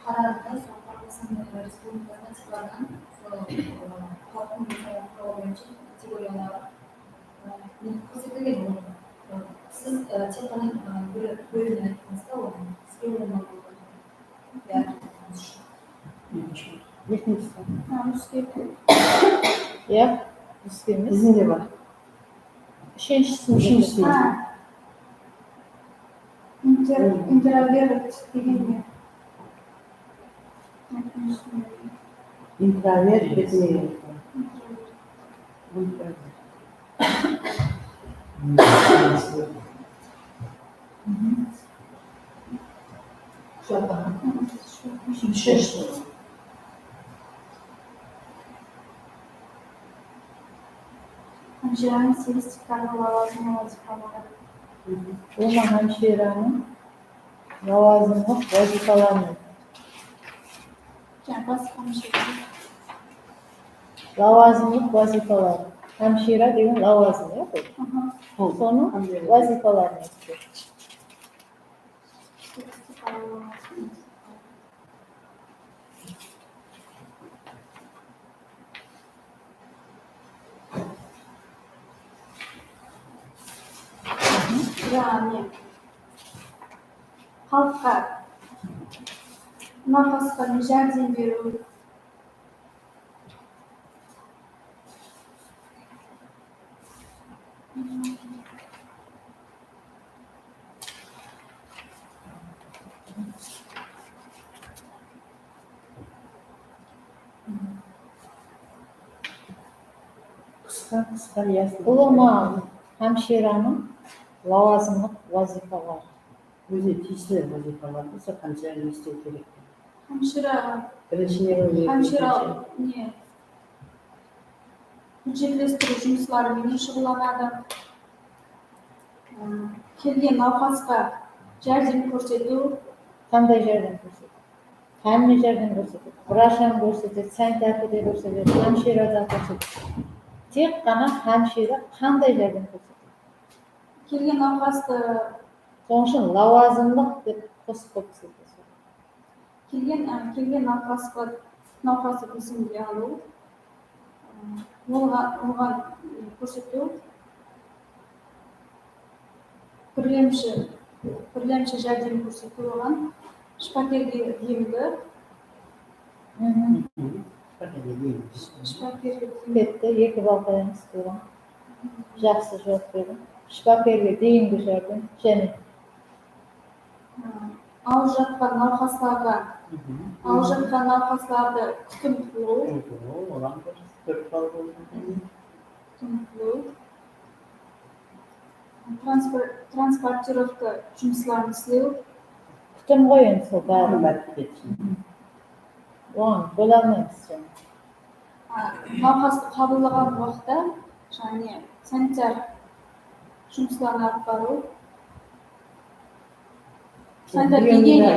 qararında, sol Qaraqalpaqstan Respublikasına tiykarınan, sol, ı, xalıqtıń densawnıǵın qorǵaw boyınsha kategoriyaları, ı, kórsetilgen. Siz, ı, tek ǵana, ı, bir bólimdi ayttıńız da, onıń sizge ońay bolǵanı. Ekinshisi. Ha, Ruskiyevte. Iya, Ruskiyev emes. Bizde de bar. Úshinshisi. Úshinshisi. Ha. Inter-, introvert degen ne? Introvert degen ne? Introvert. Hámshiraning segiz tiykarǵı lawazımlı wazıypaları. Ulıwma hámshiranıń lawazımlıq wazıypaların. Lawazımlıq wazıypalar. Hámshira degen lawazım, ya, bul. Aha. Sonıń wazıypaların aytıp ber. Yaǵnıy, xalıqqa, nawqasqa járdem beriw. Qısqa, qısqa, yaslı. Ulıwma hámshiranıń lawazımlıq wazıypaları. Ózine tiyisli wazıypalar bolsa, hámshira ne istew kerek? Hámshira, birinshi ne, hámshira ne? Hújjetlestiriw jumısları menen shuǵıllanadı. Kelgen nawqasqa járdem kórsetiw. Qanday járdem kórsetiw? Qánigeler járdem kórsetedi? Vracham kórsetedi, sanitarka da kórsetedi, hámshira da kórsetedi. Tek ǵana hámshira qanday járdem kórsetedi? Kelgen nawqastı. Sonıń ushın lawazımlıq dep qosıp qoyıpsız. Kelgen, á, kelgen nawqasqa, nawqastı tizimge alıw, á, oǵan, oǵan, e, kórsetiw, birlemshi, birlemshi járdem kórsetiw oǵan, shıpakerge deyingi. Shıpakerge deyingi. Ketti, eki ball qoyamız buǵan. Jaqsı juwap berdiń. Shıpakerge deyingi járdem. Jáne. Awırıp jatqan nawqaslarǵa, awırıp jatqan nawqaslardı kútim qılıw. Kútim qılıw, olardı kútim qılıw. Transpor-, transportirovka jumısların islew. Kútim ǵoy endi sol bári. Oǵan bóle almaymız jáne. Á, nawqastı qabıllaǵan waqıtta, jáne sanitar jumısların alıp barıw. Sanitar gigiyena.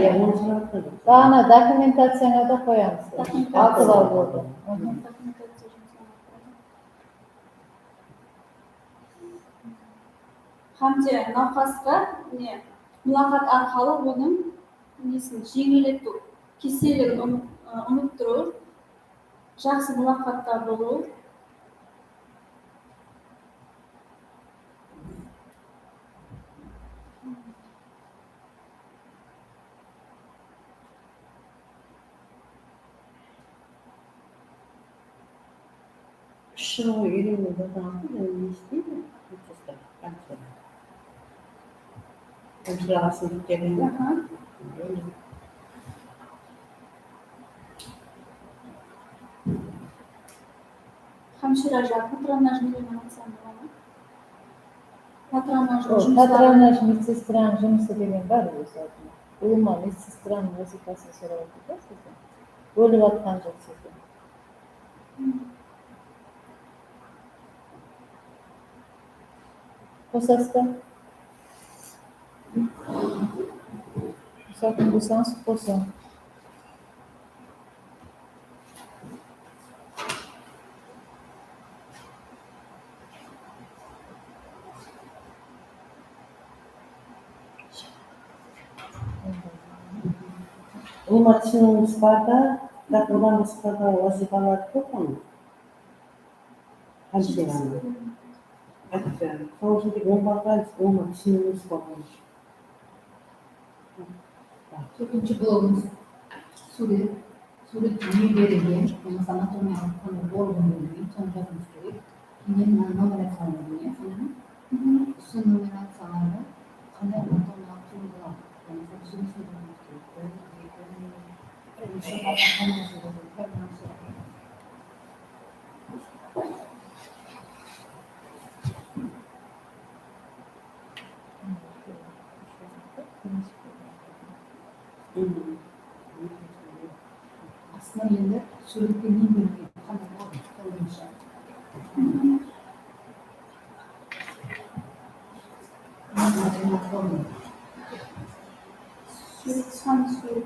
Baǵana dokumentaciyańa da qoyamız. Dokumentaciya. Altı ball boldı. Dokumentaciya jumısların alıp barıw. Hám de nawqasqa, mine, mulaqat arqalı onıń nesin jeńilletiw, keselligin umıt-, ı, umıttırıw. Jaqsı mulaqatta bolıw. Úsh jılǵa úyreniwdi aldı, jáne ne isteydi? Sestra, hámshira. Hámshiraǵa sınıp kelgen. Aha. Hámshira ja patronaj menen aytsam bola ma? Patronaj jumısları. Patronaj medsestranıń jumısı degen bar ózi aldında. Ulıwma medsestranıń wazıypasın sorap atır da sizden. Bólip atqan joq sizdi. Qosasız ba? Qosatın bolsańız, qosıń. Ulıwma túsiniwińiz bar da, biraq odan basqa da wazıypalar kóp onıń. Hámshe ǵana. Hámshe ǵana. Sol jerde oń balla, oń túsiniwińiz bar. Ekkinshi blogımız súwret. Súwret ne berilgen, yaǵnıy anatomiyalıq qanday organ berilgen, sonı jazıwımız kerek. Keyin mına numeraciyalar berilgen, sonı. Usı numeraciyalardı qanday anatomiyalıq tuwındılar, yaǵnıy, usı jazıwımız kerek. Bir, eki, úsh, bir, bir, bir. Astına endi súwrette ne berilgen, qanday organ, sol boyınsha. Súwret, san súwret.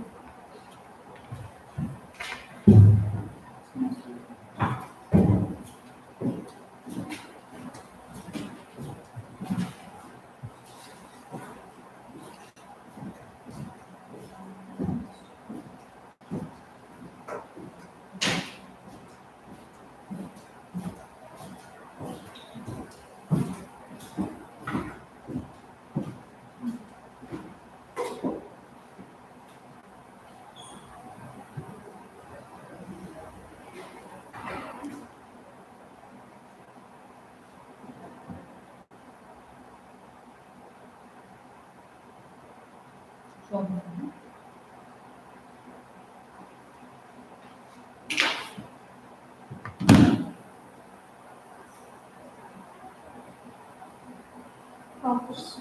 Alqıs.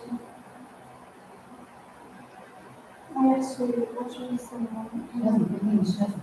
Ayaq súyip, oshırısaman. Jazıń, bilmeymiz, jazıń.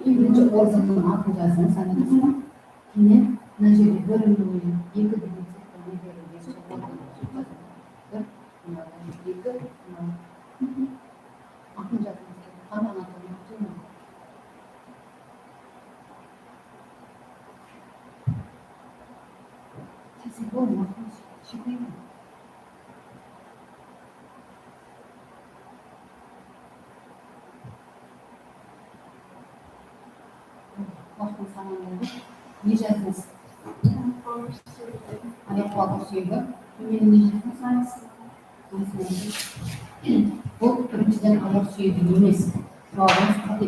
Birinshi organnıń atın jazıń, sanayasız ba? Keyin mına jerde bir, eki degen organ jazıń. Bir, mınadan eki, mına. Atın jazıń, qanday anatomiyalıq tuwındı. Sesi bolmaz, shıkayım. Waqtın samanlaydı. Ne jazdıńız? Ayaq qulaq súyegi. Tómende ne jazdıńız? Bul birinshiden ayaq súyegi emes. Juwabıńız qáte.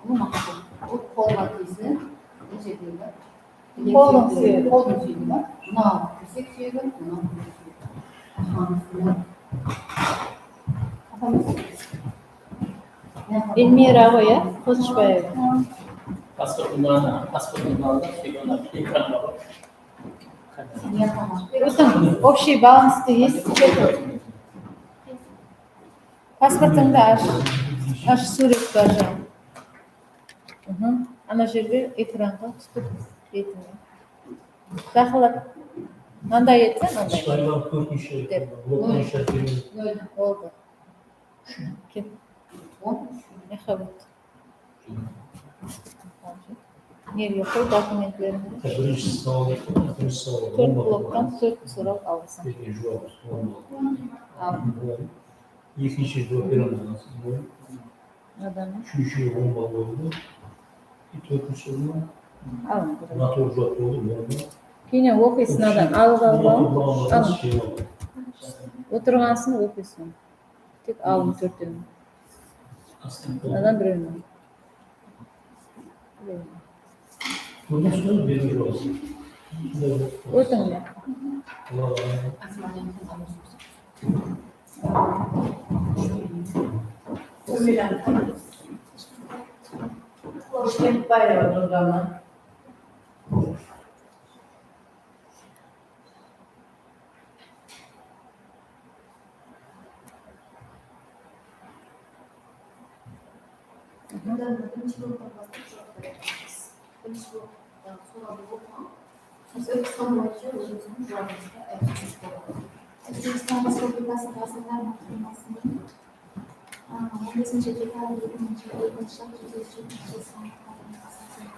Bul maqsat. Bul qolǵa tiyisli. Bul jerdegi Qoldıń súyegi. Qoldıń súyegi ba? Mınaw tirsek súyegi, mınaw tirsek súyegi. Ahamız, mınaw. Ahamız. Elmira ǵoy, ya? Qosıshbaeva. Pasportıń adı, pasportıń adı, ekranǵa qoy. Ótiń, общий balanstı eshitip ketiń. Pasportıńdı ash. Ash súwret, pajam. Ana jerde ekranǵa tútip betińe. Jaqınlat. Mınday etse, mınday. Qıtaylar tórtinshi blok boyınsha keledi. Boldı. Ket. Mahabet. Nerge qoy dokumentlerimdi. Birinshi sawal, birinshi sawal. Tórt bloktan tórt soraw aldısań. Al. Ekinshi juwap bere almaysız. Adam. Úshinshi on ball boldı. Tórtinshi. Al. Natural juwap boldı, on ball. Keyin oqıysın adam. Alıp, alıp, alıp. Al. Otırǵansın oqıysın. Tek alın tórtewin. Adam birewin. Ótińler. Bundan birinshi bloktan baslap juwap beremiz. Birinshi blokta sorawdı oqıń. Biz Ózbekstan boyınsha ózimizdiń juwabımızdı aytıwımız boladı. Ózbekstan Respublikası Ǵaziyler Mahkemasınıń, a, on besinshi dekabr eki mıń jigirma ekinshi jıl júz elliw jetinshi sanlı qánunına asasında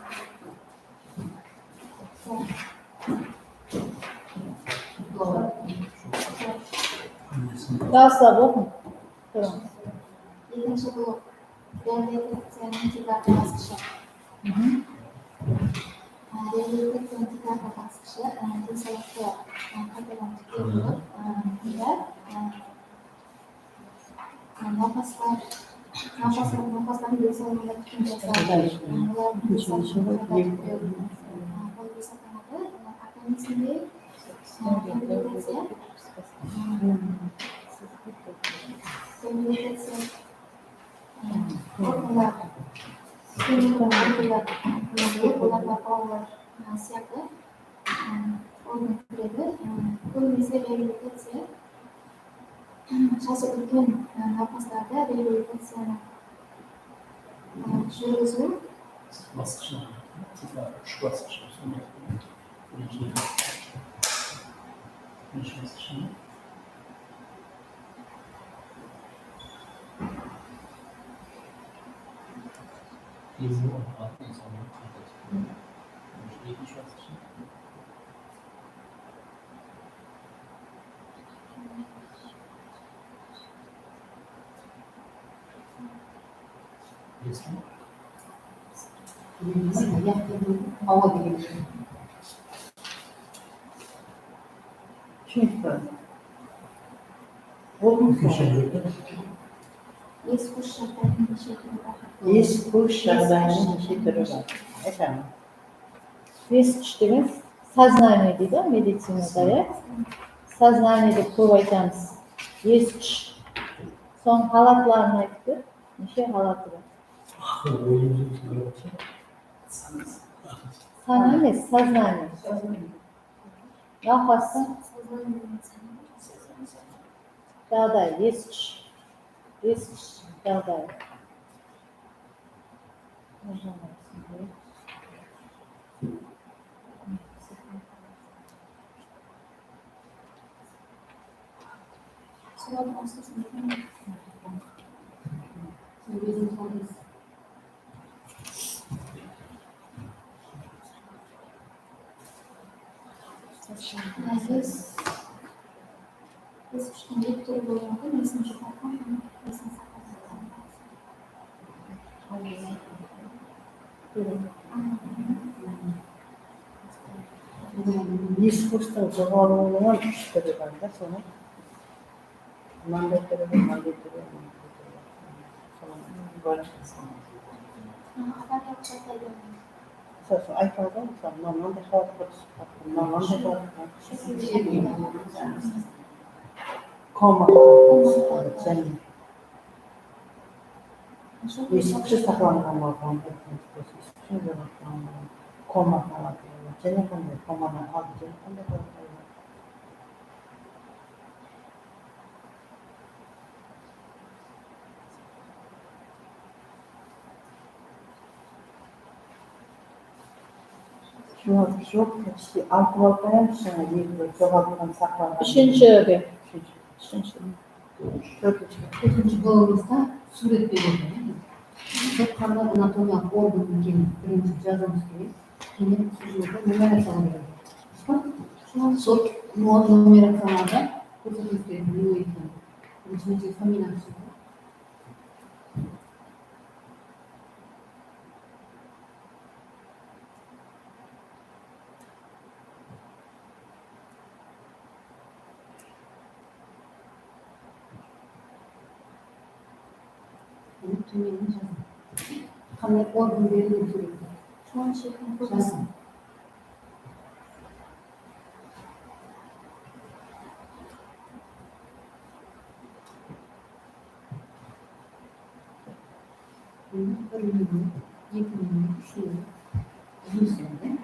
Baslap oqıń. Turıń. Ekinshi blok. Reabilitaciyanıń tiykarǵı basqıshı. Reabilitaciyanıń tiykarǵı basqıshı, e, densawlıqtı, e, qaytadan tiklep turıp, e, tiykarǵı, e, Nawqaslar, nawqaslar, nawqaslardıń densawlıǵına kútim jasaw, olardıń densawlıǵına jasaw, e, bul esaplanadı. Organizmde, e, reabilitaciya, e, reabilitaciya, e, organlar, organlar, olar barmaqlar, e, sıyaqlı. Aa, organ kiredi. Aa, kóbinese reabilitaciya, aa, jası úlken, aa, nawqaslarda reabilitaciyanı, aa, júrgiziw. Basqıshı, tiykarǵı úsh basqıshı, sonday. Birinshi, birinshi basqıshı. Endi oqıǵan insannıń qayta tiklew. Ekinshi basqıshı. Bilesiz be? Bilmeymen, yaq degen hawa degen. Túsinikli. Bul úlken. Eski jaǵdaydıń neshe túri bar? Eski jaǵdaydıń neshe túri bar? Aytaman. Eski degen сознание deydi ǵoy medicinada, ya. Сознание dep kóp aytamız. Eski. Sonıń halatların aytıp ber. Neshe halatı bar? Sana emes, сознание. Nawqastıń jaǵdayı, eski, eski jaǵdayı. Diskurstın joǵarıwınıń úsh túri bar da, sonı. Mınanday túri, mınanday túri, mınanday túri. Sonı ibarat. Mısal ushın, aytadı, mısal, mına mınanday halatqa túsip qattı, mına mınanday halatqa. Koma halatqa túsip qattı, jáne. Eski saqlanǵan bolǵan, koma halatı, jáne qanday komadan aldın, jáne qanday halatlar bar? Joq, joq, почти altı bal qoyamız, jańa eki joǵaltqan saqlanǵan. Úshinshige. Úshinshi. Úshinshi. Tórtinshi. Tórtinshi bal bolsa súwret beredi. Sóz qanday anatomiyalıq organ ekenin birinshi jazıwımız kerek. Keyin usı jerdi numeraciyalaw kerek. Sol numeraciyada kórsetiwimiz kerek, ne ekenin. Birinshi mende familiyanı túsindi. Bunı tómenine jazıń. Qanday organ beriliw kerek? Juwan ishektiń kóbisi. Jazıń. Bunı bir miyne, eki miyne, úsh miyne, úsh miyne.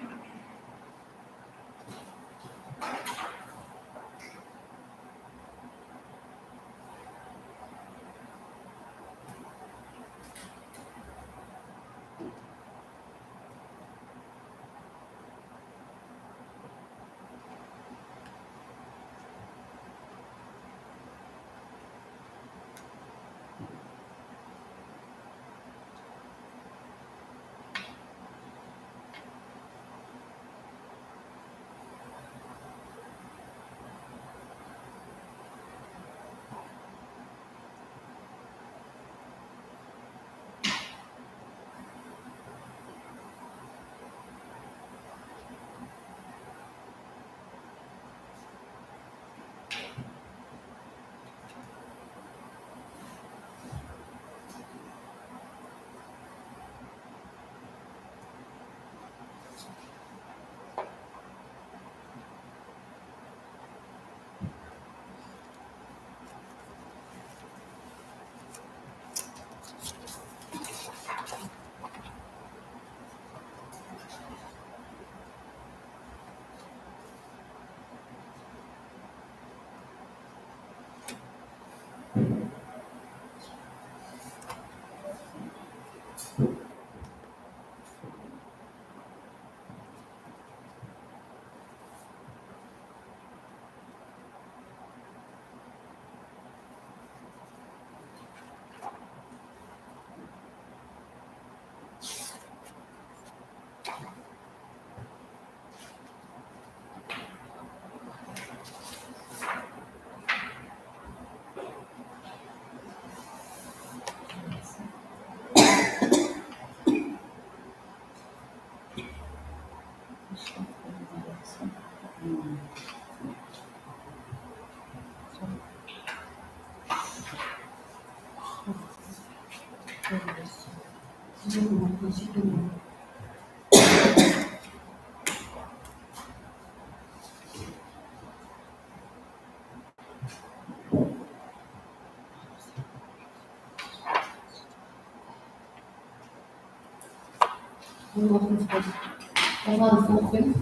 Qozǵalısın oqıp beriń.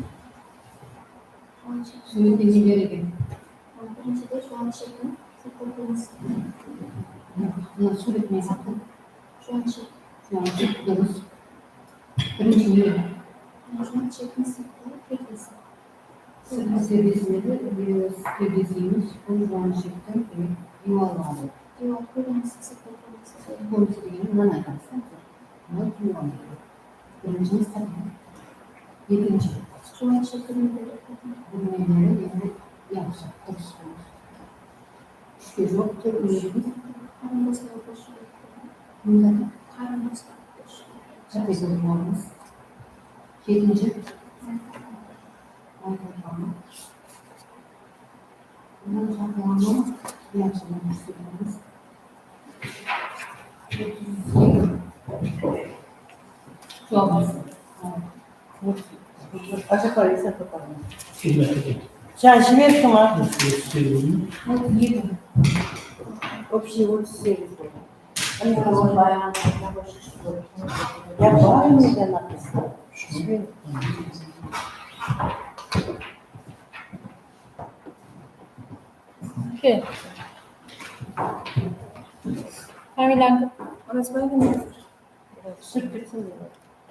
Súwrette neler eken? Birinshide juwan ishektiń sirtqı kórinisi. Mına súwret men sattım. Juwan ishek. Juwan ishek, durıs. Birinshi ne? Juwan ishektiń sirtqı perdesi. Sirtqı perdesinde de, e, perdesi emes, bul juwan ishektiń, demek, diywallıǵı. Diywal kórinisi, sirtqı kórinisi. Sirtqı kórinisi degenin mınanı aytamız da, bizler. Mına diywal. Birinshi nıqta. Ekinshi. Juwan ishek búginleri. Búginleri endi yaqshı, durıs. Úshke juwap, tórtine kelemiz. Qarındaslaw boshlıǵı. Mında qarındaslaw boshlıǵı. Qáte kórip aldıńız. Jetinshi. Aytılǵanı. Bunnan jaqınlanıw, yaqshıdan kórsetemiz. Juwabımız. Jańa jiberiptiń-a. Otız segiz. Общий otız segiz boldı. Ya, bar mıydı napis? Okey. Familiyań kim? Orazbaeva Nazar. Túsirip ketsin.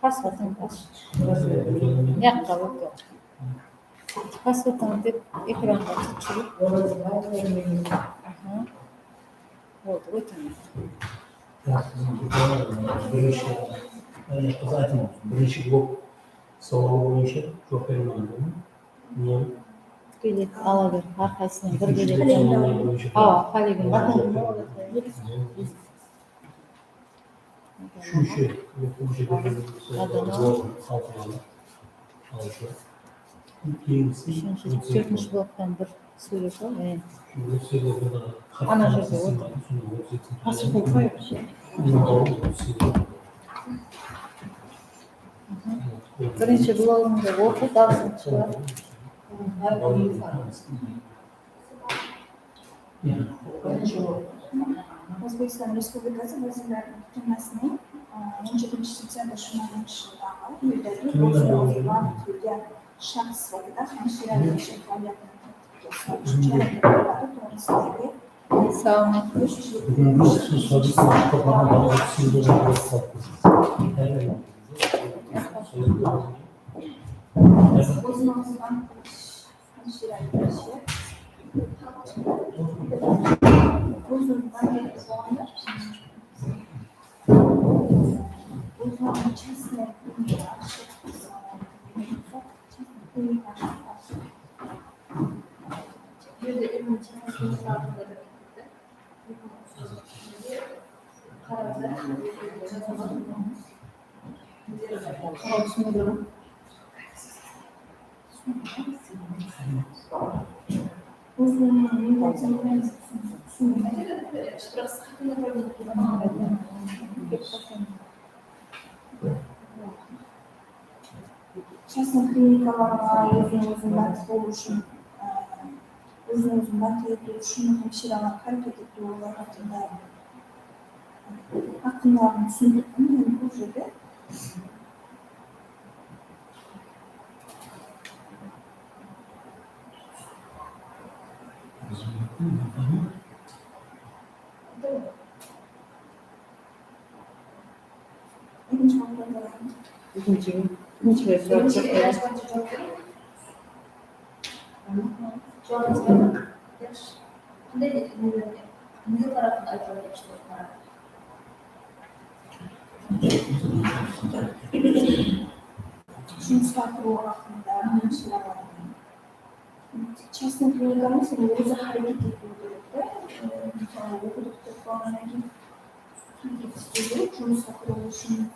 Pasportıń pas. Yaqqa óte. Pasportıń dep ekranǵa túsirip. Aha. Boldı, ótiń. Birinshi, qız aytıń, birinshi blok sawalı boyınsha juwap bermedi. Bellek ala ber, hár qaysısınan bir bellek. Awa, qálegen. Úshinshi, úshinshi bellek. Úshinshi, tórtinshi bloktan bir súwret al, e. Ana jerde otır. Birinshi blogińdı oqı, dawısıńdı shıǵar. Ózbekstan Respublikası Wázirleriniń Dumasınıń, ı, on jetinshi september jigirma birinshi jıldaǵı Eldorado óziniń elan etilgen shaxs sıpatında hámshire hámshire faoliyatın tártipke solıw jarayatları toǵrısındaǵı. Sawmat. Óziniń ózin anıqlash Jastıń klinikalarına ózin-ózi bántli bolıw ushın, e, ózin-ózi bántli etiw ushın hámshiralar háreket etiw, olar haqqında, haqqındaǵın túsindirdim men bul jerde. Ekinshi, ekinshi rep juwap berdi. Juwabıńız bar ma? Yaqshı. Qanday dep, ne, ne tarafında aytıp atırıpsız? Jumısqa turıw haqqında, hámshiralardıń Частный klinikada sen ózi háreket etiw kerek ta. Mısalı, ógidik tutıp qalǵannan keyin háreket islewge, jumısqa turıw ushın,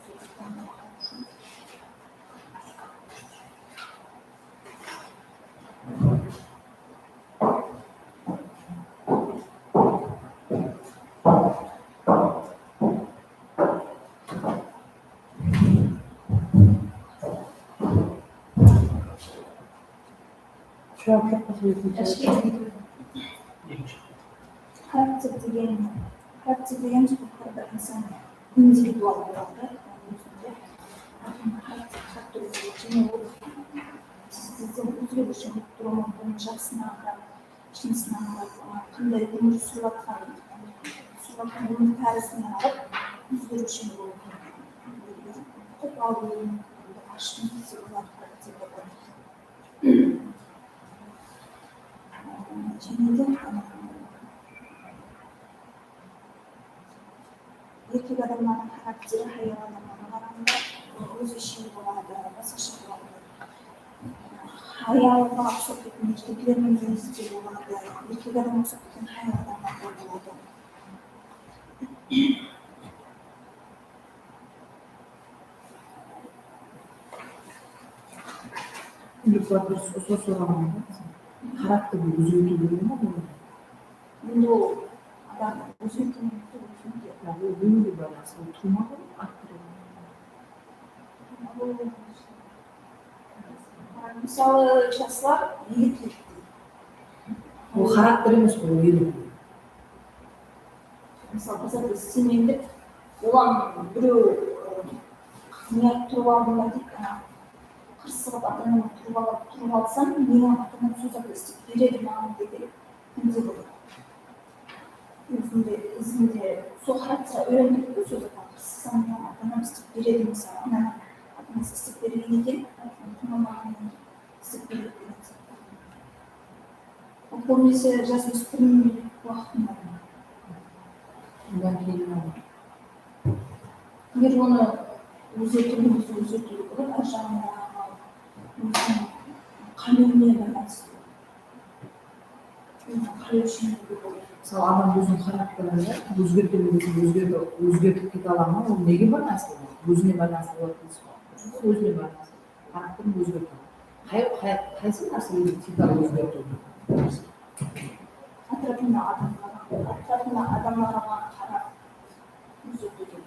Juwap joq pa, sizin? Xarakter degen, xarakter degen hár bir insan individual boladı. Ózinde hár kim xarakter hár túrli boladı. Jáne ol siz, sizden ózgeriwshi bolıp turıwı múmkin, jaqsına qarap, jımısına qarap, qanday ómir súrip atqan, súrip atqan ómir tárizine qarap ózgeriwshi bolıwı múmkin. Kóp alıwı múmkin, ashqın, psixolog xarakterli boladı. Jáne de, erkek adamlardıń xarakteri hayal adamlarǵa qaraǵanda ózgeshe boladı, basqasha boladı. Hayalǵa uqsap ketken erkeklerdiń minezi de boladı, erkek adamǵa uqsap ketken hayal adamlarda boladı. Endi bular durıs, usı soraǵan da, xarakterin ózgertiw bola ma bunda? Endi ol adam ózgertken bolsa, ózgertedi. Ya, ol ómir baylanıslı, ol tuwmaǵan, arttırılǵan. Mısalı, jaslar egitledi. Ol xarakter emes ǵoy, ol egitledi. Mısalı, bir zat istemeyim dep, olam birew, ı, ne turıp aldım ba dep, ı, qırsıǵıp ata-anam turıp al-, turıp alsam, meniń ata-anam sol zattı istep beredi maǵan degen. Mende bul. Ózimde, izimde sol xarakterge úyrenip kettim, sol zattı qırsıqsam, meniń ata-anam istep beredi, mısalı, anaman. Nesi islep bergen eken, mamaǵa islep beredi degen zat. Kóbinese jas óspirim waqtında. Onnan keyin eger onı ózgertiw, ózgertiw, ózgertiw, bir jaǵında óziniń qálewine baylanıslı. Óziniń qálewshiligine boladı. Mısalı, adam óziniń xarakterin ózgertemen dese, ózgerti-, ózgertip kete ala ma? Ol nege baylanıslı boladı? Ózine baylanıslı boladı deysiz ǵoy. Ózine baylanıslı. Xarakterin ózgertiw. Qay, qay, qaysı nárselerdi tiykarı ózgertiw? Átirapında adamlarǵa, átirapında adamlarǵa qarap ózgertiw.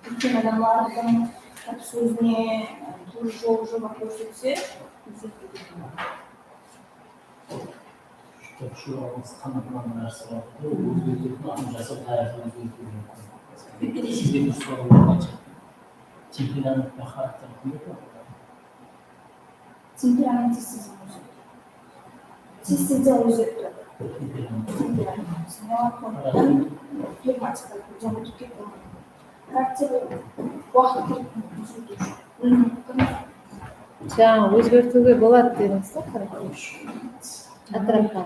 Úlken adamlardıń gáp sózine tuwrı jol, joba kórsetse, ózgertiw. Shu alǵıs qanatlanǵan nárse bar. Ol ózgertiw, adamnıń jasawshılıq tárizin ózgertiw múmkin. Sizge bir soraw bar. Temperament penen xarakter qanday farqı bar? Temperament tez-tez ózgeredi. Tez-tez ózgeredi. Temperament. Temperament. Mınaw flegmatik, jam ótip ketken. Xarakter waqıt kerek ózgertiw. Jańa ózgertiwge boladı dedińiz da, xarakter. Átirapqa.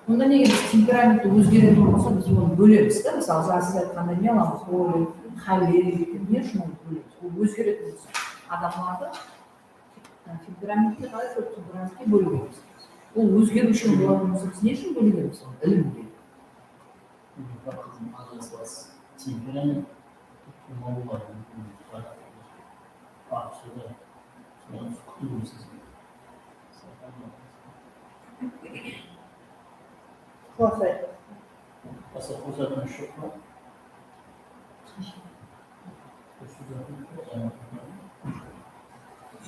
Onda nege biz temperamentti ózgeretuǵın bolsa, biz onı bólemiz da, mısalı, jańa siz aytqanday, melanxolik, xolerik, ne ushın onı bólemiz? Ol ózgeretuǵın bolsa, adamlardı, e, temperamentte qalay kóp temperamentke bólemiz? Ol ózgeriwshi bolatuǵın bolsa, biz ne ushın bólemiz onı ilimde? Temperament,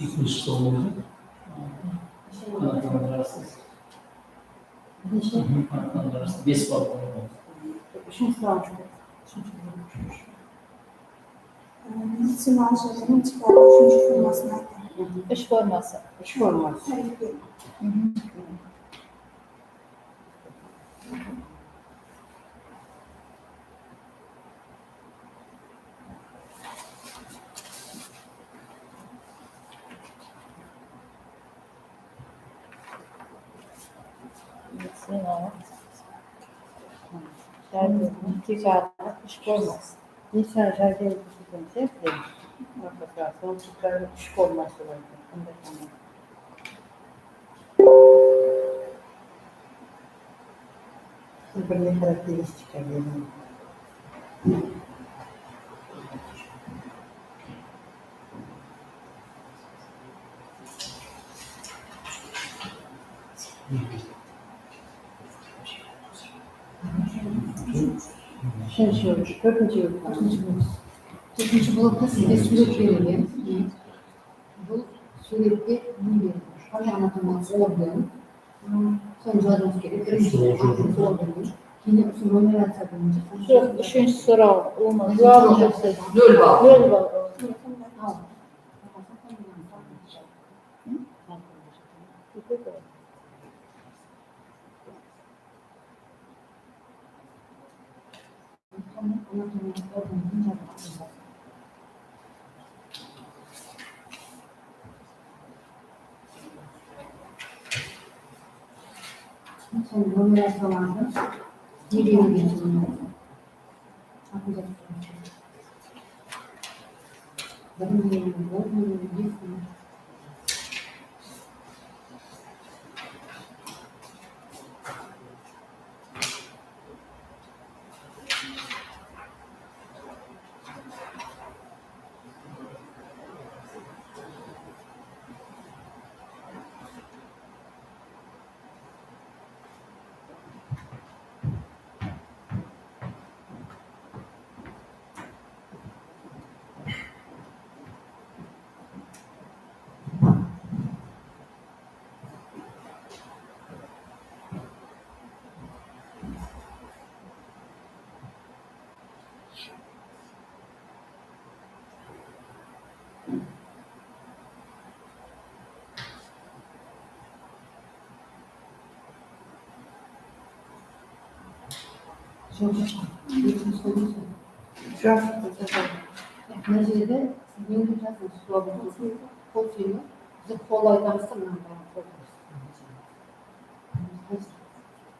ekinshi soraw. Bes ball. Úshinshi soraw. Medicina jardemnıń tiykarı úshinshi formasın aytıń. Úsh forması. Úsh forması. Táriyf etiń. Medicinalıq járdemniń tiykarı úsh forması. Medicina járdemi kórsetilgen sert, sol tiykarı úsh forması bar eken. Qanday forması? Birine xarakteristika beredi. Úshinshi, tórtinshi, tórtinshi blokta sizge súwret berilgen. Bul súwrette ne berilgen? Shayxanatıma orden. Sonı jazıwıńız kerek. Birinshi orden. Keyin usı numeraciya boyınsha. Joq, úshinshi soraw, ulıwma juwabın kórseting. Nol ball. Nol ball. Al. Mına jerde siz ne dep jazdıńız? Qol súyegi. Biz qol aytamız da, mınanı bárin qol dep.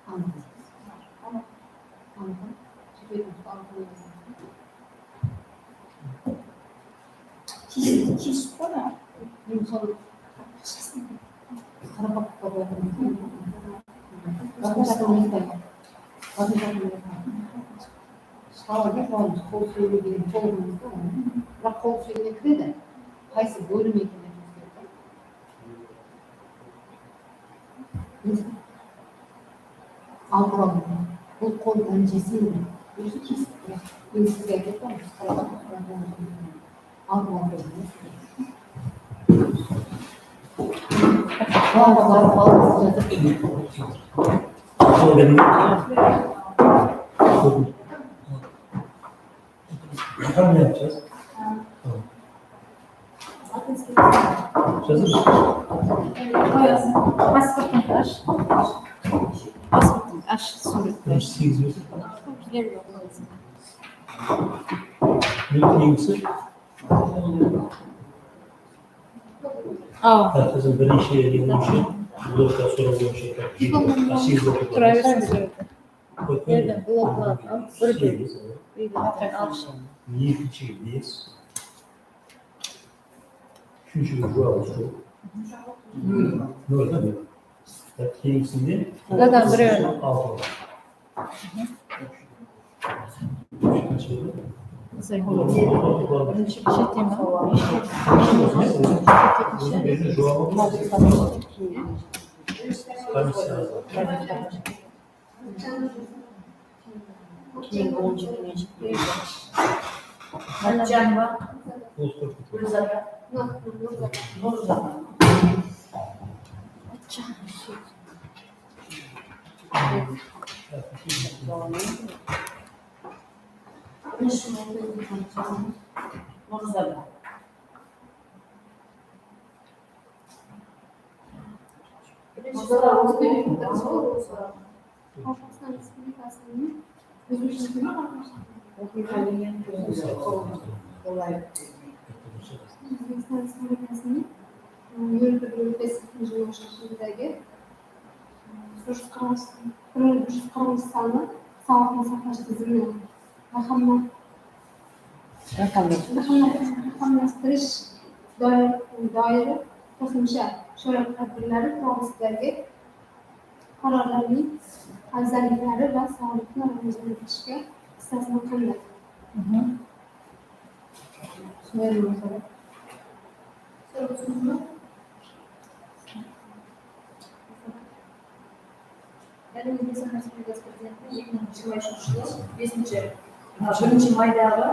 Anladım. Anladım. Anladım. Kiyis, kiyis qora. Men soны qaraqalpaqqa qoydım. Qol súyegi degen qolımızda, biraq qol súyegine kiredi. Qaysı bólim ekenin aytıwımız kerek. Al, bul qol dárejesi edi. Ózi kesip qoyadı. Men sizge aytıp atırman, al, bul qol. Qanday yapacağız? Tamam. Jazıp. Pasportıńdı ash. Pasportıńdı ash, súwretti. Birinshi segiz bersin. Birinshi segiz. Aw. Ha, biziń birinshi, ekinshi blokta soraw boyınsha. Tura bersin, súwretti. Berdim, blokla al, bir, bir. Úyge al. Ekinshi bes. Úshinshi juwabı sol. Nol. Nol da nol. Keyingisinde. Zaten birewin. Altı. Birinshi shete ma? Juwabı. Komissiya. Keyin on jigirma. Mátjan ba? Gúlzara. Nurzara. Mátjan. Nurzara. Birinshi soraw. Qaraqalpaqstan Respublikasınıń Ózbekstanda Ózbekstan Respublikasınıń, ı, nol bir nol bes jılı shıǵıwındagi, ı, bir júz qırq, bir júz qırqınshı sanı salıqtıń saqlash dizimi raqamla-, raqamla-, raqamlastırısh doir-, doiri qosımsha shóra tádbirleri toǵrısındagi qararlarınıń afzallıqları va salıqtıń rawajlanıwına qıstasına qanday? Soraw túsinikli ma? Jáne Ózbekstan Respublikası Prezidentiniń eki mıń jigirma úshinshi jılı besinshi, a, birinshi maydaǵı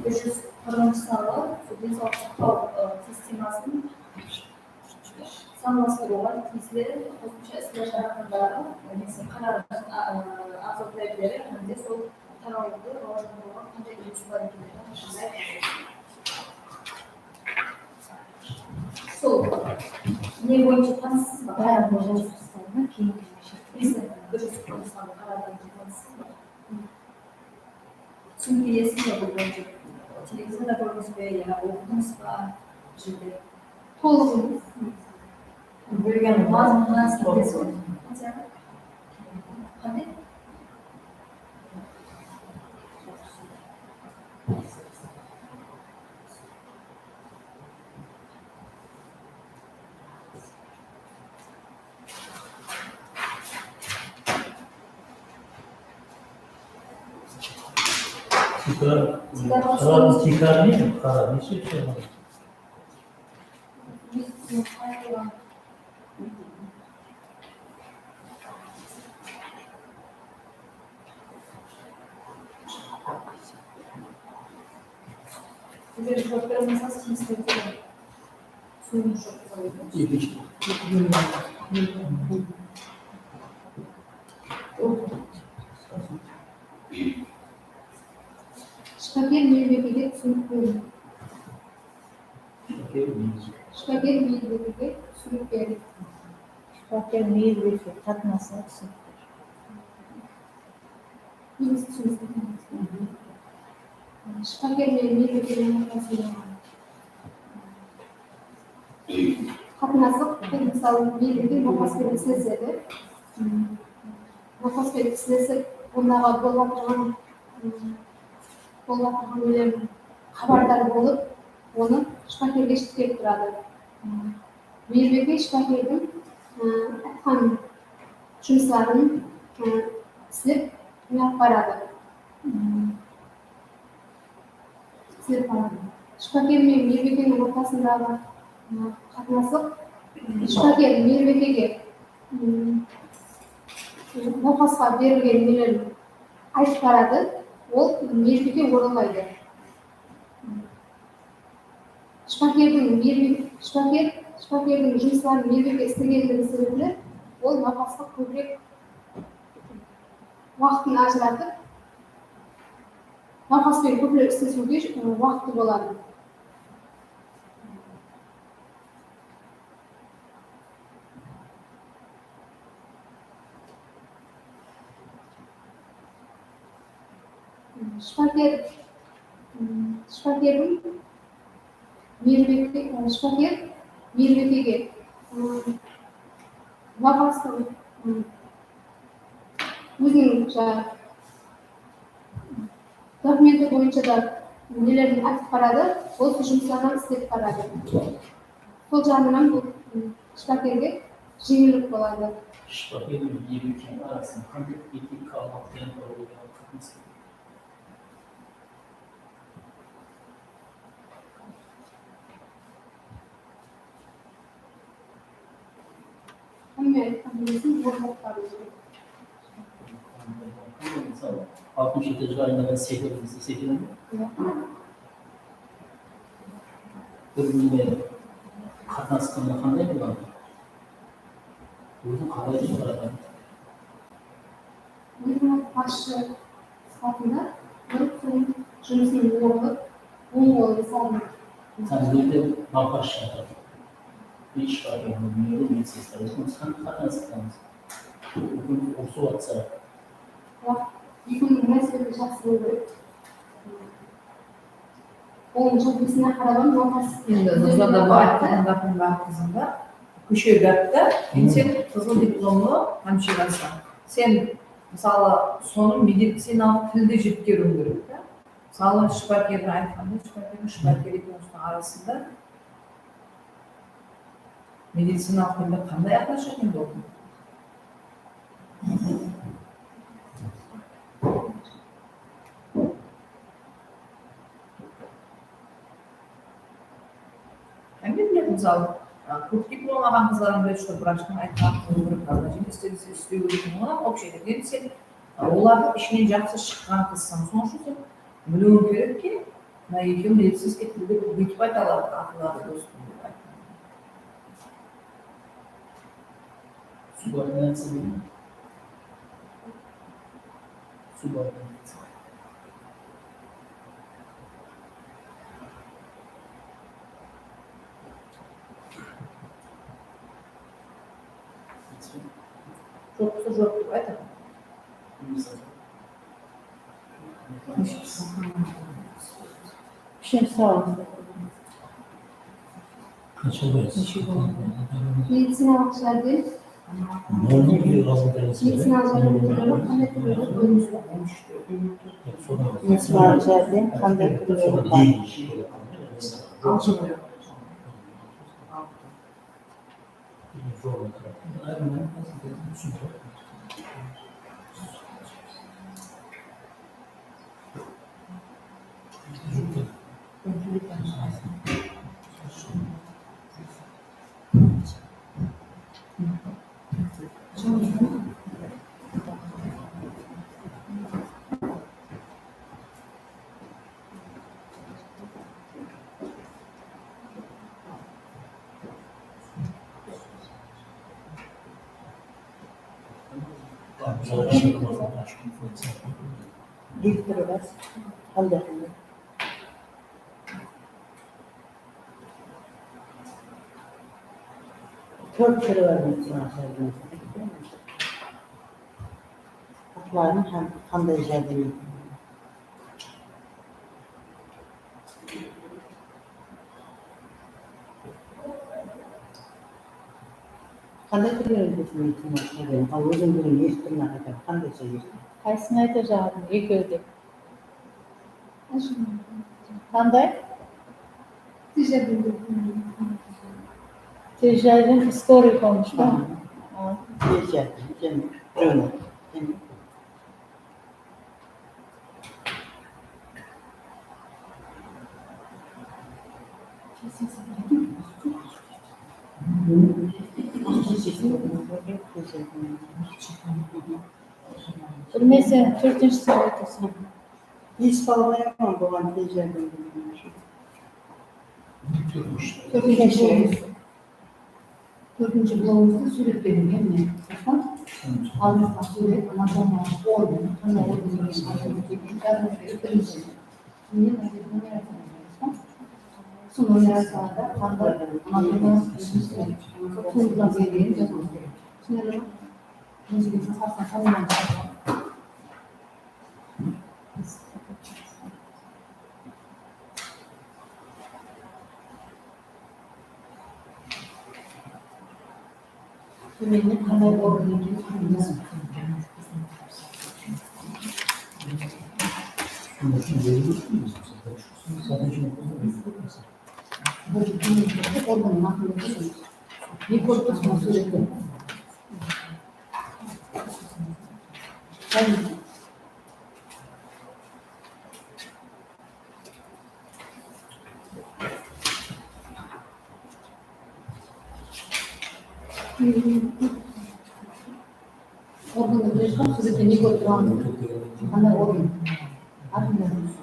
bir júz qırqınshı sanlı densawlıq saqlaw, ı, sistemasın sanlastırıwǵa tiyisli qosımsha isler haqqındaǵı, ı, qararınıń, a, a, afzal tárepleri hám de sol tarawdı rawajlandırıwǵa qanday úlesi bar ekenligin aytıńız. Sol ne boyınsha tanıssız ba? Bárin jazıp tasladım, keyin. Durıs, durıs, tanıssız ba? Túsinip kelesiz ba bul boyınsha? Televizorda kórdińiz be ya oqıdıńız ba? Jerde. Tolıǵı. Bilgen mazmunına sínbes. Qanday? Tiykar, tiykar, tiykar ne? Tiykar ne? Bizler juwap bere almasaz, kimse de soyun juwap bere almaydı. Shıpaker meyilbekege túsinik beriń. Shıpaker meyilbekege túsinik beriń. Shıpaker meyilbekege qatnasıń, túsinik beriń. Ózińiz túsinesiz. Shıpaker menen miyirbikenıń ortasındaǵı qatnasıq, mısalı, miyirbeke nawqas penen islesedi. Nawqas penen islesip, ondaǵı bolıp atırǵan, bolıp atırǵan nelerden xabardar bolıp, onı shıpakerge jetkerip turadı. Miyirbeke shıpakerdiń, ı, aytqan jumısların, ı, islep, ne alıp baradı. Islep baradı. Shıpaker menen miyirbekeniń ortasındaǵı, ı, qatnasıq. Shıpaker miyirbekege, ı, nawqasqa berilgen nelerin aytıp baradı. Ol miyirbeke orınlaydı. Shıpakerdiń miyirbe-, shıpaker, shıpakerdiń jumısların miyirbeke istegenligi sebepli ol nawqasqa kóbirek waqtın ajıratıp, nawqas penen kóplep islesiwge, ı, waqtı boladı. Shıpaker, ım, shıpakerdiń miyirbeke, ı, shıpaker miyirbekege, ım, nawqastıń, ım, óziniń jańa dokumenti boyınsha da nelerdi aytıp baradı, ol sol jumıslardan islep baradı. Sol jaǵınan bul, ım, shıpakerge jeńillik boladı. Shıpaker menen miyirbekeniń arasında qanday etikalıq, deontologiyalıq qatnas bar? Hámme aytqan nársesin orınlap barıw kerek. Mısalı, altınshı etajǵa aylanǵan sekirip islese eken be? Iya. Bir-birine qatnasqanda qanday boladı? Ózin qalay ushıradı? Óziniń basshı sıpatında turıp, sonıń jumısın orınlap, oń qolın saldı. Sen bul jerde nawqas jatır. Hesh qanday miyirli, miyirsizler. Ózimiz qanday qatnasıp turmız? Ekewimiz urısıp atsa. Waq, ekewiniń múnásibeti jaqsı bolıw kerek. Onıń júrgisine qarap nawqas. Endi Nurzadan aytqan gapıń bar, qızım, bar. Kóshe gáp ta, endi sen qızıl diplomlı hámshirasań. Sen, mısalı, sonı medicinalıq tilde jetkeriwiń kerek ta. Mısalı, shıpakerge aytqanda, shıpakerdiń shıpaker ekewimizdiń arasında medicinalıq tilde qanday отношение boldı? Hámme biledi, mısalı, a, kóp diplom alǵan qızlarım biledi, что vrachtıń aytqanın qılıw kerek, назначение islese, islew kerek. Onnan общий endi sen, a, olardıń ishinen jaqsı shıqqan qızsań, sonıń ushın sen biliwiń kerek ki, mına ekewi medicinskiy tilde búytip ayta aladı, atılǵan dostım dep aytqan. Subordinaciya deydi. Subordinaciya. Joq bolsa joq dep aytadı. Pishim saw. Medicinalıq járdem. Medicinalıq járdem túrleri qanday túrlerde bólinedi? Medicinalıq járdem qanday túrleri bar? Diktorı bar. Qanday qanday? Tórt túri bar. Bulardıń hám qanday járdem ete? Qanday túrlerinde kómektesin? Al, óziń búgin eshittirmey qaytaman, qanday sóz eshittiń? Qaysısın ayta jaǵadım? Ekewi de. Qanday? Tez járdem. Tez járdem, скорый помощь pa? Aha. A. Tez járdem, jáne birewin ayt. Bilmeseń, tórtinshisini aytasań. Esip almay atırman, buǵan tez járdem degen ushın. Tórtinshi. Tórtinshi blogińizdi súwretledim, mine. Aldındaǵı súwret, anatomiyalıq organ, qanday organ ekenin aytıp ótken, jazıp berip, birinshi. Keyin numeraciyani beresiz. Usı numeraciyalarda qanday anatomiyalıq tuwındılar bergenini jazıwıńız kerek. Túsinildi me? Birinshi kese qastan familiyanı shıǵarıp alıń. Tómende qanday orın ekenin aytıńız. Organnıń atın aytıńız. Ne kórip tursız, súwrette? Organnı bilesiz be? Súwrette ne kórip turǵanıńızdı. Qanday organ? Atın aytıńız.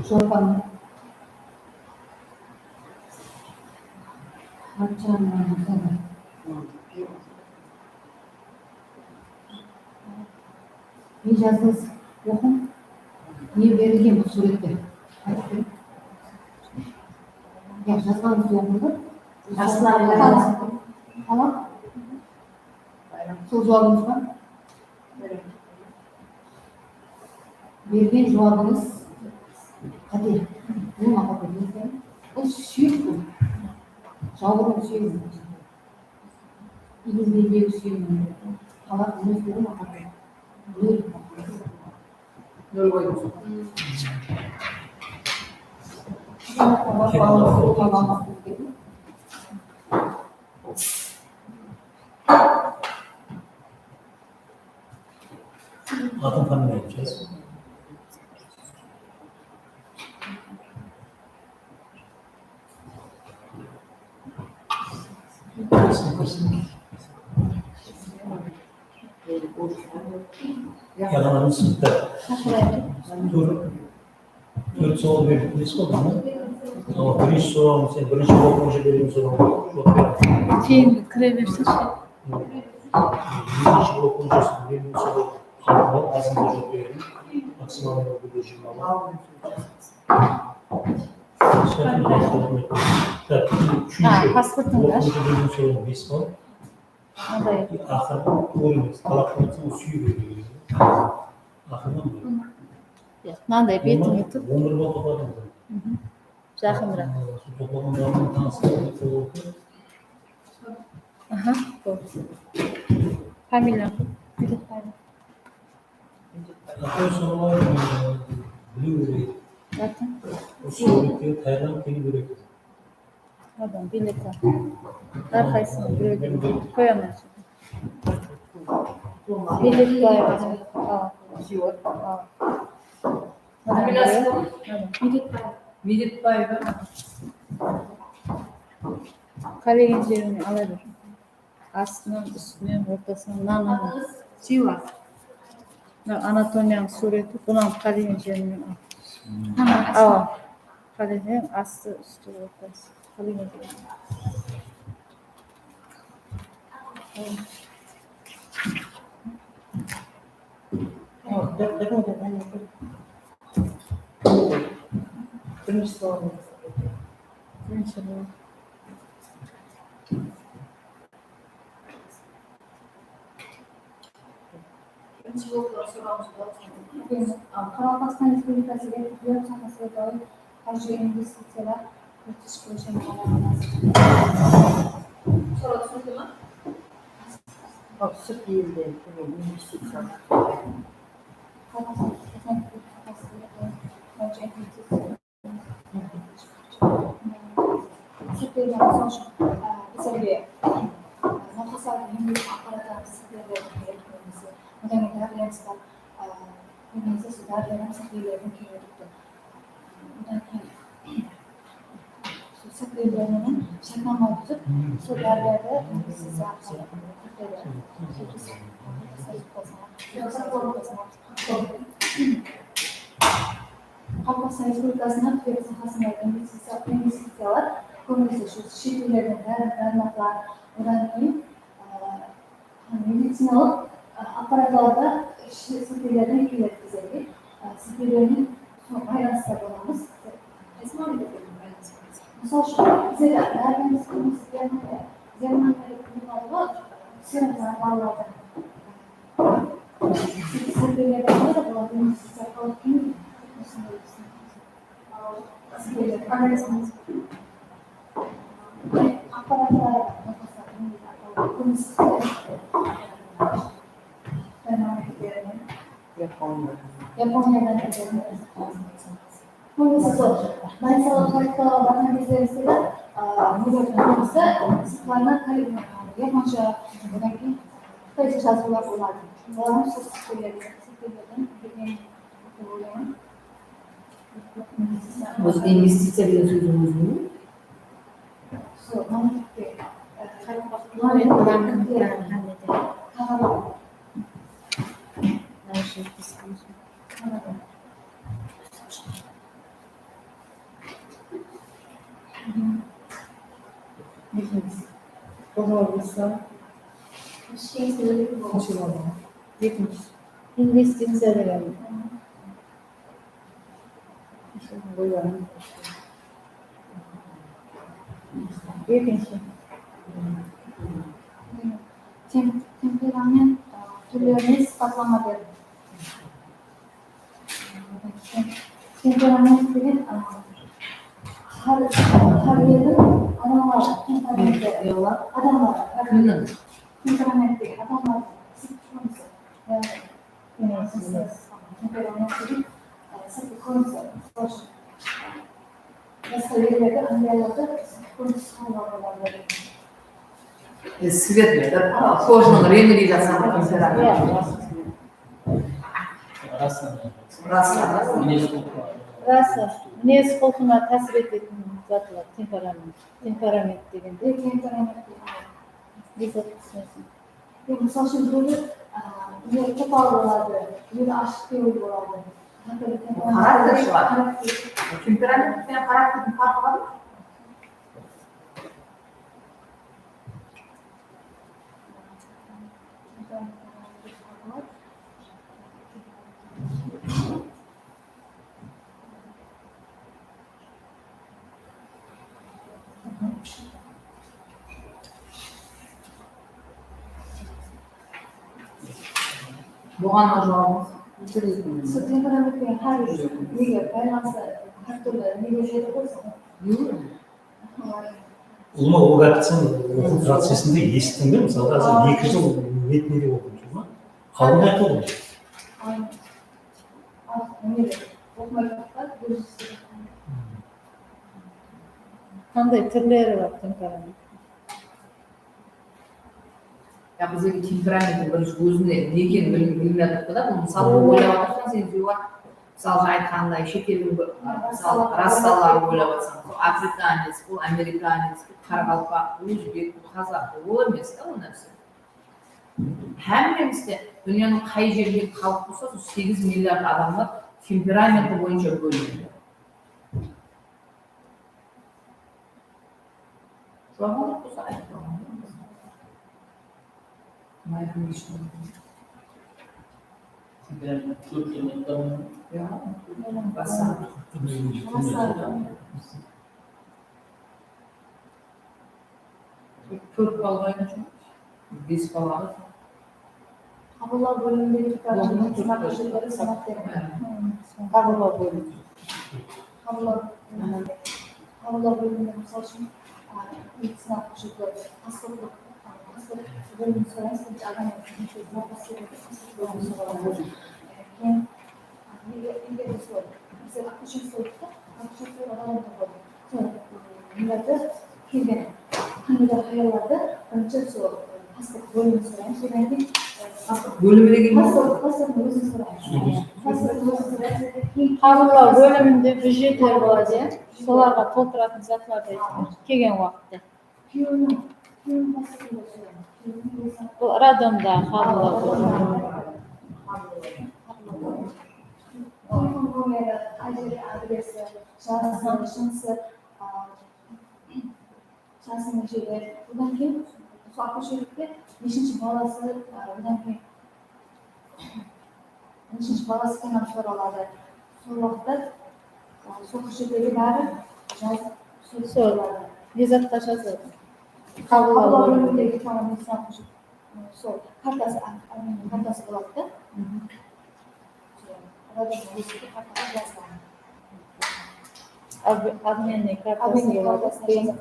Jopan. Hachan. Ne jazdıńız? Oqıń. Ne berilgen bul súwrette? Aytıp beriń. Ya, jazǵanıńızdı oqıń da. Aslan. Qalam. Sol juwabıńız ba? Bergen juwabıńız qáte. Bul maqal bergen. Bul súyek bul. Jawırın súyegi. Igindeydegi súyegi. Qalaq emes, bul maqal. Nol. Nol qoyıńız. Atın, familiyańdı jaz. Yaǵanlarımız sınıpta. Tur. Tórt sawal berdik, bilesiz ǵoy, mına. Awa, birinshi sorawın sen birinshi blok boyınsha bergen sorawǵa juwap ber. Keyin kire bersinshi. Birinshi blok boyınsha bergen sorawǵa azında juwap berdim. Maksimalnıy bólge jigirma ball. Úshinshi blok boyınsha bergen sorawǵa bes ball. Aqırǵı urovень, talap qılasań, ol súyip. Aqırǵı. Mınanday betińe tur. On bir ball topladıń. Jaqınıraq. Toplaǵanlarıńnan tanıs. Aha, boldı. Familiyań. Aqır sorawlar, e, biliw kerek. Usı súwretke tayarlanıp keliw kerek. Adam, bilet al. Hár qaysısına birewden qoya almaysań. Medetbaeva. A. Ziyot. A. Medetbaeva. Medetbaeva. Qálegen jerinen ala ber. Astınan, ústinen, ortasınan, nannan. Atıńız? Xiwa. Mına anatomiyanıń súwreti, bunıń qálegen jerinen al. Awa. Qálegen astı, ústi, ortası. Qálegen jerinen. Birinshi soraw. Birinshi soraw. Birinshi bolıp sorawımız bolsın. Qaraqalpaqstan Respublikası tibbiyot sohasına doir qarjı investiciyalar yuritish boyınsha maqala. Soraw túsinikli ma? Al, sırt elden kelgen investiciyalar. Qaraqalpaqstan tibbiyot sohasına doir qarjı investiciyalar. Sırtqı ellerden, mısal ushın, e, bizlerge, e, nawqaslardıń emlewge apparatlarımız sırtqı ellerden kelip, kóbinese, odan keyin dárilerimiz bar, e, kóbinese sol dárilerimiz sırtqı ellerden kelip turıptı. Odan keyin sol sırtqı ellerinen shaykanlar dúzip, sol dárilerdi investiciya arqalı kiritiledı. Qaraqalpaqstan Respublikasına tibbiyot sohasındaǵı investiciya-, investiciyalar kóbinese usı shet ellerden dári-dármaqlar, odan keyin, e, medicinalıq, e, apparatlarda shet ellerden keledi bizlerge. E, shet ellerden soń baylanısta bolamız. Qaysı mámleketlerden baylanısta bolasız? Mısal ushın, bizlerge dárilerimiz kóbinese Germaniya, Germaniyada kúnlik alıwǵa, balalardan. Yaponiyadan. Yaponiyadan. Kóbinese sol, bolnicalarǵa, praktikalarǵa barǵan gezlerimizde de, a, neler, sırtlarınan, a, yaponsha, odan keyin qıtayca jazıwlar boladı. Olardıń sol sırtqı ellerden kelgen dep oylayman. Ózi investiciya degen sózdiń ózi ne? Sol, mámleketke, e, qaraqalpaqlar, e, taǵarlap. Investiciya degen. Ekinshi. Tem-, temperament, ı, túrlerine sıpatlama berdi. Temperament degen, ı, hár, hár eldiń adamlar temperamenti, adamlar, hár eldiń temperamenti, adamlar psixikası, yaǵnıy, Temperament degen, e, sırtqı kórinisi, mısal ushın, basqa ellerdi, angliyalardı sırtqı kórinisi tańlawǵa boladı. E, svet, e, kojanıń reńi dep jazǵan temperament. Rasa. Rasa. Rasa. Minez qulqına tásir etetin zatlar, temperament. Temperament degende. E, temperament degende. Ne zat túsinesiń? Endi, mısal ushın, birewi, a, birewi topal boladı, birewi ashıq kewil boladı. Xarakter shıǵadı. Xarakter. Temperament penen xarakterdiń farqı bar ma? Buǵan da juwabımız. Sol temperament penen hár nege baylanıslı, hár túrli nege jedi ǵoy. Ulıwma, ol gáp sen oqıw procesinde esittiń be? Mısalǵa, sen eki jıl veterinariya oqıdıq ma? Aldın aytıldı ǵoy. Qanday túrleri bar temperament? Ya bizlerge temperamenti birinshi ózine ne ekenin bilim-, bilmey atırıptı da, bul, mısalı, oylap atırsań sen, Ziywa, mısalı, aytqanınday, shet eldiń bir, mısalı, rassaların oylap atsań, afrikanec, bul amerikanec, bul qaraqalpaq, ózbek, bul qazaq, bul ol emes ta, ol nárse. Hámmemizde, dúnyanıń qay jerindegi xalıq bolsa, sol segiz milliard adamlar temperamenti boyınsha bólinedi. Juwap alaq bolsa aytıp qoyǵan. Mayqın eshittim. Temperament kóp. Ya, basa. Tórt balaǵa, bes balaǵa. Qabıllaw bólimindegi departamenttің xızmet hújjetleri sanap beriledi. Qabıllaw bólimi. Qabıllaw, qabıllaw bóliminde, mısal ushın, a, medicinalıq hújjetler, pasport, pasport bóliminde soraymız, birinshi adam navbas keledi, pasport bóliminde soraymız. Keyin, a, eger, eger de sol, bizler akushester soradıq ta, akushester adam qoydı. Sol, mınadı kelgen qandayda hayallardı birinshi sol pasport bólimini soraymız, odan keyin, e, pasport bólimi degen pasport, pasporttıń ózin soraymız. Pasporttıń ózin soraymız. Qabıllaw bóliminde hújjetler boladı, ya. Solarǵa toltıratın zatlardı aytıp, kelgen waqıtta. Kúyewiniń, kúyewiniń pasportın da soraymız. Kúyewiniń ózin. Bul roddomda qabıllaw bólimi. Telefon nomeri, qay jerde adresi, jası, jınısı, a, jası neshe, odan keyin sol akusherlikte neshinshi balası, a, odan keyin neshinshi balası ekeni hám soraladı. Sol waqıtta, a, sol hújjetlerdi bári jazıp, sol, sol, ne zatqa jazadı? Qabıllaw bólimindegi, tamam, sol kartası, a, a, kartası boladı da. Sol, obmenniy kartası. Obmenniy kartası boladı. Keyin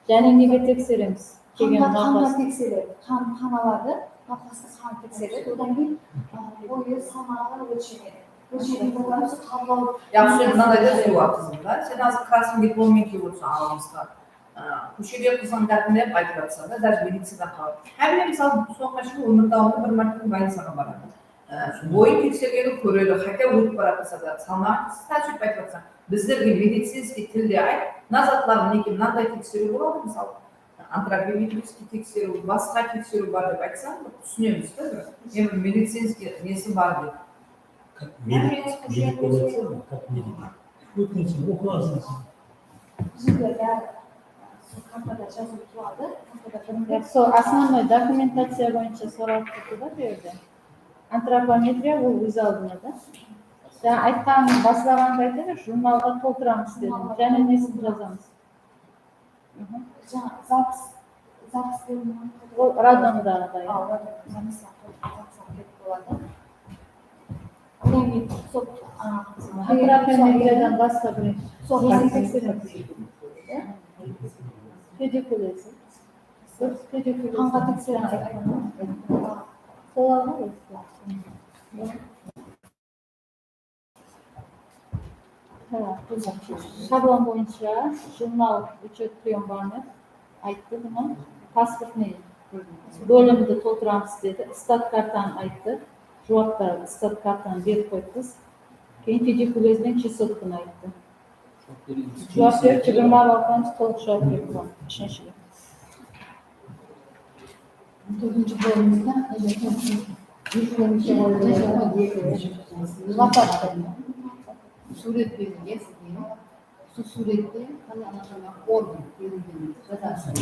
jáne nege tekseremiz? Kelgen navqas. Qanǵa tekseredi. Qan, qan aladı. Navqastı qanı tekseredi. Odan keyin, a, boyı, salmaǵı ólshenedi. Ólshenedi. Odan soń qabıllaw. Yaqshı, mınaday da júrip atırsań da. Sen házir krasnıy diplommen kelip otırsań aramızǵa. A, kóshede qızıń gápin dep aytıp atırsań da, даже medicina qalıp. Hámme, mısalı, sońǵına shekem ómir dawamında bir márte больницаǵa baradı. Á, boyın teksergeni kóredi, хотя ótip baratırsa da, salmaǵın, sen sóytip aytıp atırsań. Bizlerge medicinskiy tilde ayt, mına zatlardı, minekey, mınanday tekseriw boladı, mısalı, antropometriskiy tekseriw, basqa tekseriw bar dep aytsań, bir túsinemiz da, bir, ne bir medicinskiy nesi bar dep. Как медик, медик boladı, как медик. Ótken sen oqıǵansıń sen. Bizde bári sol kartada jazılıp turadı, kartada. Ya, sol основной dokumentaciya boyınsha sorap turdı da bu jerde. Antropometriya, ol óz aldına da. Jańa aytqanıń, baslaǵanda aytadı, jurnalǵa toltıramız dedim. Jáne nesin jazamız? Jańa zapis, zapis bóliminen. Ol roddomda da, ya. A, roddomda, zapislar, zapislar kerek boladı. Odan keyin sol, a, antropometriyadan basqa birinshi. Sol, pedikulez. Pedikulez. Qanǵa tekseremiz. Solarǵa. Shablon boyınsha jurnal, uchet, приёмный ayttı, bunı pasportnıy bólimdi toltıramız dedi. Stat kartanı ayttı. Juwaptı, stat kartanı berip qoyıppız. Keyin pedikulez benen chesotkini ayttı. Juwap berip, jigirma ball qoyamız, tolıq juwap berip qoyamız. Úshinshi. Tórtinshi bólimimizde súwret berilgen sizge. Usı súwrette qanday anatomiyalıq organ berilgenligin jazasız.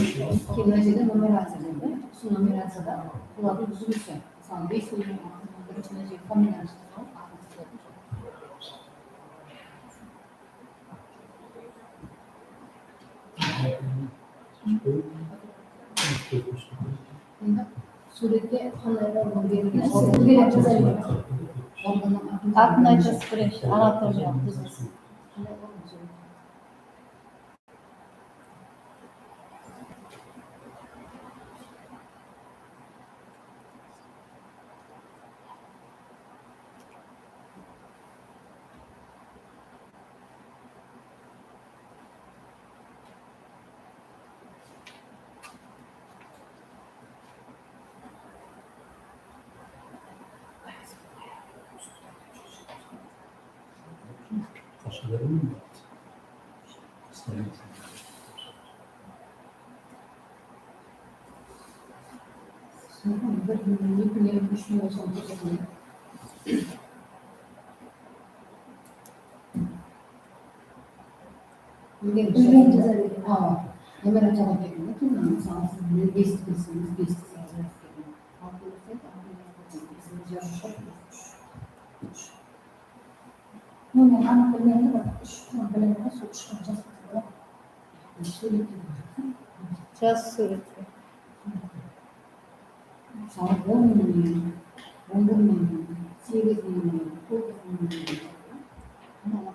Keyin mına jerde numeraciya berdi. Usı numeraciyada bulardıń júrisi. Mısalı, bes million, birinshi mına jerde familiyanı jazıp alıp, atın jazıp. Endi súwrette qanday organ berilgen? Atın aytasız birinshi, anatomiyalıq tizim. Shıdamay. Sońǵı bir, eki, eki, úsh, úsh, úsh. Úyden, úyden jaza beredi. Awa. Numeratorǵa kelgende keyin, mısalı, siz bes kelseńiz, besti sıralap keliń. Altını kelseńiz, altını. Nomer anıq bilmeydi, biraq úsh kún biledi, sol úsh kún jazıp qoydı. Súwretke. Jaz súwretke. Mısalı, on nomer, on bir nomer, segiz nomer, toǵız nomer. Mına,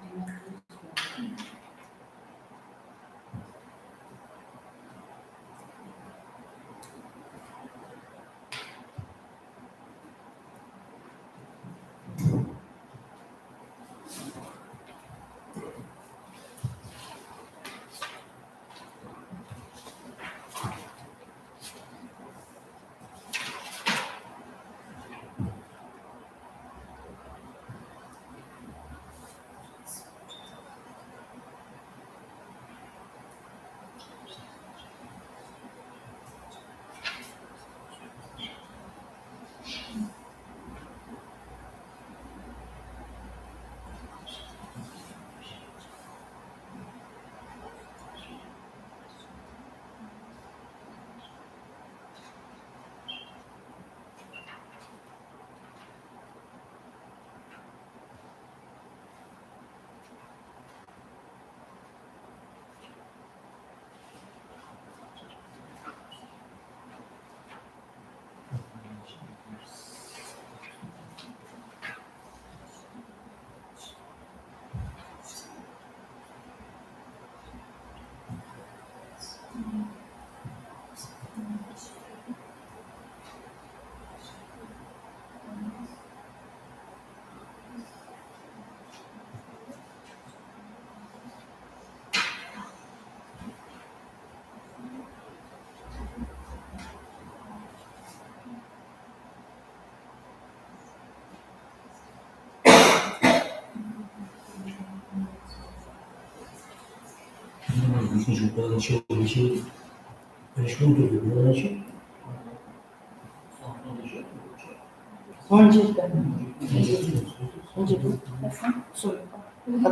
Birinshi gruppadan neshe, neshe, birinshi gruppa, birinshi. On jeti. On jeti. Sol. Mına,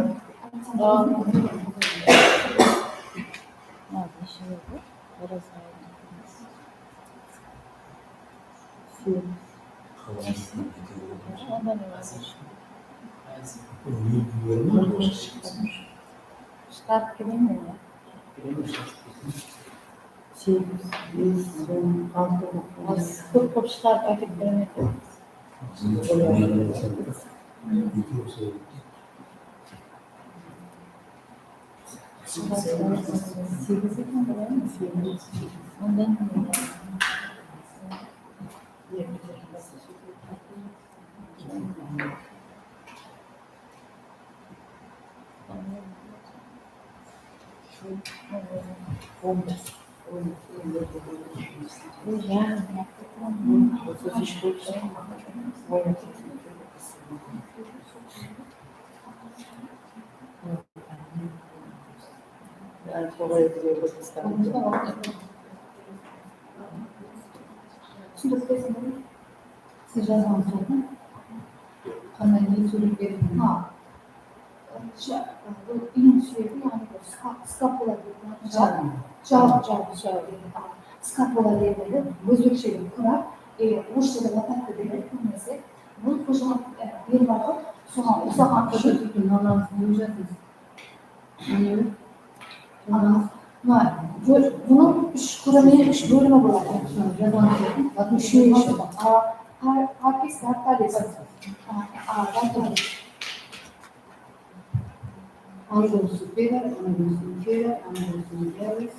neshe edi? Biraz daha. Segiz. Ondan emes. Shıǵarıp keleyinmi? Segiz, bes, on, altı, doqız. Kóp-kóp shıǵarıp ákep bermeydi. Segiz eken, bilemiz, segiz. Ondan Siz jazǵan sózdi qanday ne sóylep berdim? Ha. Bul úyniń súyegi, yaǵnıy bir ska-, skapula deydi. Jabın. Jabın, jabın súyegi. Ha. Skapula deydi. Ózbekshe deydi, qıraq. E, orıssha dep atadı deydi, kóbinese. Bul qosılǵan, e, bel baǵıp, soǵan usaǵan. Qosıp, mınadan jazıń. Mına, bunıń úsh qırı menen úsh bólimi boladı. Úshinshi. A, pa-, papis, dartalis. A, a, dartalis. Angus superior, angus inferior, angus medialis.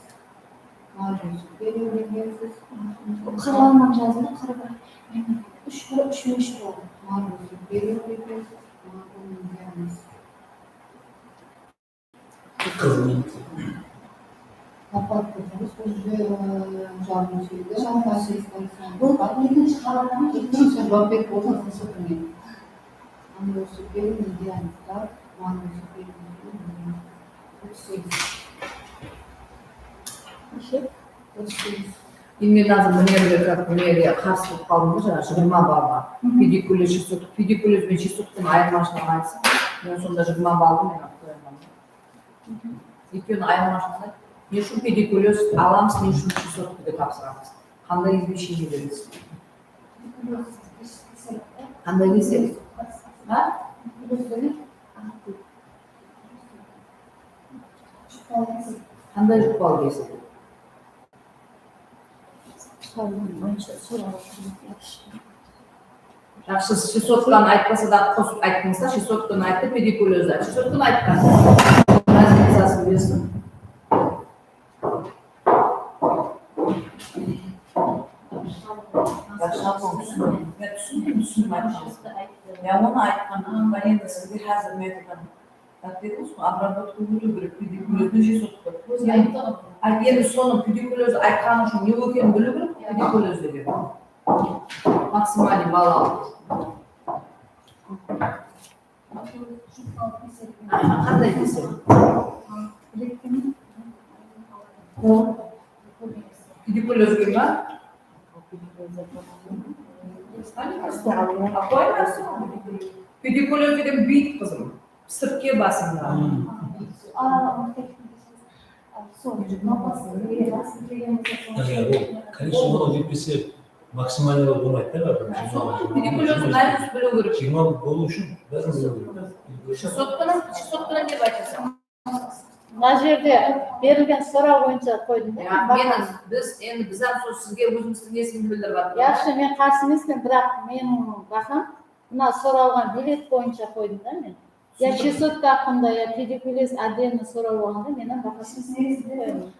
Angus superior, medialis. Qırılarınan jazıldı, qırı bir. Úsh qırı, úsh menen úsh boladı. Angus superior, medialis. Angus medialis. Qızıl. Lopatkadan sózdi, e, jarım sózdi. Jarım sózdi. Bul ekinshi qalanıń ekinshi. Bapbek bolsa, sızıp bilmeydi. Angus superior, medialis. Neshe? Endi men házir mına jerge qarsı bolıp qaldım da, jańa jigirma ball bar. Pedikulez, shesotk, pedikulez benen shesotkanıń ayırmashılıǵın aytsa, men sonda jigirma balldı men alıp qoyaman. Ekewiniń ayırmashılıǵı ne ushın pedikulez alamız, ne ushın shesotki dep tapsıramız? Qanday izbeshenie beresiz? Qanday desek? Ha? Qanday juqpalı kesik? Jaqsı, shesotkanı aytpasa da qosıp ayttıńız da, shesotkanı ayttı, pedikulezdi ayttı. Shesotkanı aytqan. Razницаsın bersin. Jaqsı, men túsindim, túsindim aytqanıńızdı. Ya onı aytqanım, men endi sizge házir men aytqanım. Tak dedińiz ǵoy, обработка ótiw kerek, pedikulez neshe sutka. Ózi ayttı ǵoy. Endi sonı pedikulez aytqanı ushın ne ekenin biliw kerek, pedikulez degen. Maksimalnıy ball alıw ushın. Aha, qanday desem? Pedikulezge ma? Pedikulez degen biyt, qızım. Sırtke basıńda. Sol, navbas, navbas. Kolleksiya jetpese, maksimalnıy bolmaydı da. Sodan pedikulez, analiz biliw kerek. Jigirma bolıw ushın bárin biliw kerek. Shesotkanı, shesotkanı dep aytasań. Mına jerde berilgen soraw boyınsha qoydım da. Ya, men, biz, endi biz hám sol sizge ózimizdiń nesin bildirip atırmız. Yaqshı, men qarsı emespen, biraq meniń baham mına soralǵan bilet boyınsha qoydım da men. Ya shesotka haqqında, ya pedikulez отдельно soraw bolǵanda, men hám bahasın qoyaman.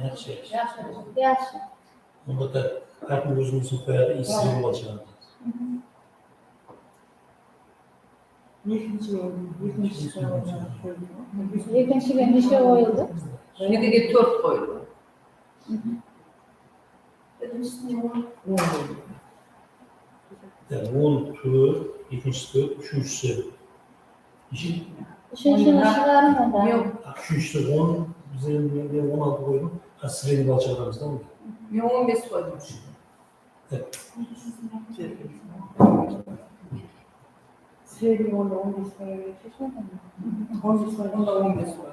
Yaqshı, yaqshı. Yaqshı. Onda da hár kim óziniń usulın qoyadı, esige bolıp shıǵadı. Ekinshige neshe qoyıldı? Ekige tórt qoyıldı. Birinshisine on. On qoyıldı. Yaǵnıy on tórt, ekinshisi tórt, úshinshisi neshe? Úshinshini shıǵarıń onda. Yoq. Úshinshisi on, biz endi men on altı qoydım. Házir sredniy ball shıǵaramız da onda. Men on bes qoydım. Sredniy onda on bes qoyıp sheshemen. On bes qoyıp. Onda on bes qoy.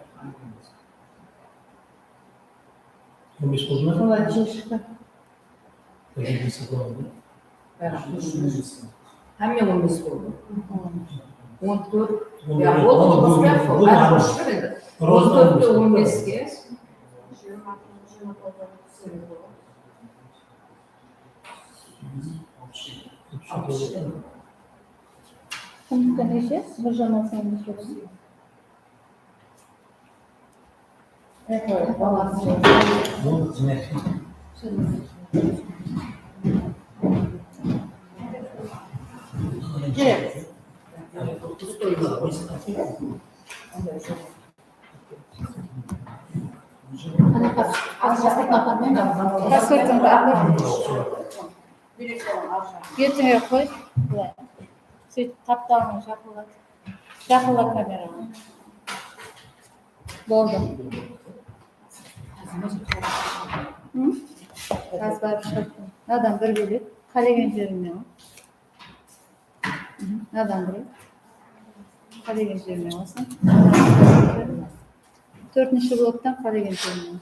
On bes boldı ma? Sonda neshe shıqtı? Hámme on bes boldı. On tórt. Ya, boldı, boldı, boldı, boldı, boldı. On tórtte on beske. Qumniki neshe? Nurjamal, sen neshe? Ertenge qoy. Bılay. Sóytip qaptalıń jabıladı. Jaqınla kameraǵa. Boldı. Hı? Jazıp alıp shıǵıptım. Mınadan bir bilet. Qálegen jerine al. Mınadan bir. Qálegen jerine alsın. Tórtinshi bloktan qálegen jerine al.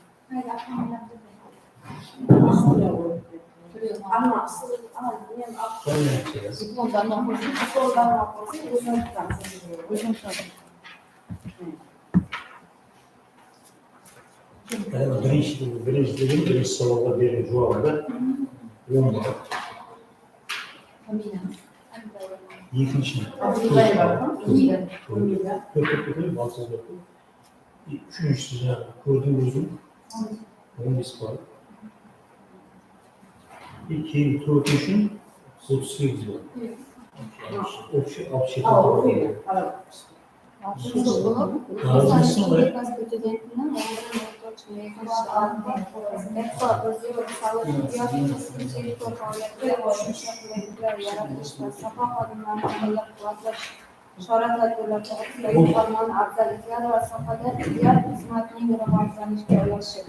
Birinshi, birinshi degen, birinshi sawalǵa bergen juwabında on bar. Ekinshi. Tórt, tórt, tórt, tórt, úshinshisi, jańa, kórdiń óziń. On bes bar. E, keyin tórtinshi otız segiz bar. Общий alpıs jeti bar. Alpıs jeti bar. Ekinshi salat, ekologik sawat, tibbiyot, xususiy sektor faoliyatı, qo'shimcha qulayliklar yaratish va soha xodimlarini qo'llab-quvvatlash chora-tadbirlar to'g'risidagi farmon, afzalliklar va sohada tibbiyot xizmatining rivojlanishiga ulashish.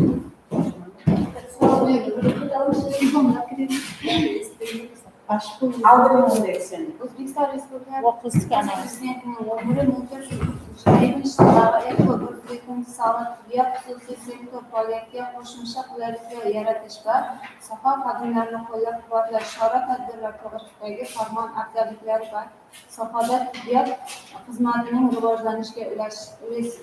Aldın sen. O'zbekiston Respublikası Prezidentiniń o'n bir, o'n to'rt, jigirma yettinchi yildaǵı eko bir yuz yettinchi sanlı tibbiyot xususiy sektor faoliyatiga qo'shimcha qulayliklar yaratish va soha xodimlarini qo'llab-quvvatlash chora-tadbirlar to'g'risidagi farmon, afzalliklar va sohada tibbiyot xizmatining rivojlanishiga ulash-, ulesi.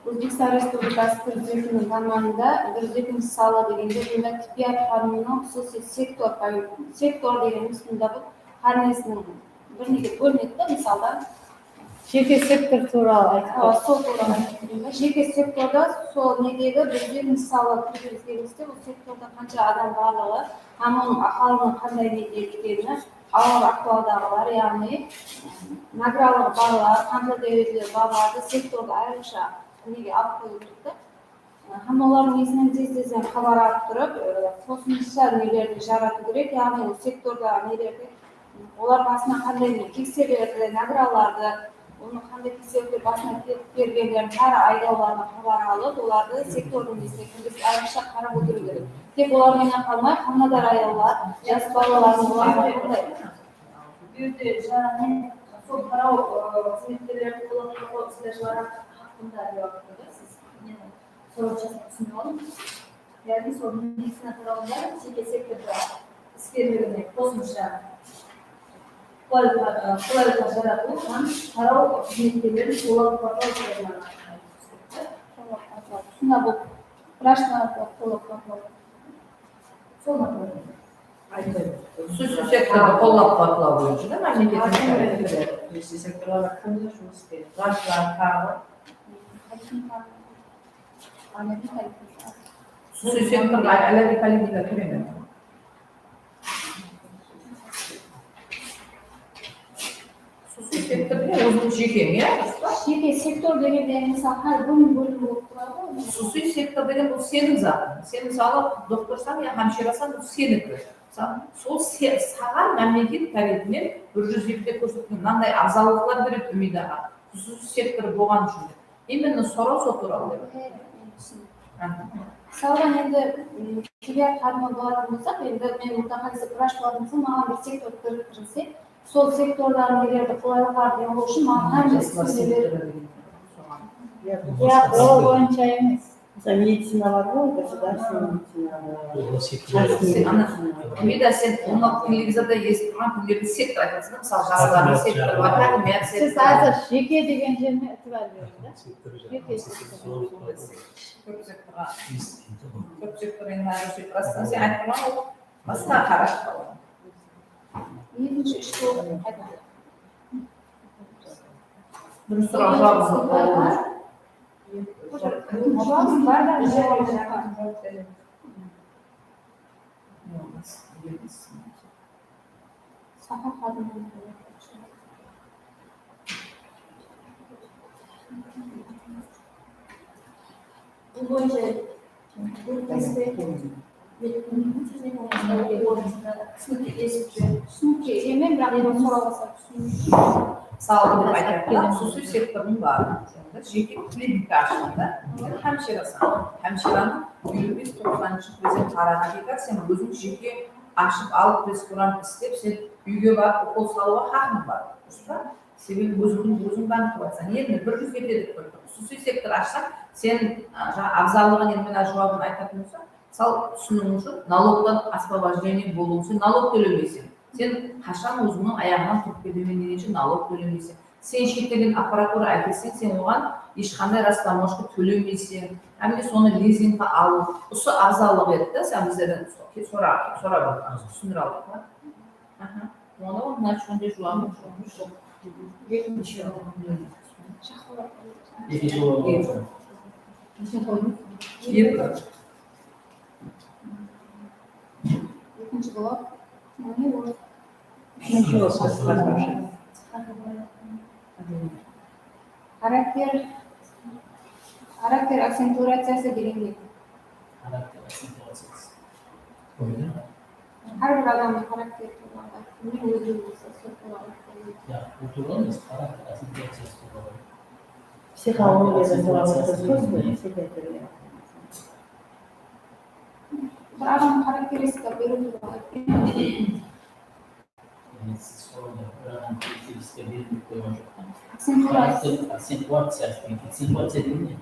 O'zbekiston Respublikası Prezidentiniń farmanında bir yuz yettinchi sanlı degende, bunda tibbiyot xodiminiń xususiy sektor, sektor degenimiz bunda bu har nesiniń bir nege bólinedi da, misalda. Jeke sektor tuwralı aytıp. Awa, sol tuwralı aytıp bereyim ba? Jeke sektorda sol nedegi bir yuz yettinchi sanlı kirgizgenimizde, bul sektorda qansha adam barlıǵı hám onıń ahwalınıń qanday nede ekenini, awır ahwaldaǵılar, yaǵnıy nagralıǵı barlar, qanday dárejede barlardı sektorda ayrıqsha nege alıp qoyıw kerek ta. Hám olardıń esinen tez-tezden xabar alıp turıp, e, qosımsha nelerdi jaratıw kerek, yaǵnıy ol sektorda nelerdi, olar basına qanday ne, kekselerdi, nagralardı, onı qanday kekselerdi basına kelip bergenlerin, hári aydawlardan xabar alıp, olardı sektordıń nesine kirgizip, ayrıqsha qarap otırıw kerek. Tek olar menen qalmay, homilador ayallar, jas balalardıń olardı qanday. Bul jerde jańa men sol taraw, e, xızmetkerlerdi qollap-quwatlawǵa islajları haqqında dep atırdı da siz. Meni sorap jasap túsinip aldım. Yaǵnıy sol medicina tarawında jeke sektorda iskerligine qosımsha qolaylıqlar, e, qolaylıqlar jaratıw hám taraw xızmetkerlerin qollap-quwatlaw islajları haqqında aytıp ótti. Qollap-quwatlaw. Sonda bul vrachlardı qollap-quwatlaw. Sol maqsat. Xususiy sektordı qollap-quwatlaw boyınsha da mámleketimiz háreket etedi. Xususiy sektorlar haqqında jumıs isleydi. Vrachlar taǵı. Xususiy sektorda allergiya poliklinika tólemedi. Xususiy sektor degen óziniń jeke, ya, durıs pa? Jeke sektor degende, mısal, hár bólim-bólim bolıp turadı ǵoy. Xususiy sektor degen bul seniń zatıń. Sen, mısalı, doktorsań ya hámshirasań, bul seniki. Sa-, sol se-, saǵan mámleket tárepinen bir júz epte kórsetken mınanday abzallıqlar beredi Umid aǵa. Xususiy sektor bolǵanı ushın. Именно soraw sol tuwralı dep. Mısalǵa endi, m, tibbiyot xodimi bolatuǵın bolsaq, endi men mutaxassis vrach bolatuǵın bolsam, maǵan bir sektor kirgizse, sol sektordaǵı nelerdi, qolaylıqlardı deńlew ushın maǵan hár bir túsinimler. Yaq, ol boyınsha emes. Mısalı, medicina bar ǵoy, государственный medicina bar. Ana, Umida, sen onnan televizorda esitip turǵan kimlerdi sektor aytıp atırsań da, mısalı, jaslardıń sektorı bar, hákimiyat sektorı. Siz házir jeke degen jerine itibar beriń da. Jeke sektor. Kóp sektorǵa. Kóp sektor endi házir sóytip, rastan sen aytıp turǵan ol basqa qarashıp qalǵan. Ekinshi úsh bolıp qayta. Durıs soraw juwabı joq. Juwabı bar da, juwabı joq. Saha xodimi. Bul boyınsha Túsinikli emes, biraq men sorawǵa sal túsinikli. Mısalı, dep aytayıq ta, xususiy sektordıń bar. Sen de jeke klinika ashqanda, sen hámshirasań. Hámshiranıń elli bes toqsanınshı prezent qaraǵan kiykarı, sen óziń jeke ashıp alıp, preskurant islep, sen úyge barıp ukol salıwǵa haqıń bar. Durıs pa? Sebebi óziń, óziń bank bolıp atsań. Endi bir júz epte dep qoyıptı. Xususiy sektor ashsań, sen, a, jańa abzallıǵın endi men juwabın aytatın bolsam, sal túsiniwiń ushın, nalogtan освобождение bolıwı, sen nalog tólemeyseń. Sen qashan ózińniń ayaǵınan turıp ketemen degenshe nalog tólemeyseń. Sen shet elden apparatura ákelseń, sen oǵan hesh qanday rastlamoshka tólemeyseń. Hámme sonı lizingke alıw, usı abzallıq edi da, sen bizlerden so-, sora-, sorap atırǵan, túsindirip aldıq pa? Aha. Onı, onı mına ushın da juwabı joq. Ekinshi. Ekinshi. Ekinshi. Ekinshi bola. Mine, o. Ekinshi bola. Xarakter, xarakter aksentuaciyası degen ne? Xarakter aksentuaciyası. Hár bir adamnıń xarakteri tuwralı ayttım men, ózim bolsa sol tuwralı ayttım. Ya, bul tuwralı emes, xarakter aksentuaciyası tuwralı. Psixologiyada tuwralı aytıp atırmız ǵoy, psixiatriya. Bir adamnıń xarakteristika beriw tuwralı ayttım. Yaǵnıy siz soraǵanda bir adam karakteristika berip qoyǵan joq pa? Aksentuaciya. Xarakter aksentuaciyası degen, aksentuaciya degen ne?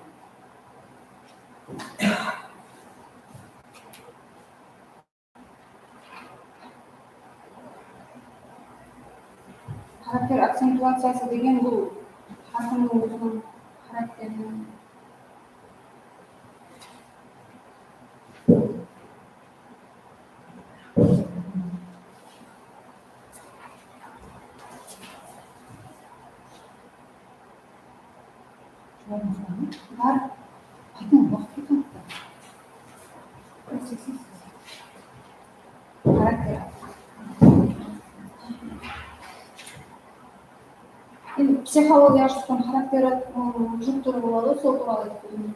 Xarakter aksentuaciyası degen bul hár kimniń óziniń xarakteriniń Bar. Aytıń, waqıt ketip atır. Xarakter. Endi psixologiya jurttıń xarakteri, ım, jup turıp boladı, sol tuwralı aytıp bereyim.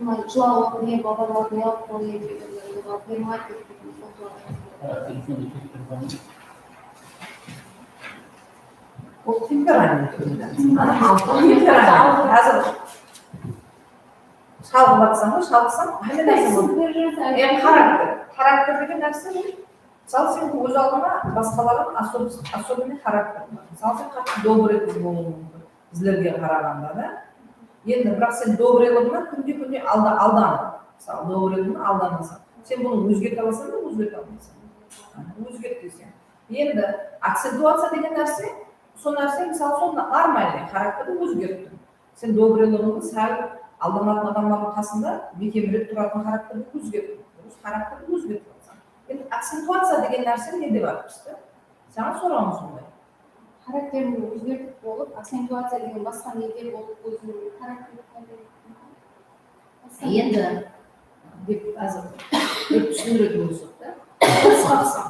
Onday jılawıq, ne, balalar ne qılıp qoydı, ne qılıp qoydı, ne qılıp qoydı. Ol temperament. Temperament. Házir shalǵıp atsań ǵoy, shalǵısań, hámme nárse boladı. Em, xarakter. Xarakter degen nárse bul. Mısalı, sen óz aldıńa basqalardan особенный xarakter bar. Mısalı, sen qattı добрый qız bolıwıń múmkin. Bizlerge qaraǵanda da. Endi, biraq sen добрыйлыǵıńa kúnde-kúnde alda-, aldan. Mısalı, добрыйлыǵıńa aldanasań. Sen bunı ózgerte alasań ba, ózgerte almaysań? Ózgert deseń. Endi aksentuaciya degen nárse, sol nárse, mısalı, sol нормальный xarakterdi ózgerttiń. Sen добрыйлыǵıńdı sál aldanatın adamlardıń qasında bekemrek turatuǵın xarakterdi ózgerttiń. Durıs, xarakterdi ózgertip atsań. Endi aksentuaciya degen nárse nede bar bizde? Saǵan sorawım sonday. Xarakterin ózgertip bolıp, aksentuaciya degen basqa nede bolıp, óziniń xarakterin. Endi, dep, házir, dep túsindiretuǵın bolsaq ta, urısqapsań.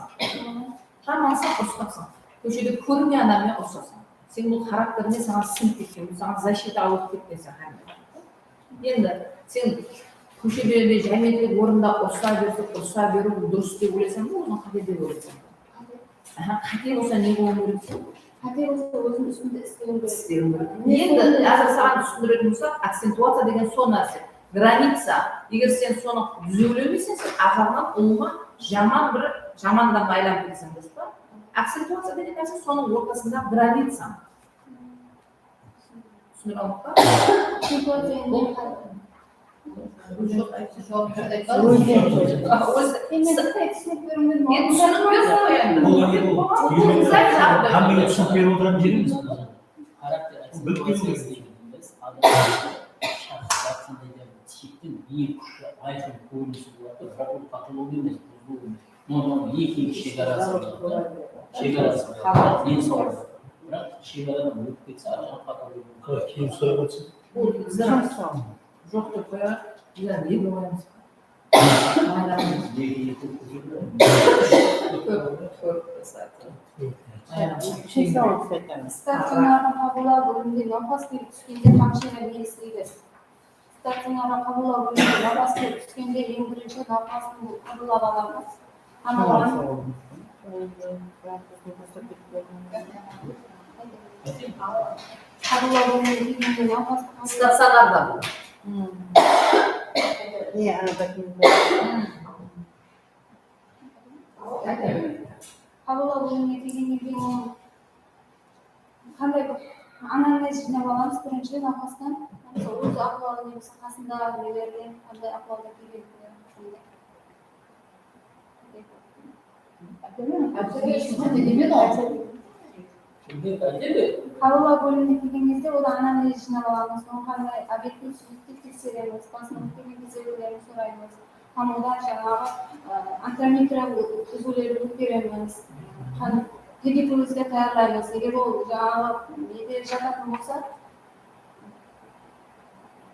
Tamasa urısqapsań. Kóshede kóringen adam menen urısasań. Sen bul xarakterińe saǵan sińip ketken, bul saǵan защита alıp ketken sen hámme. Endi sen kóshede de jámiyetlik orında urısa berip, urısa beriw durıs dep oylaysań ba, óziń qáte dep oylaysań ba? Aha, qáte bolsa ne bolıw kerek? Qáte bolsa óziń ústińde islewim kerek. Islewim kerek. Endi házir saǵan túsindiretuǵın bolsaq, aksentuaciya degen sol nárse. Граница. Eger sen sonı dúzewlemeseń, sen arjaǵınan ulıwma jaman bir, jaman adamǵa aylanıp keteseń, durıs pa? Aksentuaciya degen nárse sonıń ortasındaǵı граница. Túsinip aldıń ba? Aksentuaciya endi Bul ne bul? Hámmege túsinip berip otıran jerimiz. Xarakter aksentuaciyası degenimiz adam shaxs qanday da bir tiptiń eń kúshli ayqın kórinisi boladı, biraq ol patolog emes, buzılıw emes. Onıń eń keń shegarası boladı. Shegarası boladı. Densawlıq. Biraq shegaradan ótip ketse, arqadan patolog. Keyin sorap atsa. Bul bizler joq dep qoyadı. Bizler ne dep oylaymız? Statsionarǵa qabıllaw bóliminde nawqas kelip túskende hamshira ne isleydi? Statsionarǵa qabıllaw bóliminde nawqas kelip túskende eń birinshi nawqastı qabıllap alamız. Hám oǵan Qabıllaw bólimine kelgende nawqastı qabıllaw. Stacionarda. Hmm. Ne, ana, qabıllaw bólimine kelgenden keyin onıń qanday bir anamnez jıynap alamız birinshi nawqastan. Sol ózi ahwalı, nemesi qasındaǵı nelerden qanday ahwalda kelgenligin qanday. Qabıllaw bólimine kelgen gezde odan anamnez jıynap alamız, onıń qanday obedte súyikte tekseremiz, basınan ótkergen gezde kóremen, soraymız. Hám odan jańaǵı, ı, antrometriya úziwlerin ótkeremiz, qan-, pedikul úziwge tayarlaymız. Eger ol jańaǵı nede jatatın bolsa,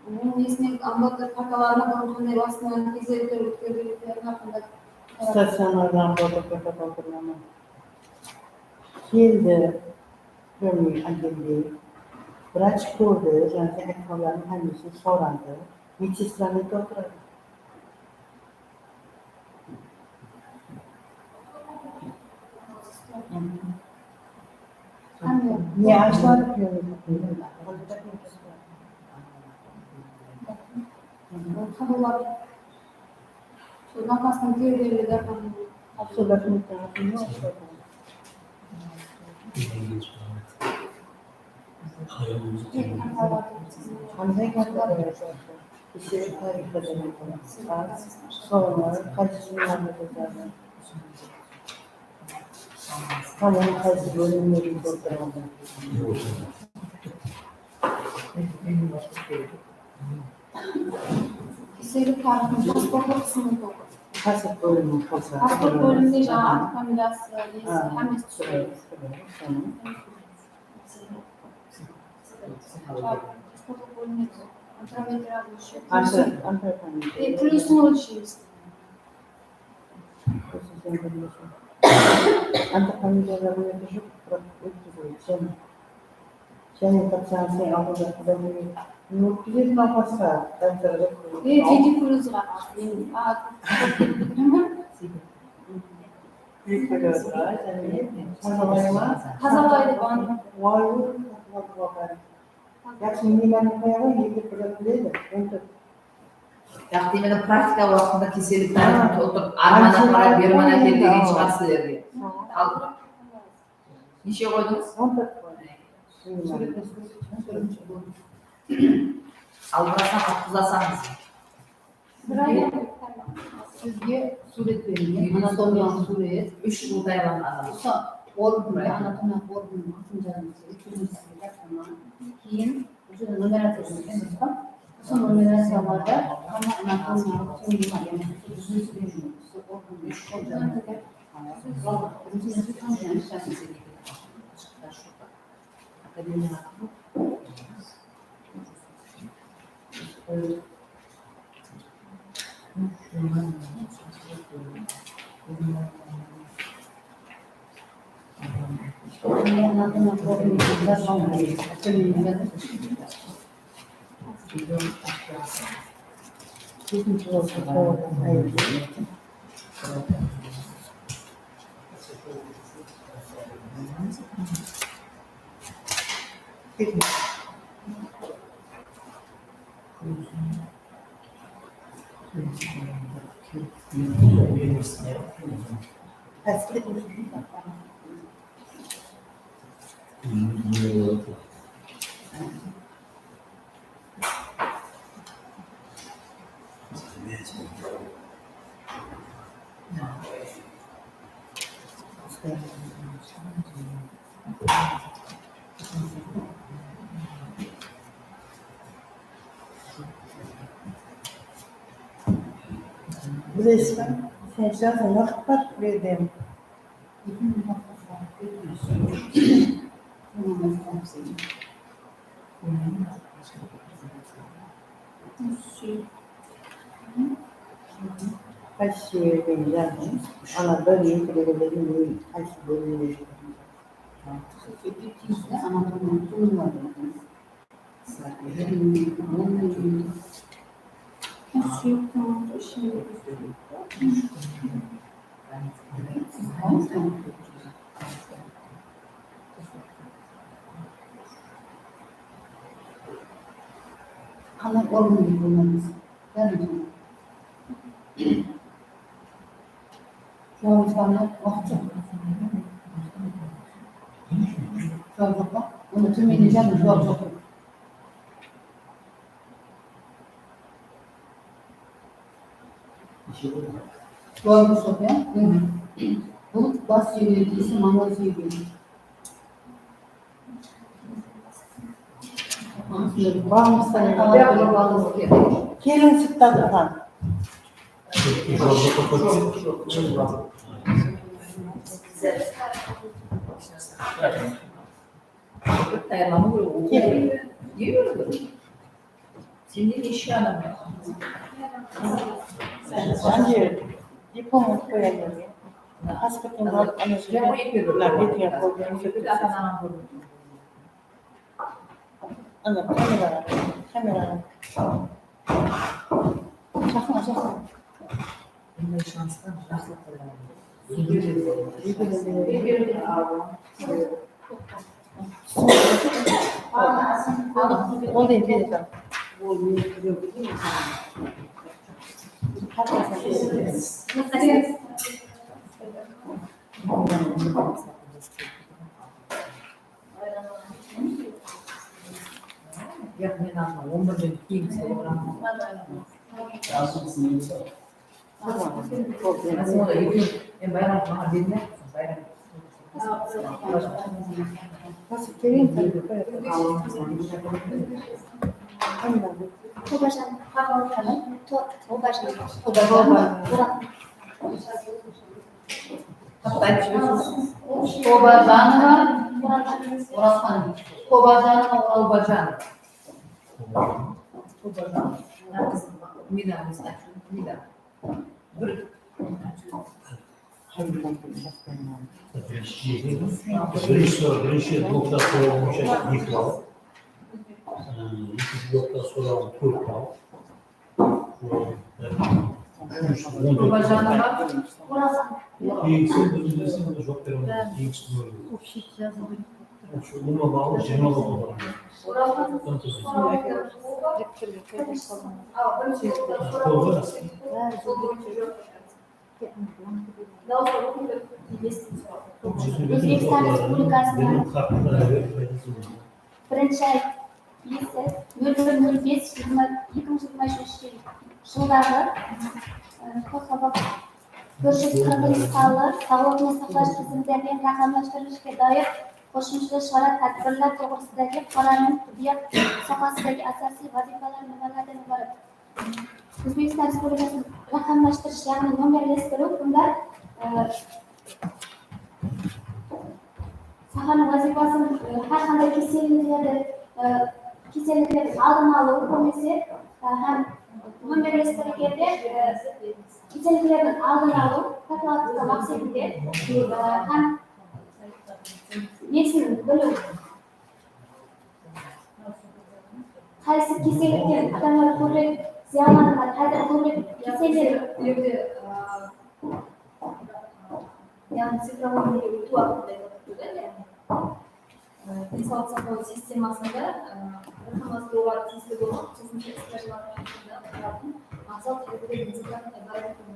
Onıń nesine ambulator kartalarına burın qanday basınan tekseriwler ótkerilgenligine qanday qaraydı? Stacionarda ambulator karta káltirmeme. Keldi. Kórmey ákeldi. Vrach kórdi, jáne aytqanlarınıń hámmesin soradı. Medsestranı da otıradı. Ne ashıladı? Sodan bastan terlerle darqan. Sodan bastan terlerle darqan. Qanday gáp aytıp atır? Keshegi tariyxta da aytıp atır. Solar qaysı jıllarda jazadı? Qanday qaysı bólimlerin toltırdı? Kesellik tariyxın pasportlı qısımın toltırdı. Pasport bóliminiń qolsa. Pasport bóliminde jańa atı, familiyası, nesi, hámmesi túsiredi. Antropometr ólsheymiz. Plyusın ólsheymiz. Antropometrler ólsheymiz. Jáne tapsań sen aldında Quday ótkizedi nawqasqa, doktorǵa. E, pedikul. Tazalaydı bar. Yaqshı, miymanın qoya ǵoy, eki bir biledi. Yaq, demek, praktika waqtında kesellik tariyxın toltırıp, arman aparat berman ákel degen shıǵar sizlerge. Al. Neshe qoydıńız? On tórt qoydım. Aldırasań, atqızasań bizdi. Sizge súwret berilgen, anatomiyalıq súwret. Úsh jıl tayarlanǵan adam. Usı organda, anatomiyalıq organnıń altın jarımı, túrmesi, keyin usı numeraciya berilgen, durıs pa? Usı numeraciyalarda hama anatomiyalıq túrme, yaǵnıy usı júzisi berilgen, usı organ úsh jıl jarımı. Bilesiz be? Sen jazıń waqıt bar, berdim. Qaysı jerde jazıń? Ana bir, eki degende men qaysı bólimde jazıń? Anatomiyalıq bólim bar. Qanday organ dep oylaysız? Juwabıńız bar ma? Waqıt joq. Juwap joq pa? Onda túrmede jazıń, juwap joq. Juwabıńız joq, ya? Bul bas súyegine tiyisli mańlay súyegi. Keliń sırtta turǵan. Tayarlanıw kerek. Kel. Sende neshe adam bar? Áne, diplom qoyayın. Pasportıńdı alıp, ana jerge, mına betine qoyıp. Kamera, kamera. Jaqın, jaqın. Bunday shanstan jaqsılıq. Onday beredi. Yaq, men azı on birden keyin soraman. Asıl sınıfta. Asıl ekew, men bayram maǵan bermey atırsań, bayram. Tobajan, Tobajan, Tobajan, Tobajanova, Oralxan. Tobajanova, Oralxan. Tobajanova. Mina, Mina. Bir. Birinshi, birinshi blokta soraw boyınsha eki ball. Ekinshi blokta soraw tórt ball. Keyingisi, birinshisi, jawap bere almaydı. Keyingisi, umuman ball jigirma ball. Ózbekstan Respublikasınıń birinshi ayt iyesi nol bir nol bes jigirma, eki mıń jigirma úshinshi jıldaǵı, e, bir júz qırqınshı sanlı sawlıqtı saqlash tizimlerin raqamlastırıwǵa doir qoshımsha shara-tádbirler toǵrısındaǵı qaranıń tibbiyat sohasındaǵı asasiy wazıypaları nimalardan ibarat? Ózbekstan Respublikasınıń raqamlastırısh, yaǵnıy nomerlestiriw, bunda, e, sohanıń wazıypasın, e, hár qanday keselliklerdi, e, keselliklerdiń aldın alıw, kóbinese, e, hám nomerlestirilgende, e, keselliklerdiń aldın alıw, profilaktika maqsetinde, e, hám nesin biliw. Qaysı kesellikten adamlar kóbirek zıyanlanǵan, házir kóbirek keseller. Endi, a, yaǵnıy cifrovoy dúnyege ótiw haqqında aytıp atırdı da, yaǵnıy, a, densawlıq saqlaw sistemasında, a, raqamlastırıwǵa tiyisli bolǵan qosımsha isleslerdiń maqsat házirgi medicina ibarat etken.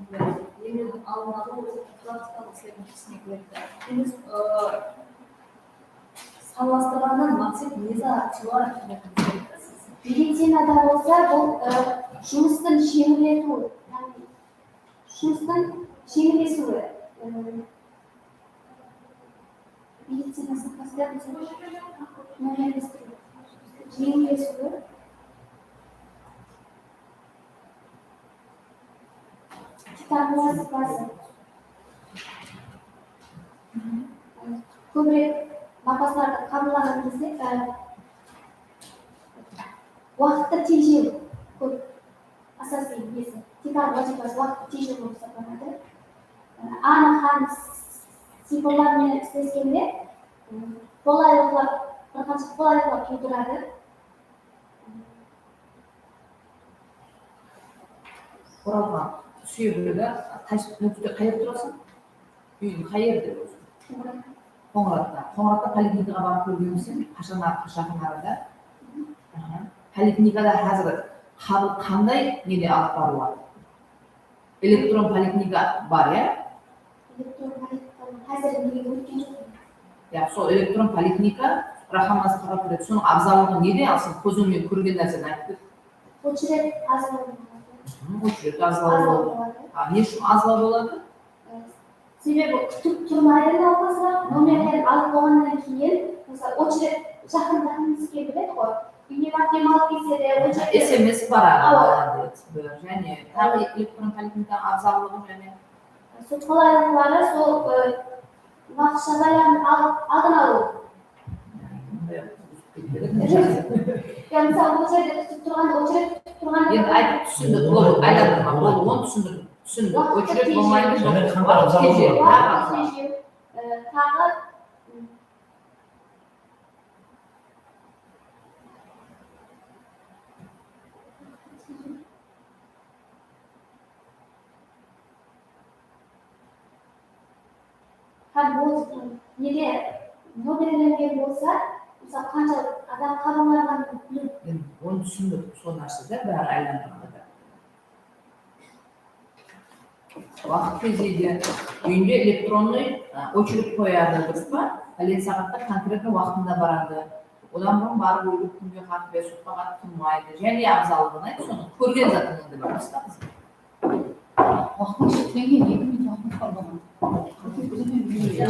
Emlewdiń aldın alıw, profilaktikalıq islerdiń ishine kiredi. Endi, a, sanlastırǵannan maqset ne zat, solar aytqanda. Medicinada bolsa bul, e, jumıstıń jeńilletiw, yaǵnıy jumıstıń jeńillesiwi, e, medicina sahasında jeńillesiwi. Tikarlıq wazıypası. Kóbirek napaslardı qabıllaǵan gezde, e, waqıttı tejew kóp, asasiy nesi, tikarlıq wazıypası waqıttı tejew bolıp esaplanadı. E, anıq hám sıypırlar menen isleskende, e, qolaylıqlar, bir qansha qolaylıqlar tuwdıradı. Oralxan, usı jerde de, qaysı, qayerde turasıń? Úyiń qayerde óziń? Qońıratta. Qońıratta poliklinikaǵa barıp kórgenbissen, qashan ar-, jaqın arada? Aha. Poliklinikada házir qabıl qanday nede alıp barıladı? Elektron poliklinika bar, ya? Elektron poliklinika házir nege ótken joq. Ya, sol elektron poliklinika raqamlastırıp atır edi. Sonıń abzallıǵı nede? Al, sen kózińmen kórgen nárseni aytıp ber. Ochered azlaw. Hı, ochered azlaw. Azlaw boladı. A, ne ushın azlaw boladı? Sebebi kútip turmaydı nawqaslar, nomerlerin alıp bolǵannan keyin, mısal, ochered jaqın jaqın kelip biledi ǵoy. Úyine barıp dem alıp kelse de, ochered. S M S baradı. Awa. Jáne taǵı elektron poliklinika abzallıǵı jáne. Sol qolaylıqları, sol, e, waqıtsha baylanıp al-, aldın alıw. Ya, mısalı, bul jerde kútip turǵanda, ochered kútip turǵanda. Endi aytıp túsindik, boldı, aylandırma, boldı, onı túsindik, túsindik. Ochered bolmaydı, waqıt tejew, waqıt tejew, e, taǵı, m, Waqıt tejew, waqıt tejew, e, taǵı, m, Waqıt tejew. Hám ol nege nomerlengen bolsa, mısalı, qansha adam qabıllanǵanın biliw. Endi onı túsindim, sol nárse da, bári aylanǵanda da. Waqıt tezleydi. Úyinde elektronıy, a, ocherek qoyadı, durıs pa? Pálen saǵatta konkretno waqtında baradı. Odan burın barıp óylik kúnge qartı ya sutqa qartı tınmaydı. Jáne abzallıǵın ayt, sonı kórgen zatıńızdı bilemiz da qızım. Waqtı sheklengen, eki minut waqtımız bar buǵan.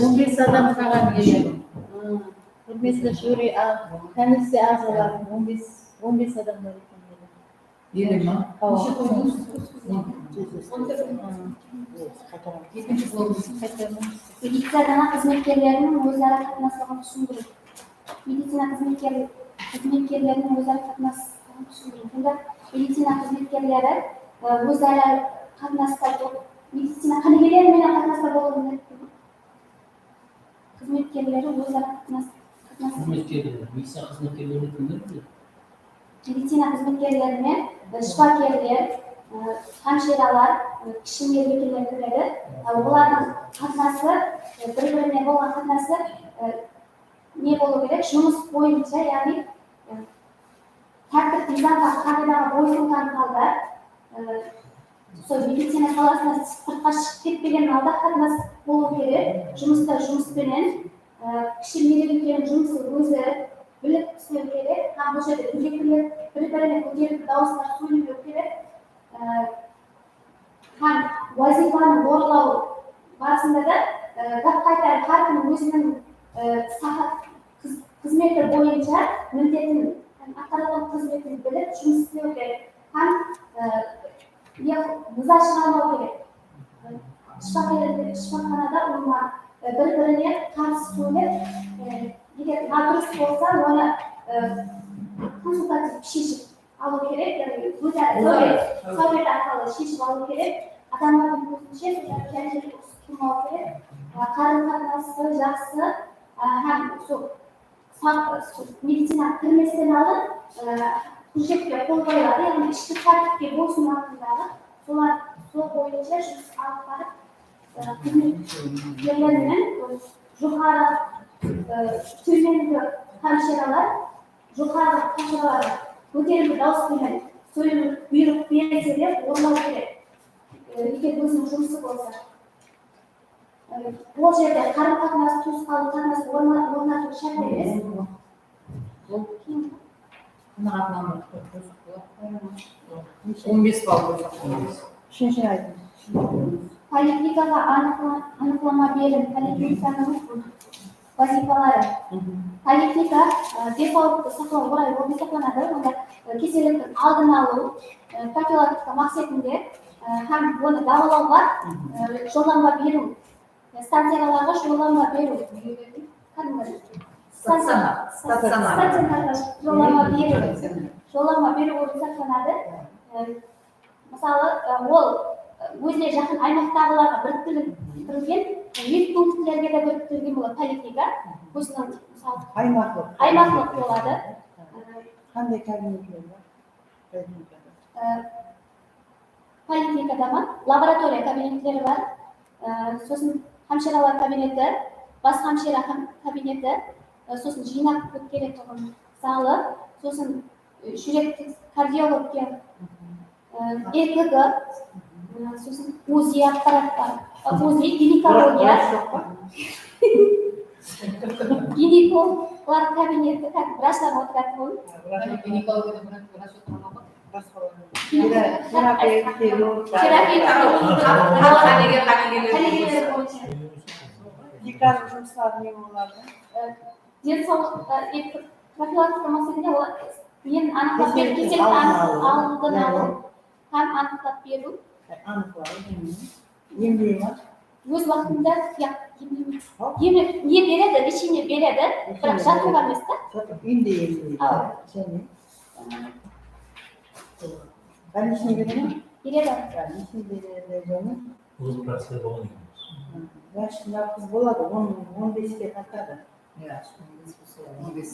On bes adam taǵam keledi. Húrmetli júri, a, komissiya aǵzaları on bes, on bes adam bar eken. Ele ma? Hawa. Medicina xızmetkerleriniń óz-ara qatnasıwın túsindiriw. Medicina xızmetker-, xızmetkerleriniń óz-ara qatnasıwın túsindiriw. Bunda medicina xızmetkerleri, e, óz-ara qatnasta, medicina qánigeleri menen qatnasta bolıwı múmkin. Xızmetkerleri óz-ara qatnas-, qatnasıw. Xızmetkerleri, medicina xızmetkerlerin kimler biledi? Medicina xızmetkerlerine, e, shıpakerler, e, hamshiralar, e, kishi medbikerler kiredi. E, olardıń qatnası, e, bir-birine bolǵan qatnası, e, ne bolıwı kerek? Jumıs boyınsha, yaǵnıy, e, tártip-nızamǵa, qaǵıydaǵa boysınǵan halda, e, sol medicina salasına sırtqa shıǵıp ketpegen halda qatnas bolıwı kerek. Jumısta jumıs penen, e, kishi medbikerdiń jumısı ózi bilip islew kerek. Hám bul jerde direktorlar bir-birine kóterilip dawıslar sóylemew kerek. E, hám wazıypanı orınlaw barısında da, e, gáp qaytarıp, hár kim óziniń, e, saha-, xız-, xızmeti boyınsha mindetin hám atqaratuǵın xızmetin bilip jumıs islew kerek. Hám, e, ne, nıza shıǵarmaw kerek. Shıpaxanada, shıpaxanada umuman, e, bir-birine qarsı sóylep, e, eger nadurıs bolsa, onı, e, konsultativ sheship alıw kerek, yaǵnıy óz-ara sáwbet, sáwbet arqalı sheship alıw kerek. Adamlardıń kózinshe, sol jerde jámiyet qurmaw kerek. A, qarım-qatnası jaqsı, a, hám sol sa-, medicina kirmesten aldın, a, hújjetke qol qoyıladı, yaǵnıy ishki tártipke boysınıw haqqındaǵı, solar, sol boyınsha jumıs alıp barıp, a, xızmetkerler menen joqarı, a, tómengi hamshiralar, joqarı hamshiralar kóterimli dawıs penen sóylep buyrıq berse de orınlaw kerek. E, eger óziniń jumısı bolsa. E, bul jerde qarım-qatnas, tuwısqanlıq qatnasın orna-, ornatıw shárt emes. On bes ball bolsa. Úshinshi aytım. Poliklinikaǵa anıqla-, anıqlama beriń. Poliklinikadan Wazıypaları. Poliklinika, e, densawlıqtı saqlaw orayı bolıp esaplanadı. Onda, e, keselliktiń aldın alıw, e, profilaktika maqsetinde, e, hám onı dawalawǵa, e, jollanba beriw, e, stacionarlarǵa jollanba beriw. Kádimgi Stacionar, stacionar. Stacionarlarǵa jollanba beriw. Jollanba beriw bolıp esaplanadı. E, Mısalı, e, ol, e, ózine jaqın aymaqtaǵılarǵa biriktirilgen medpunktlerge de biriktirilgen boladı, poliklinika. Óziniń, mısalı, Aymaqlıq. Aymaqlıq boladı. Qanday kabinetler bar? Poliklinikada. E, Poliklinikada ma? Laboratoriya kabinetleri bar. E, sosın hamshiralar kabineti, bas hamshira ham-, kabineti, e, sosın jıynaq ótkeretuǵın zalı, sosın, e, júrekti kardiologke E, E K G, e, sosin UZI apparat bar. E, UZI, ginekologiya. Ginekologlar kabineti, vrachlar otıratuǵın. Ginekologiyada vrach, vrach otırǵan ǵoy. Terapevt, terapevt, Tiykarǵı jumısları ne boladı? Densawlıq, e, profilaktika maqsetinde olar men anıqlap berip, kesellikti anıq aldın alıw hám anıqlap beriw. Anıqlaw, emlew. Emlew ma? Óz waqtında, ya, emlew. Emlew, ne beredi, lechenie beredi, biraq jatıwǵa emes ta. Jatıw, úyinde emleydi. Jáne. Больничный beredi ma? Beredi. Больничный beredi, jáne. Ózi vrachlar bolǵan eken. Vrach navqız boladı, on, on beske tartadı. Ya, on bes bolsa, on bes.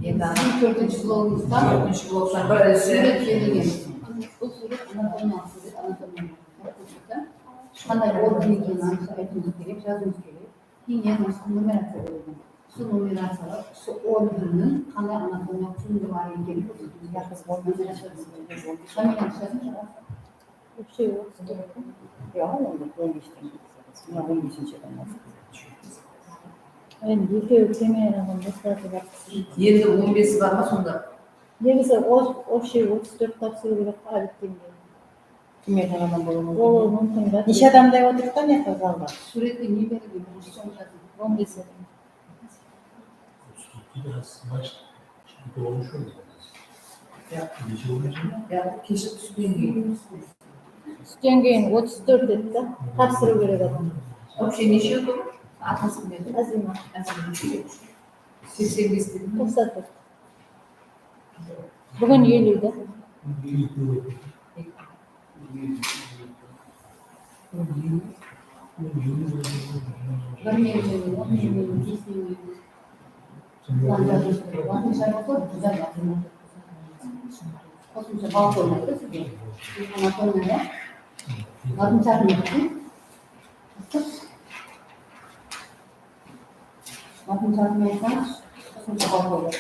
Endi anaw tórtinshi blogımızda, tórtinshi blogta bir súwret berilgen. Bul súwret anatomiyalıq súwret, anatomiyalıq súwret. Qanday organ ekenin anıq aytıwımız kerek, jazıwımız kerek. Keyin yana usı numeraciya qoyılǵan. Usı numeraciyalar usı organniń qanday anatomiyalıq túsiniwi bar ekenin kórsetedi. Familiyanı ishladınız ba? Úshewi otız tórt. Yoq, onda on beshten. Mına on beshinshi. Endi ekewi kemeygen adam boshladı. Endi on besi bar ma sonda? Negizi o-, общий otız tórt tapsırıw kerek, ádettegi. Kim edi adam bolıwı múmkin? Bolıwı múmkin da. Neshe adamday otırıptı mına zalda? Súwrette ne berilgen? Birinshi sonı jazıń. On bes adam. Otız tórt deydi, az, значит, şimdi doğru söyledi. Ya, neshe bolıwı múmkin? Ya, keship túspen keyin. Tústen keyin otız tórt dedi da, tapsırıw kerek adam. Вообще neshe edi? Atası kim edi? Azima. Azima. Seksen bes dedim. Toqsan tórt. Búgin eliw da. Qosımsha ball qoymaydı sizge. Anatomiya. Latın hárpin aytıń. Latın hárpin aytsańız, qosımsha ball qoyıladı.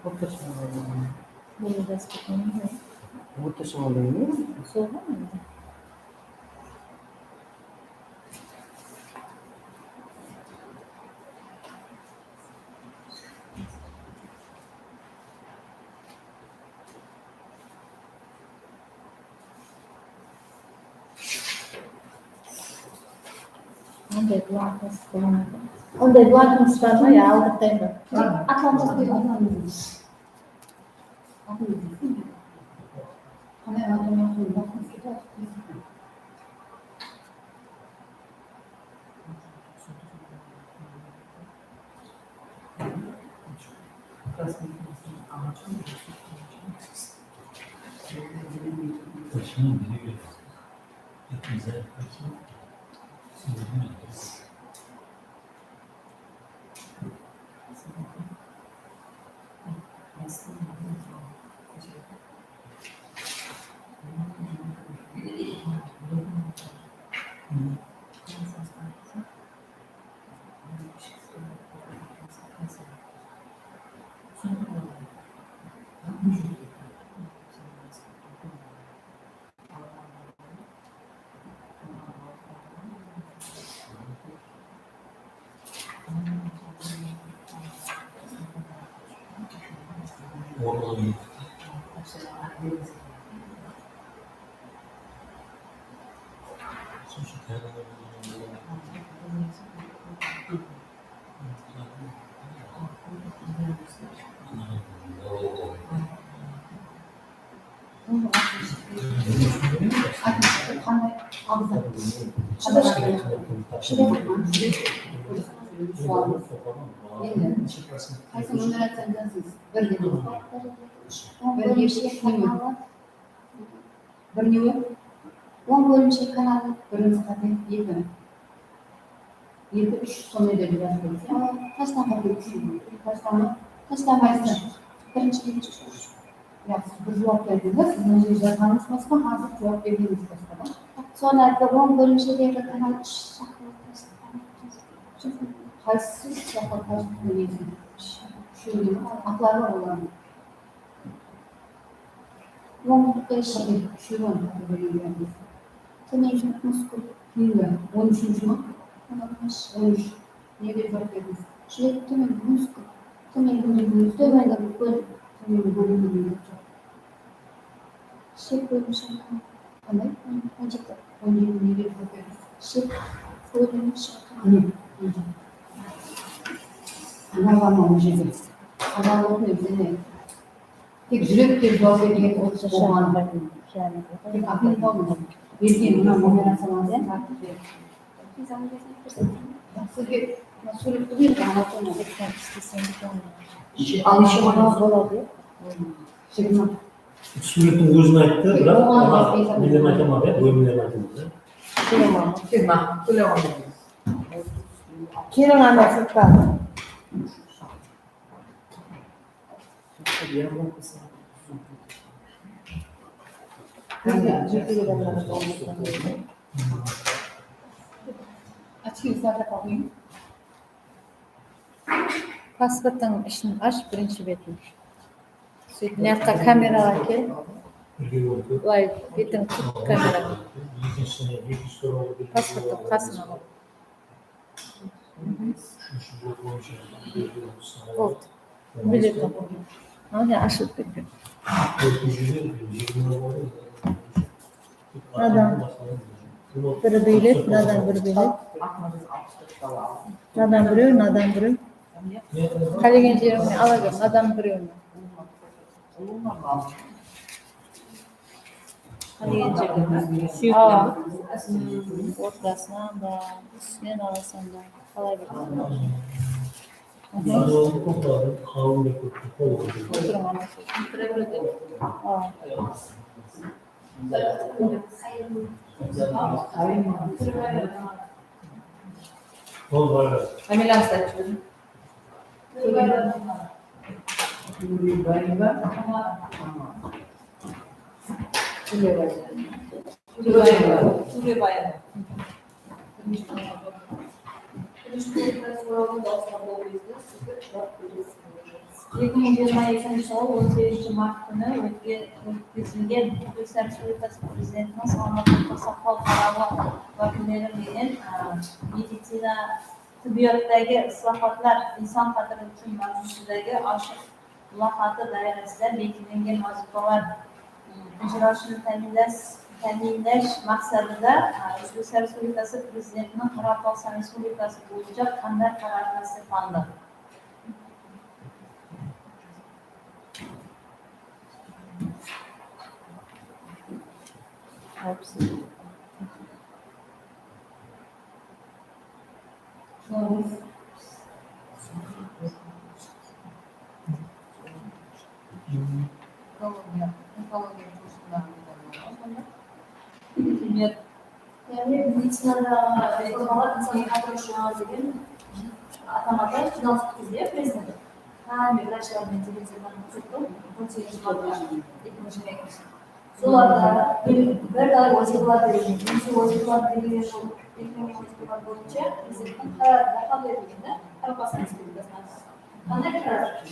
Ortasına alayın. Ortasına alayın. Sol ǵoy endi. Onday blankası, onday blankası bar ma, ya, aldırtayın ba? Atlantıs dep atlandı. Qanday aǵza? Endi qaysı numeraciyanı jazıńız? Bir dep. Bir, eki, úsh, úsh. Bir newe? Oń bólimshe kanalı. Birinshi qáte, eki. Eki, úsh, sonday dep jazıp qoyıńız. Al, qashtan qáte túsedi? Qashtan? Qashtan qaysı? Birinshi, ekinshi, úshinshi. Yaqshı, bir juwap berdińiz. Siz mına jerde jazǵanıńız basqa, házir juwap bergenińiz basqa da. Sonda ayttı, oń bólimshedegi kanal úsh shaqlı. Qaysı úsh shaqlı? Úshewi. Atları olardıń. Oń, besh. Úshewi. Tómengi múskul. Keyingi, on úshinshi ma? On úsh. On úsh. Ne dep juwap berdińiz? Júrek, tómengi múskul. Tómengi bólim. Tómengi bólim. Tómengi bólim. Ishek bólimshe. Qanday? On jeti. On jeti ne dep juwap berdińiz? Ishek bólimshe. Mine, on jeti. Mına bar ma on jeti? Qanday boldı, ózine? Tek júrek dep juwap bergen bolǵan. Tek aqıl tawmız. Bergen mına numeraciyalarımızdıń tártibi. Sizge mına súwrettiń ózi anatomiya. Al, neshe balalar boladı, ya? Jigirma. Súwrettiń ózin ayttı, biraq oǵan ana, bólimlerin ayta almadı, ya, bólimlerin ayta almadı, ya. Jigirma. Jigirma. Keliń, ana, sırtqa. Pasporttıń ishin ash, birinshi betin. Sóyt, mına jaqqa kameraǵa kel. Bılay betiń tut kameraǵa. Pasporttıń qasına qoy. Вот. Biletin. Mına ne ashılıp ketken. Mınadan bir bilet, mınadan bir bilet. Mınadan birew, mınadan birew. Qálegen jerińnen ala ber, mınadan birewin. Qálegen jerden. Awa. Ortasınan da, ústinen alasań da, qalay berseń. Awa. Familiyańızdı aytıp jiberin. Túrebaeva. Túrebaeva. Eki mıń jigirma ekinshi jılı on segizinshi mart kúni ótke-, ótkizilgen Ózbekstan Respublikası Prezidentiniń Salamatlıqtı saqlaw tarawı wákilleri menen, a, medicina tibbiyottagi islohotlar inson qadri uchun mavzusidagi ochiq muloqoti doirasida belgilangan vazifalar, mm, ijrosini ta'minlash, ta'minlash maqsadida, a, O'zbekiston Respublikasi Prezidentining Qoraqalpog'iston Respublikasi bo'yicha qanday qarori tasdiqlandi? Ekologiya, ekologiya kurslarında. Yaǵnıy, medicinadaǵı reformalar insan qadri ushın degen atamada jıynalıs ótkizdi, prezident. Hámme vrachlar menen televizordan kórsetiw, on segizinshi martta, eki mıń jigirma ekinshi. Solarda bir, bir talay vazifalar berilgen. Sol vazifalar berilgen, sol berilgen vazifalar boyınsha prezidenttiń qararı da qabıl etilgen de, Qaraqalpaqstan Respublikasına. Qanday qarar?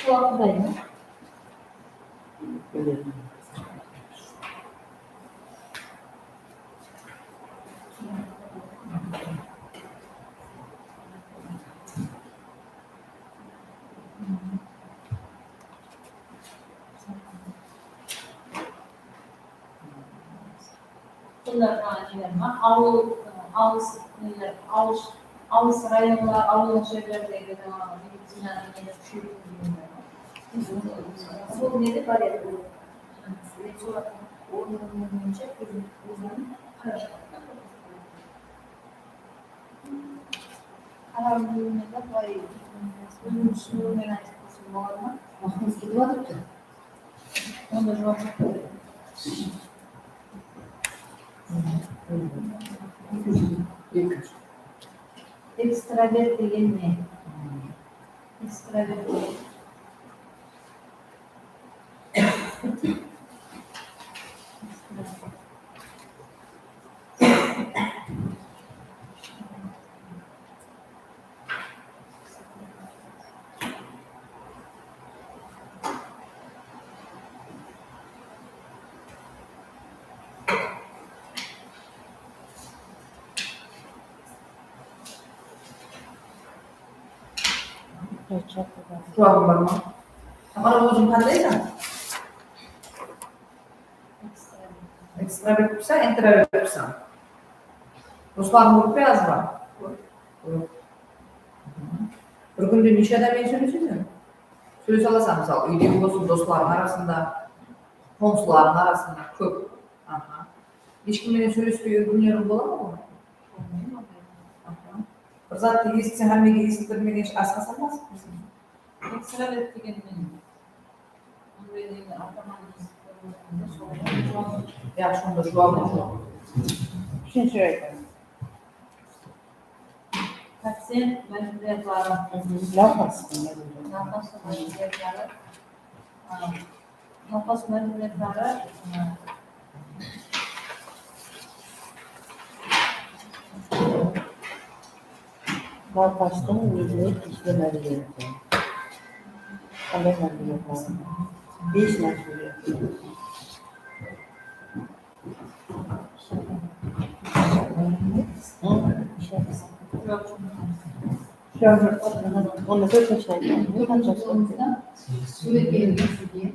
Sol haqqında edi. Bunlar maǵan neler ma? Awıl, alıs, neler, alıs, alıs rayonlar, awıllıq jerlerdegi jańaǵı medicinanıń neni kúsheytiw degenler ma? Sol nede bar edi? Sol orınlar boyınsha óziniń qarajatı. Qarar bóliminde bılay, ózim túsiniwimmen aytıp bersem bola ma? Waqtımız ketip atırıptı. Onda juwap joq. Ekstravert degen ne? Ekstravert. Suwabıń bar ma? Tamara, óziń qandaysań? Ekstravertpisań, introvertpisań? Doslarıń kóp pe, az ba? Kóp. Bir kúnde neshe adam menen sóyleseseń? Sóylese alasań, mısalı, úydegi bolsın, doslarıń arasında, qońsılarıń arasında, kóp. Aha. Hesh kim menen sóylespey úlgimleriń bola ma? Bir zattı esitseń, hámmege esittirmegenshe asıǵasań ba? Sıralep degen men. Onday neni ataman esitip koymadım da, sol. Yaqshı, onda juwabı joq. Úshinshi aytaman. Koefficient manipulyatory. Nawqas. Nawqas manipulyatory. A, nawqas manipulyatory, a, nawqastıń ózine tiyisli mámleleti. Qanday mámleler bar? Bes mámleler. Onı tórtinshi aytaman. Tórtinshi orında súwret berilgen sizge.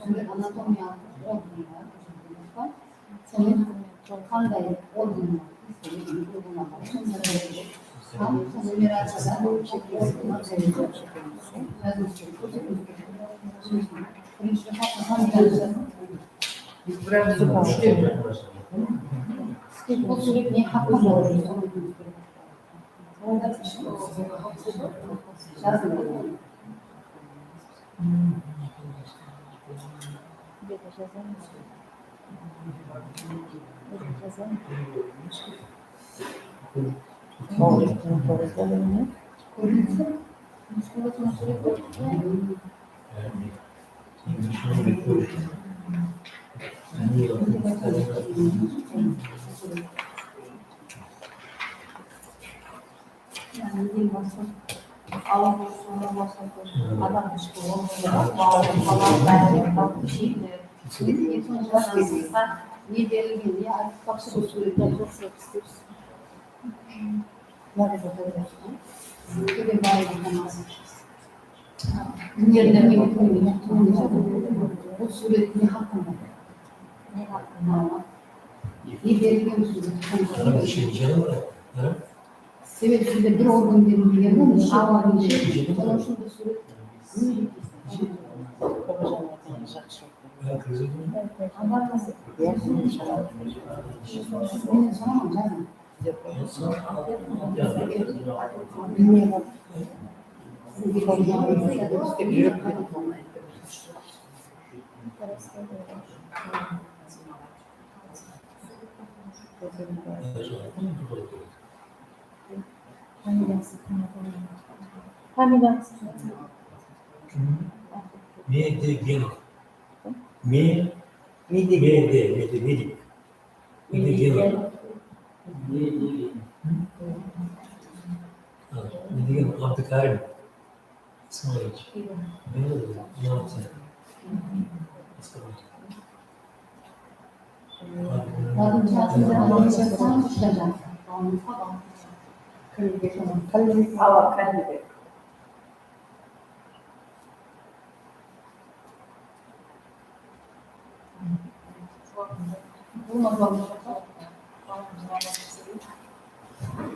Súwret anatomiyalıq organlar, sonıń qanday organlar hám numeraciyadan organlar jazıw kerek. Birinshi qatı hám Bul súwret ne haqqında? Yaǵnıy, eń baslı awır bolsa, baslı adam ishki organı, bawırı, qalaw, bári, ishekler. Eń sońınan ne berilgen, ne aytıp tapsırıw súwretler. Sizge de bári ataması. Bul súwret ne haqqında? Ne haqqında? Ne berilgen súwret? Sebebi sizde bir organ berilmegen, neshe organ berilgen? Sonıń ushın bul súwret. Menen soraman, jazıń. Familiyańız? Medegenov. Me-, Mede-, Mede-, Medegenov. Medegenov. Ha, Medegenov Abdukarim Ismailov. Meni uyalıp sen. Awa, Kálbek.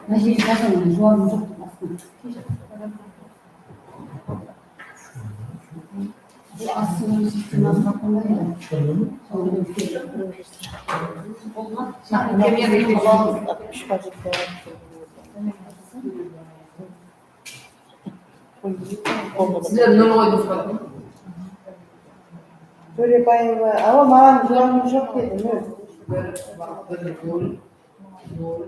Mına jerge jazıń, juwabım joq dep astına. Bul astınıń sisteması qanday edi? Sizler nol qoydıńız ba? Tórebaeva, awa, maǵan juwabıń joq dedi, nol. Bir, bir, nol, nol.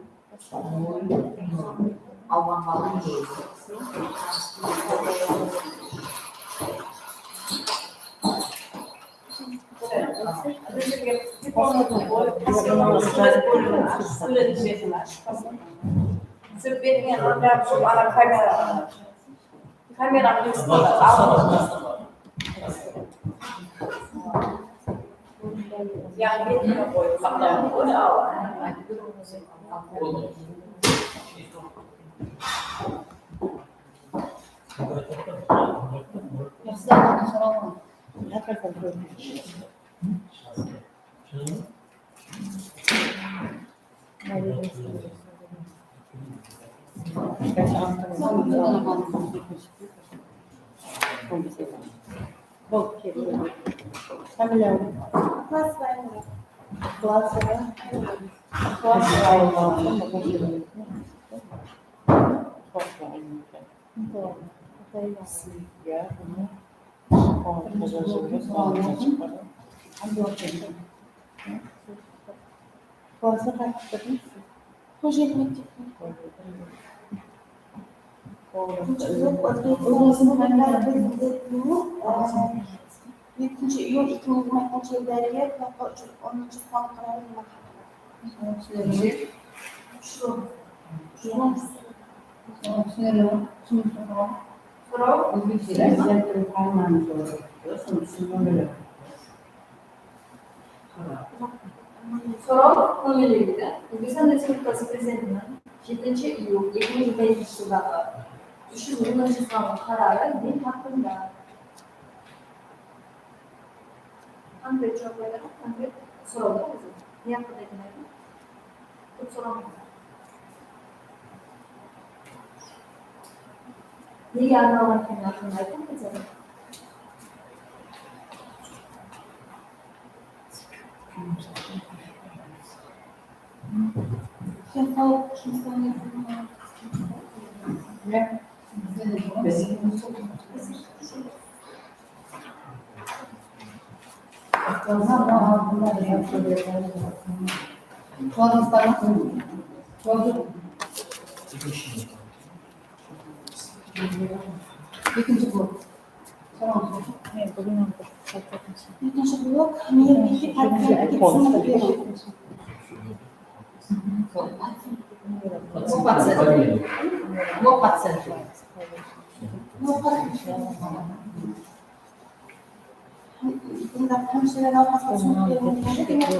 Kamera. Klasıda. Klasıda. Klasıda qaytıp kirdińiz? Xojelnik mektepten. Ekinshi iyul eki mıń jigirma ekinshi yıl dárya, onınshı son qararı. Soraw? Ózbekshe. Soraw, Kóngil Ózbekstan Respublikası Prezidentiniń jetinshi iyul eki mıń jigirma ekinshi jıldaǵı úsh júz onınshı sanlı qararı ne haqqında? Konkret juwap aytaman, konkret soraw da ózi. Ne haqqında ekenin aytıń. Kóp soramayman. Nege arnalǵan ekenin aytıń, aytıń, aytıń. Densawlıq jumıslarına Ekinshi blok. Ekinshi blok, miyirliki pacientke túsinik beriw. Bunda hámshire nawqasqa túsinik bermeydi. Demek,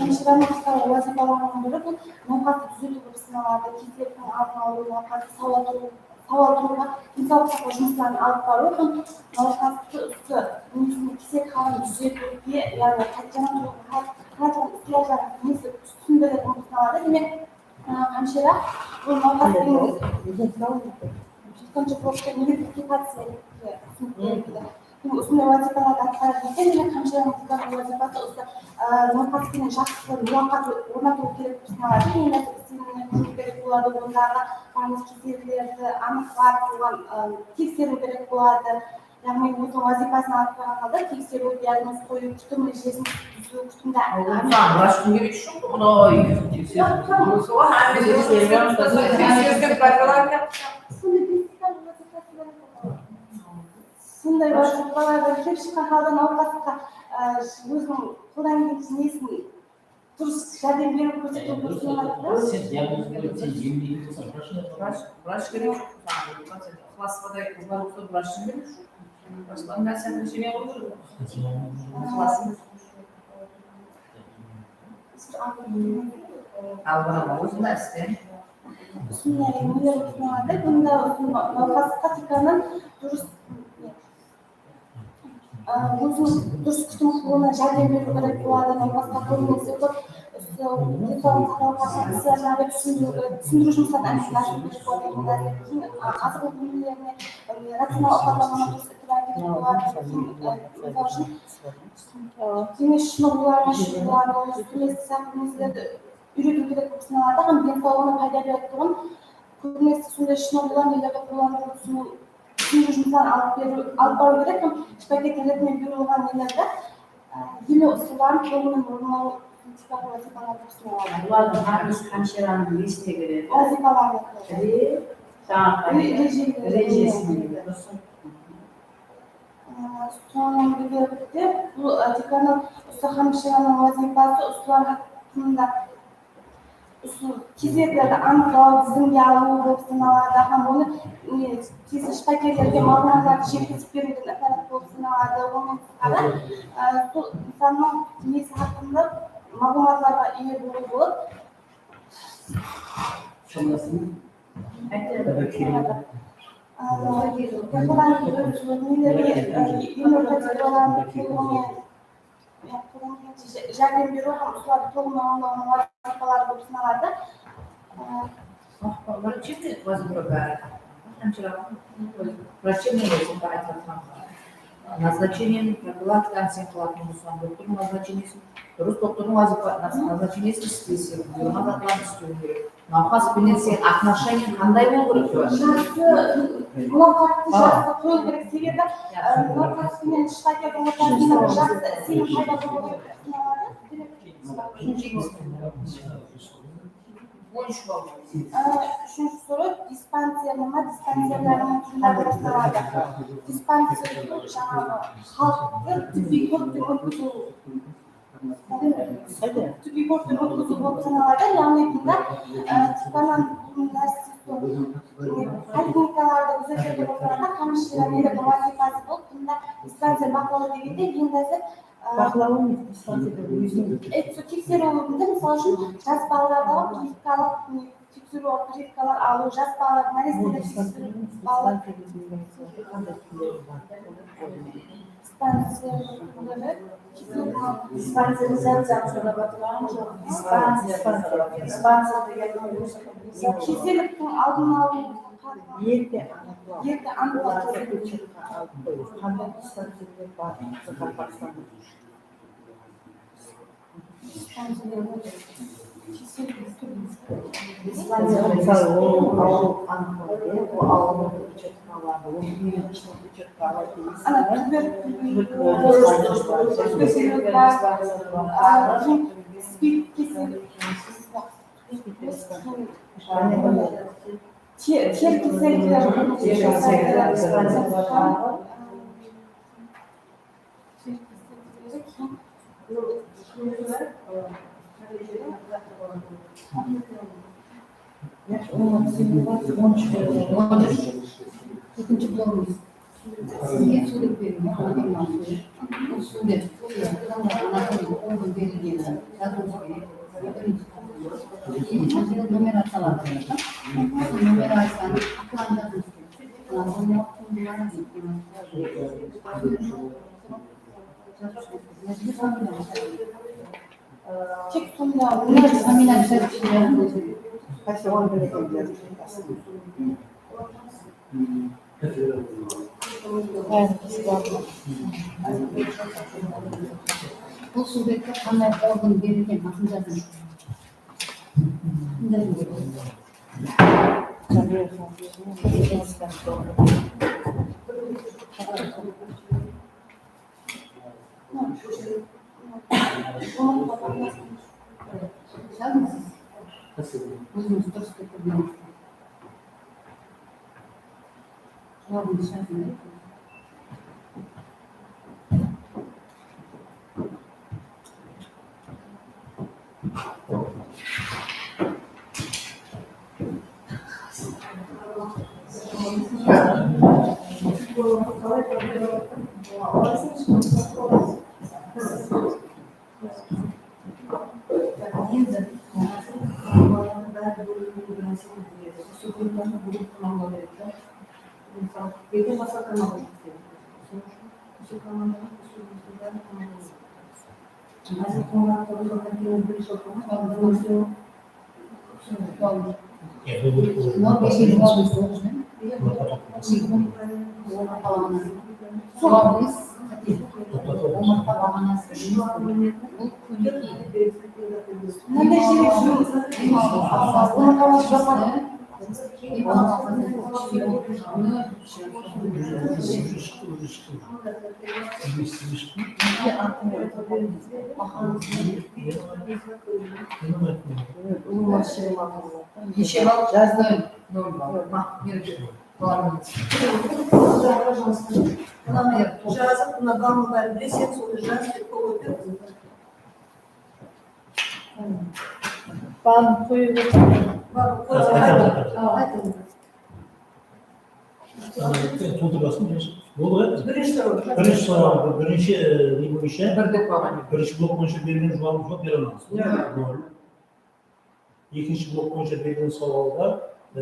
hámshirenin wazıypalarınıń biri bul nawqastı dúzetiw bolıp sanaladı. Keselliktiń aldın alıw, nawqastı sawal turıw, sawal turıwǵa densawlıq saqlaw jumısların alıp barıw hám nawqastı usı nesin, kesel halın dúzetiwge, yaǵnıy qaytadan turıwǵa qaratılǵan islajlardıń nesi túsindiretuǵın bolıp sanaladı. Demek, Á, hámshira, bul nawqas penen tutqınshı blokta negizgi pacientke túsinik berildi. Bul usınday wazıypalardı atqaradı eken, demek, hámshiranıń wazıypası usı, á, nawqas penen jaqsı mulaqat ornatıwı kerek bolıp sanaladı. Endi iseminler kóriw kerek boladı, ondaǵı bárliq kesellerdi anıqlap, oǵan, á, tekseriw kerek boladı. Yaǵnıy, óziniń wazıypasın atqarǵan halda tekseriw, diagnoz qoyıw, kútim rejesin dúziw, kútimdi. Al, onıń ushın vrach kim kerek shıǵar, Quday, tekseriw. Yoq, yoq. Sol hámme tekseriwden paydalanıp. Sonday wazıypalardan kelip shıqqan halda nawqasqa, á, óziniń qoldan kelgen nesin Durıs járdem beriw kórsetiw. Durıs, durıs. Sen diagnoz berip, sen emleytuǵın bolsań, vrach. Vrach, vrach kerek joq. Iqlaspaday qızlar bolsa, vrach kerek joq. Vrachlardıń bári seni jeme qoyıp júr. Al, biraman, ózim bári isleymen. Usınday neler usınılады, bunda usı nawqasqa tiykarınan durıs Á, óziniń durıs kútim qılıwına járdem beriw kerek boladı, nawqasqa kóbinese kóp usı densawlıqtı saqlaw haqında islajlardı túsindiriw kerek, túsindiriw jumısların ámelge asırıw kerek boladı. Endi keyin, á, azıq ónimlerine, e, racional awqatlanıwına durıs itibar berip boladı. Keyin, e, mısal ushın, e, deńiz shınıǵıwlarına shıǵıwlardı, usı túrmesi sıyaqlı nárselerdi úyretiw kerek bolıp sanaladı hám densawlıǵına payda beretuǵın, kóbinese sonday shınıǵıwlar nelerdi qollanıwdı túsiniw Túsindiriw jumısların alıp beriw, alıp barıw kerek hám shıpakerlerden buyırılǵan nelerdi, e, emew usılların tolıǵınan orın alıw tiykarǵı wazıypalar bolıp sanaladı. Bulardıń hámmesi hámshiranıń nesine kiredi? Wazıypalarına kiredi. Re-, jańaǵı re-, rejesine kiredi. Durıs. E, sonıń birgelikte bul, e, tiykarınan usı hámshiranıń wazıypası usılar haqqında Usı keselliklerdi anıqlaw, dizimge alıw bolıp sanaladı hám onı, e, tez shıpakerlerge maǵlıwmatlardı jetkizip beriwden ibarat bolıp sanaladı. Onıń tısqarı, e, sol insannıń nesi haqqında maǵlıwmatlarǵa iye bolıw bolıp, e, járdem beriw hám usılardı tolıǵınan orınlawınıń wazıypaları bolıp sanaladı. Врачебный ваза bári. Врачебный ваза aytıp atırǵan. Назначениeni, profilaktikanı sen qılatuǵın bolsań, doktordıń назначениесин, durıs doktordıń wazıypa-, naz-, назначениесин isleysiń, buyırǵan zatların islewiń kerek. Nawqas penen sen отношениеń qanday bolıwı kerek? Jaqsı, muláqattı jaqsı qurıw kerek, sebebi, e, nawqas penen shifakerdin ortasında jaqsı isenim payda bolıwı kerek. Úshinshi bal. Á, úshinshi soraw, dispanser nima? Dispanserlerdiń kimler bolıp sanadı? Dispanser bul jańaǵı xalıqtı tibbiy kórikten ótkiziw, tibbiy kórikten ótkiziw bolıp sanaladı. Yaǵnıy bunda, á, tip ana, bul nárse, poliklinikalarda kúzetilgen ortalarda hamshira meni wazıypası bolıp, bunda dispanser baqlawı degende endi házir Baqlawı dispanserde óziniń. E, sol tekseriwinde, mısal ushın, jas balalardaǵı privikalıq, ne, tekseriw, privikalıq alıw, jas balalar, náresteler tekseriw, balalar. Dispanser. Dispanserdi jat jaq sorap atırǵan joq. Dispanser. Dispanser. Dispanser degen. Keselliktiń aldın alıw. Erte anıqlaw. Erte anıqlaw. Olardı úyretip alıp qoyıw. Qanday dispanserler bar Qaraqalpaqstanda? Dispanser, mısalı, ol awırıw anıqlandı, ol awırıw uchatkaladı, ol úyiniń ishine uchatka alaydı. Ana, tuberkuloz, tuberkuloz, tuberkuloz, SPID keseli. Te-, teri kesellikleri. Ekinshi blogımız. Sizge súwret berdim. Bul súwret, bul súwret, anasınıń qoldıń berilgeni, yozıwımız kerek. Birinshi, keyin mına jerde nomer ataladı. Nomer aytsań, ekran jazıwımız kerek. Tek sonda. Qaysı on bir ekenler? Bul súwrette qanday organ berilgen, atın jazıń. Ózińiz durıs keltirmedińiz. Juwabıńdı jazıń. Endi, e, bári bólimlerdi bir nárse bildiredi. Usı bólimlerdi búgin tamamlaw kerek ta. Mısalı, erteń basqa tamamlaw kerek. Sonıń ushın usı komandanıń usı bólimlerdi bárin tamamlaw kerek. Házir Qońırat Qorbulov birinshi oqıma, Neshe ball? Jazdım. Normal. Mına, jazıp, mına ballın bárin bileseń, sonı jaz dep, kóp ótedi. Ballın qoyıw kerek. Ballın qoyıw kerek. Aytıń. Toltırıp alsın, birinshi. Boldı ǵoy. Birinshi soraw. Birinshi soraw, birinshi, e, ne boyınsha? Bir dep qoyǵan. Birinshi blok boyınsha bergen juwabın juwap bere almadıńız. Iya. Nol. Ekinshi blok boyınsha bergen sawalǵa, e,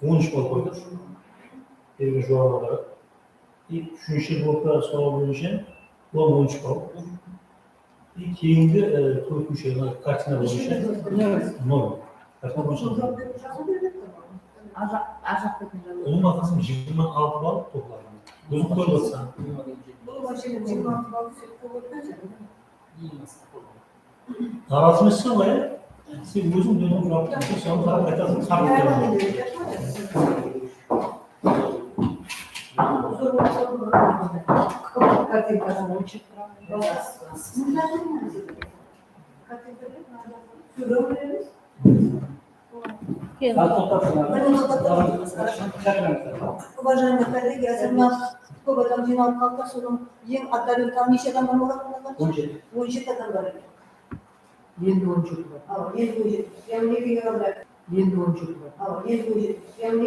on úsh ball qoydıq. Bergen juwabına qarap. E, úshinshi blokta sawal boyınsha on, on úsh ball. E, keyingi, e, tórtinshi, mına kartina boyınsha nol. Kartina boyınsha nol. Arjaq, arjaq betin jazıw. Ulıwma qasım jigirma altı ball topladım. Óziń kórip atırsań. Narazı emesseń ǵoy, ya? Sen óziń dónem juwap berip, soǵan qarap aytasıń, qarap Уважаемые коллеги, házir mına kóp adam jıynalıp qalıptı, sonıń eń atların tan neshe adam bar boladı? On jeti. On jeti adam bar eken. Endi on jeti bar. Awa, endi on jeti. Yaǵnıy, ekewge qaldı. Endi on jeti bar. Awa, endi on jeti. Yaǵnıy,